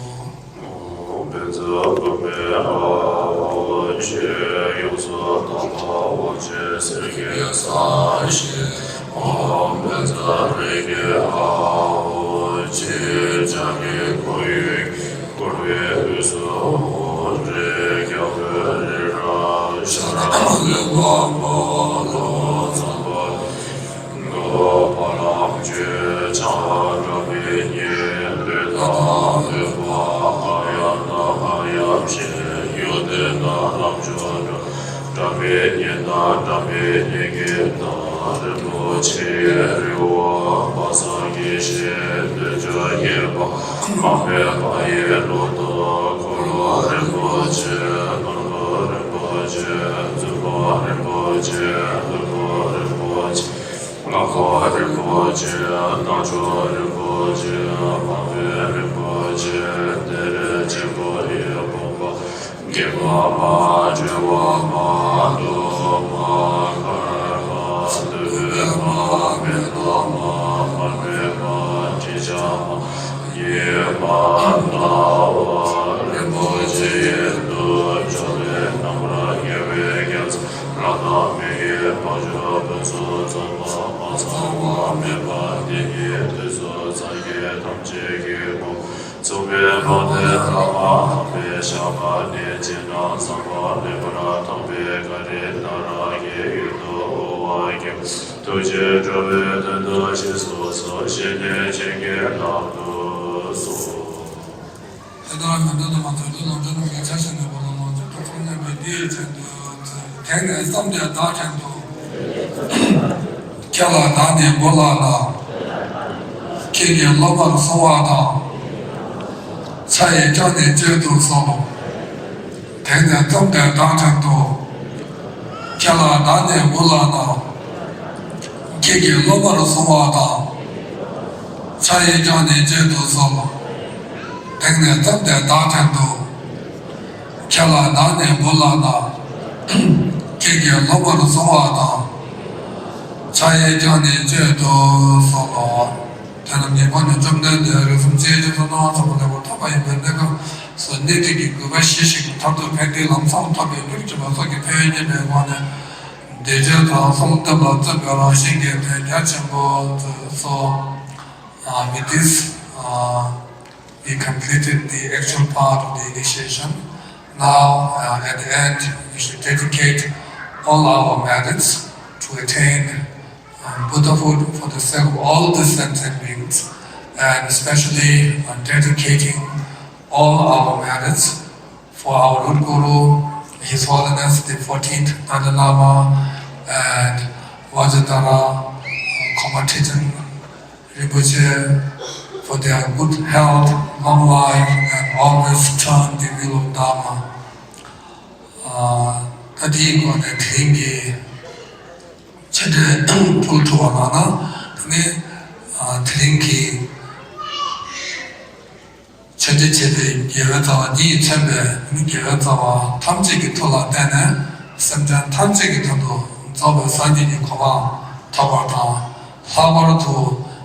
ལྷ་ཁང་རིན་པོ་ཆེ། རྟ་མཆོག་རིན་པོ་ཆེ། འཕགས་པའི་རིན་པོ་ཆེ། གཏེར་ཆེན་པོ་ཡི་དགོངས་པ་རྒྱས་པ་མ་བརྗོད་པ་མ་བསྡུ་བ་མ་འགགས་པ་བསྡུས་པ་མ་མེད་པ་མ་མར་མེད་པ་དྲི་ཆབ་མ་ཡིས་མ་འདའ་བ་རིན་པོ་ཆེ་ཡི་དུ་འཇོ་བའི་རྣམ་པར་དགེ་བའི་རྒྱལ་མཚན། ལྷ་དང་མི་ཡི་དཔལ་འབྱོར་ཕུན་སུམ་ཚོགས་པ་མ་ཚང་བ་མེད་པ་དེ་ཉིད་དུས་གསུམ་སངས་རྒྱས་ཐམས་ཅད་ཀྱི་གོ་འཕང་མཚུངས་པའི་ལྷ་དང་ལྷ་མ་དག་པའི་ཞགས་པ་ནི་སྤྱན་དྲངས་བསམ་པ་མེད་པར་ཐོགས་པའི་བཀའ་དྲིན་ནཱ་རོ་གི་ཡུལ་དུ་དབུ་བར་བརྒྱན། ཐུགས་རྗེས་འགྲོ་བའི་དོན་དུ་ཞིང་སུ་སོགས་བཞེད་ནས་བྱིན་གྱིས་བརླབ་ཏུ་གསོལ། དེ་ལྟར་མི་འདོད་དུ་མ་ཐོས་ཏེ་ལོངས་སྤྱོད་རྣམས་ཀྱི་ཆ་ཤས་ནས་བུ་ལ་ལོངས་སྤྱོད་དུ་ཚོགས་མཉམ་པའི་འདི་ཡི་ཚེ་འདུད་དེང་ནས་བརྩམས་ཏེ་བདག་གཞན་དུ། ཁྱེད་ལ་བདག་ནི་འབུལ་ལགས་ན། ཁྱེད་ཀྱི་སློབ་མར་གསུང་བ་དང་། ཕྱག་གཡས་བརྐྱངས་ནས་མཆོད་དུ་གསོལ་ལོ། དེང་ནས་བརྩམས་ཏེ་བདག་གཞན་དུ། ཁྱེད་ལ་བདག་ནི་འབུལ་ལགས་ན། ཁྱེད་ཀྱི་སློབ་མར་གསུང་བ་དང་། ཕྱག་གཡས་བརྐྱངས་ནས་མཆོད་དུ་གསོལ་ལོ། དེང་ནས་བརྩམས་ཏེ་བདག་གཞན་དུ། ཁྱེད་ལ་བདག་ནི་འབུལ་ལགས་ན། ཁྱེད་ཀྱི་སློབ་མར་གསུང་བ་དང་། ཕྱག་གཡས་བརྐྱངས་ནས་མཆོད་དུ་གསོལ་ལོ། དེ་རྣམས་ཀྱི་སྒོ་ནས་བཅོམ་ལྡན་འདས་རིགས་གསུམ་མཁྱེན་ཅིང་བསོད་ནམས་ཚོགས་པ་ལེགས་པར་ཐོབ་པ་ཡིན་པས་གནས་སྐབས་སུ་སྣོད་བཅུད་ཀྱི་དགོས་པ་བཞི་ཞིག་མཐར་ཐུག་ཕན་བདེའི་ལམ་བཟང་ཐོབ་པའི་རྒྱུར་གྱུར་པ་སོགས་ཀྱི་ཕན་ཡོན་བརྙེས་པའི་སྒོ་ནས་བཟླས་བརྗོད་དང་གསོལ་འདེབས་ལ་བརྩོན་པའི་རང་བཞིན་གྱི་དོན་རྒྱ་ཆེན་པོ་མཛོད་སོ། Uh, with this, uh, we completed the actual part of the initiation. Now, uh, at the end, we should dedicate all our merits to attain um, Buddhahood for the sake of all the sentient beings, and especially uh, dedicating all our merits for our root guru, His Holiness the fourteenth Dalai Lama, and Vajradhara, uh, Khoma Trijang Rinpoche, for their good health, long life, and always turn the wheel of Dharma. ཨ། ད་དེའི་སྒོ་ནས་དེ་རིང་གི་མཆོད་འབྲེལ་ཕུལ་ཐུབ་པ་ལགས་ན། དེ་ནི་ཨ། དེ་རིང་གི་མཆོད་འབྲེལ་བྱེད་པའི་དགེ་བའི་རྩ་བ་འདི་ཡིས་མཚོན་པའི་དེ་ནི་དགེ་བའི་རྩ་བ་ཐམས་ཅད་ཀྱི་མཐུ་ལ་བརྟེན་ནས་སེམས་ཅན་ཐམས་ཅད་ཀྱི་དོན་དུ་རྫོགས་པའི་སངས་རྒྱས་ཀྱི་གོ་འཕང་ཐོབ་པར་དང་། ལྷག་པར་དུ་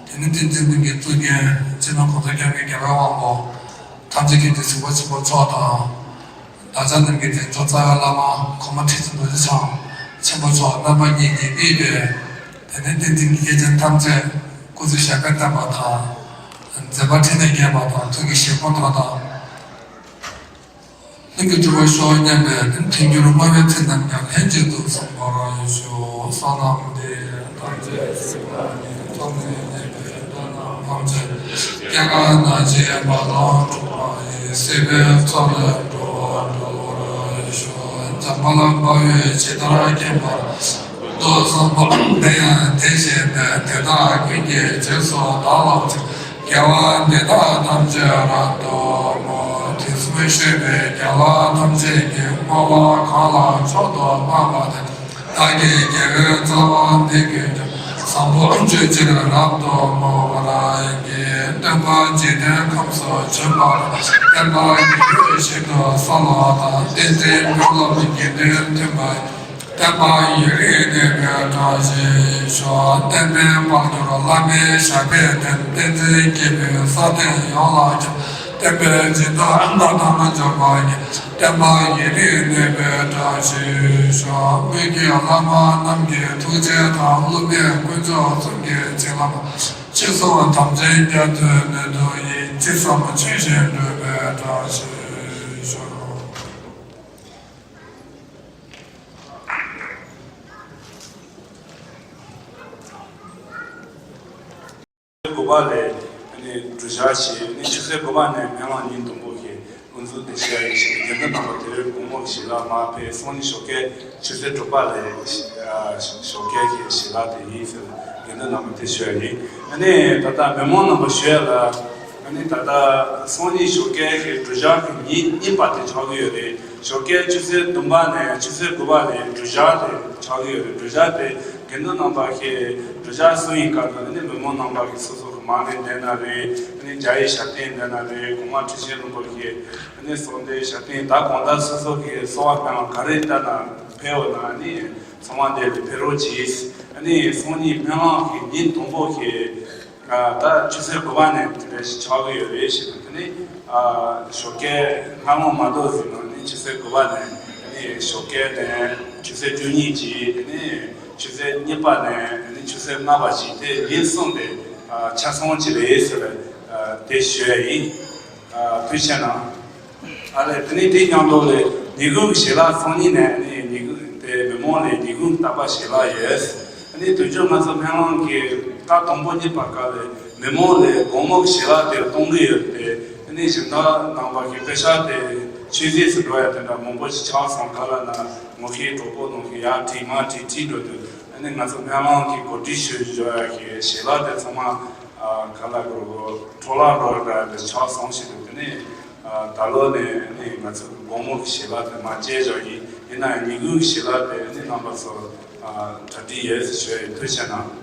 དེ་ནི་ཏིང་འཛིན་ཀུན་གྱི་གཙུག་རྒྱན་སྤྱི་ནོར་གོང་ས་སྐྱབས་མགོན་རྒྱལ་བའི་དབང་པོ་ཐམས་ཅད་མཁྱེན་ཅིང་གཟིགས་པ་ཆེན་པོ་མཆོག་དང་། བདག་ཅག་རྣམས་ཀྱི་འདི་ཚོ་རྩ་བའི་བླ་མ་གོང་མ་ཁྲི་ཆེན་རྡོ་རྗེ་འཆང་ཆེན་པོ་མཆོག་རྣམ་པ་གཉིས་ཀྱིས་དབུས་པའི་དེ་ནས་བསྟན་འཛིན་གྱི་སྐྱེས་ཆེན་ཐམས་ཅད་སྐུ་ཚེ་ཞབས་པད་བརྟན་པ་དང་། མཛད་པ་འཕྲིན་ལས་རྒྱས་པ་དང་ཐུགས་ཀྱི་བཞེད་དགོངས་དག་དང་། ལྷུན་གྱིས་གྲུབ་པར་ཤོག་སྙམ་པའི་དེ་ནས་མཐུན་འགྱུར་བསྔོ་བའི་ཚིག་རྣམས་ཀྱང་ལྷན་ཅིག་ཏུ་གསུངས་པར་ཞུ། བསོད་ནམས་འདི་ཡིས་ཐམས་ཅད་གཟིགས་པ་ཉིད། ཐོབ་ནས་ཉེས་པའི་དགྲ་རྣམས་ཕམ་བྱས། སྐྱེ་རྒ་ན་འཆིའི་རྦ་ཀློང་འཁྲུགས་པ་ཡི། སྲིད་པའི་མཚོ་ལས་འགྲོ་བ་སྒྲོལ་བར་ཤོག། འཇམ་དཔལ་དཔའ་བོས་ཇི་ལྟར་མཁྱེན་པ་དང་། ཀུན་ཏུ་བཟང་པོ་དེ་ཡང་དེ་བཞིན་ཏེ། དེ་དག་ཀུན་གྱི་རྗེས་སུ་བདག་སློབ་ཅིང་། དགེ་བ་འདི་དག་ཐམས་ཅད་རབ་ཏུ་བསྔོ། དུས་གསུམ་ བཤད་པའི་རྒྱལ་བ་ཐམས་ཅད་ཀྱིས། བསྔོ་བ་གང་ལ་མཆོག་ཏུ་བསྔགས་པ་དེས། བདག་གི་དགེ་བའི་རྩ་བ་འདི་ཀུན་ཀྱང་། བཟང་པོ་སྤྱོད་ཕྱིར་རབ་ཏུ་བསྔོ། རང་གི་བསྟན་པ་འཇིག་རྟེན་ཁམས་སུ་བྱོན་པ་དང་། བསྟན་པ་ཡུན་རིང་ཞིག་ཏུ་གསལ་བ་དང་། བསྟན་འཛིན་དཔོན་སློབ་དགེ་འདུན་མཐུན་པ། བསྟན་པ་ཡུན་རིང་གནས་པའི་བཀྲ་ཤིས་ཤོག་བསྟན་པའི་དཔལ་འབྱོར་བླ་མའི་ཞབས་པད་བརྟན། བསྟན་འཛིན་སྐྱེས་བུའི་ས་སྟེང་ཡོངས་ལ་ཁྱབ། བསྟན་པའི་སྦྱིན་བདག་ཨ་མདའ་དང་འབྱོར་པ་ཉིད། བསྟན་པ་ཡུན་རིང་གནས་པའི་བཀྲ་ཤིས་ཤོག་སྨོན་གྱི་བླ་མ་རྣམས་ཀྱི་ཐུགས་རྗེ་དང་། སློབ་མའི་དཀོན་མཆོག་གསུམ་གྱི་བྱིན་རླབས། ཅི་བསམ་དམ་ཚིག་རྒྱ་མཚོའི་ནུས་མཐུ་ཡིས། ཅི་བསམ་ཆོས་བཞིན་འགྲུབ་པའི་བཀྲ་ཤིས་ཤོག་དགུ་པ་ལས་ནི་གྲོས་བཞག་བྱས་ནི་ཆུ་ཚོད་དགུ་པ་ནས་སྨོན་ལམ་ཉིན་དང་པོ་གི་དབུ་འཛུགས་དེ་བྱས་ཡིན་ཞེས་དགེ་འདུན་རྣམ་པ་དེ་བས་གོང་མ་གི་ཞལ་ལག་མར་ཕེབས་སོང་ནི་ཞོགས་ཀས་ཆུ་ཚོད་དྲུག་པ་ལས་ཞོགས་ཀས་ཀྱི་ཞལ་ལག་དེ་ཡིན་ཟེར་དགེ་འདུན་རྣམ་པ་དེ་ཞུ་ཡ་ཡིན། ཨ་ནི་ད་ལྟ་མི་མང་རྣམ་པ་ཞུ་ཡ་ལ། ཨ་ནི་ད་ལྟ་སང་ཉིན་ཞོགས་ཀས་ཀྱི་གྲོས་བཞག་གི་ཉིན་གཉིས་པ་དེ་ཆགས་ཀྱི་ཡོད་རེད། ཞོགས་ཀས་ཆུ་ཚོད་བདུན་པ་ནས་ཆུ་ཚོད་དགུ་པ་ལ་གྲོས་བཞག་དེ་ཆགས་ཀྱི་ཡོད་རེད། གྲོས་བཞག་དེ་དགེ་འདུན་རྣམ་པ་གིས་གྲོས་བཞག་སོང་ཡིན་སྐབས་དུ་ཨ་ནི་མི་མང་རྣམ་པ་གིས་སོ་སོ་གི་མར་ལེན་བསྡད་ན་རེད། ཨ་ནི་རྒྱ་ཡིག་ཞབས་བརྟན་བསྡད་ན་རེད། གོང་མ་ཁྲི་ཆེན་རིན་པོ་ཆེ་ཨ་ནི་གསོལ་འདེབས་ཞབས་བརྟན་ད་གང་ལྟར་སོ་སོ་གི་གསོལ་བ་སྨོན་ལམ་ག་རེ་བཏབ་ན་ཕེབས་འོང་ན་ཨ་ནི་ཚང་མ་འདིར་ཕེབས་རོགས་གྱིས། ཨ་ནི་སང་ཉིན་སྨོན་ལམ་གྱི་ཉིན་དང་པོ་གི་ད་ཆུ་ཚོད་དགུ་པ་ནས་དེ་འདྲ་ཞིག་ཆགས་ཀྱི་ཡོད་རེད་ཞེས་དང་དེ་ནི་ཞོགས་ཀས་སྔ་མོ་མ་གཏོགས་ཟིན་ནོ་ནི་ཆུ་ཚོད་དགུ་པ་ནས་ནི་ཞོགས་ཀས་ནས་ཆུ་ཚོད་བཅུ་གཉིས་ཀྱི་དེ་ནི་ཆུ་ཚོད་གཉིས་པ་ནས་ནི་ཆུ་ཚོད་ལྔ་པ་ཞིག་དེ་ཉིན་གསུམ་དེ་ཆ་ཚང་ཅིག་རེད་ཟེར་བ་དེ་ཞུ་ཡ་ཡིན། ཐུགས་རྗེ་གནང་། ཨ་ལས་དེ་ནས་དེའི་མཉམ་དུ་ལས་ཉིན་གུང་གི་ཞལ་ལག་སང་ཉིན་ནས་ནི་ཉིན་གུང་དེ་མི་མང་ལས་ཉིན་གུང་བསྟར་པ་ཞལ་ལག་ཡོད། ཨ་ནི་དུས་མཆོད་ང་ཚོ་སྨོན་ལམ་གྱི་སྐབས་དང་པོ་གཉིས་པ་སྐབས་ལས་མི་མང་ལས་དགོང་མོ་གི་ཞལ་ལག་དེ་གཏོང་གི་ཡོད་དེ། ཨ་ནི་སྦྱིན་བདག་རྣམ་པ་གི་པེ་ཤག་དེ་ཆོས་སྲིད་སུ་འགྲོ་ཡ་དེ་འདྲ་མང་པོ་ཞིག་ཆགས་སོང་། ག་ལ་ན་ངོ་ཤེས་གྲོགས་པོ་ནང་གི་ཡར་བྲིས་མར་བྲིས་བྲིས་འགྲོ་དུས་ཨ་ནི་ང་ཚོ་སྨོན་ལམ་གྱི་གོ་སྒྲིག་ཞུ་འཇོག་ཡ་གི་ཞལ་ལག་དེ་ཚང་མ་ག་ལ་འགྲོ་འཕྲོ་བརླག་འགྲོ་འདྲ་དེ་ཆགས་སོང་ཞེས་དུས་དེ་ནས། ད་ལོ་ནས་ནི་ང་ཚོ་དགོང་མོ་གི་ཞལ་ལག་དེ་མ་བཅད་བཞག་ཡིན། ཡིན་ན་ཡང་ཉིན་གུང་གི་ཞལ་ལག་དེ་ནི་རྣམ་པ་ཚོ་གྲ་སྒྲིག་ཡོད་ཟེར་ཞུ་ཡ་ཡིན། ཐུགས་རྗེ་གནང་།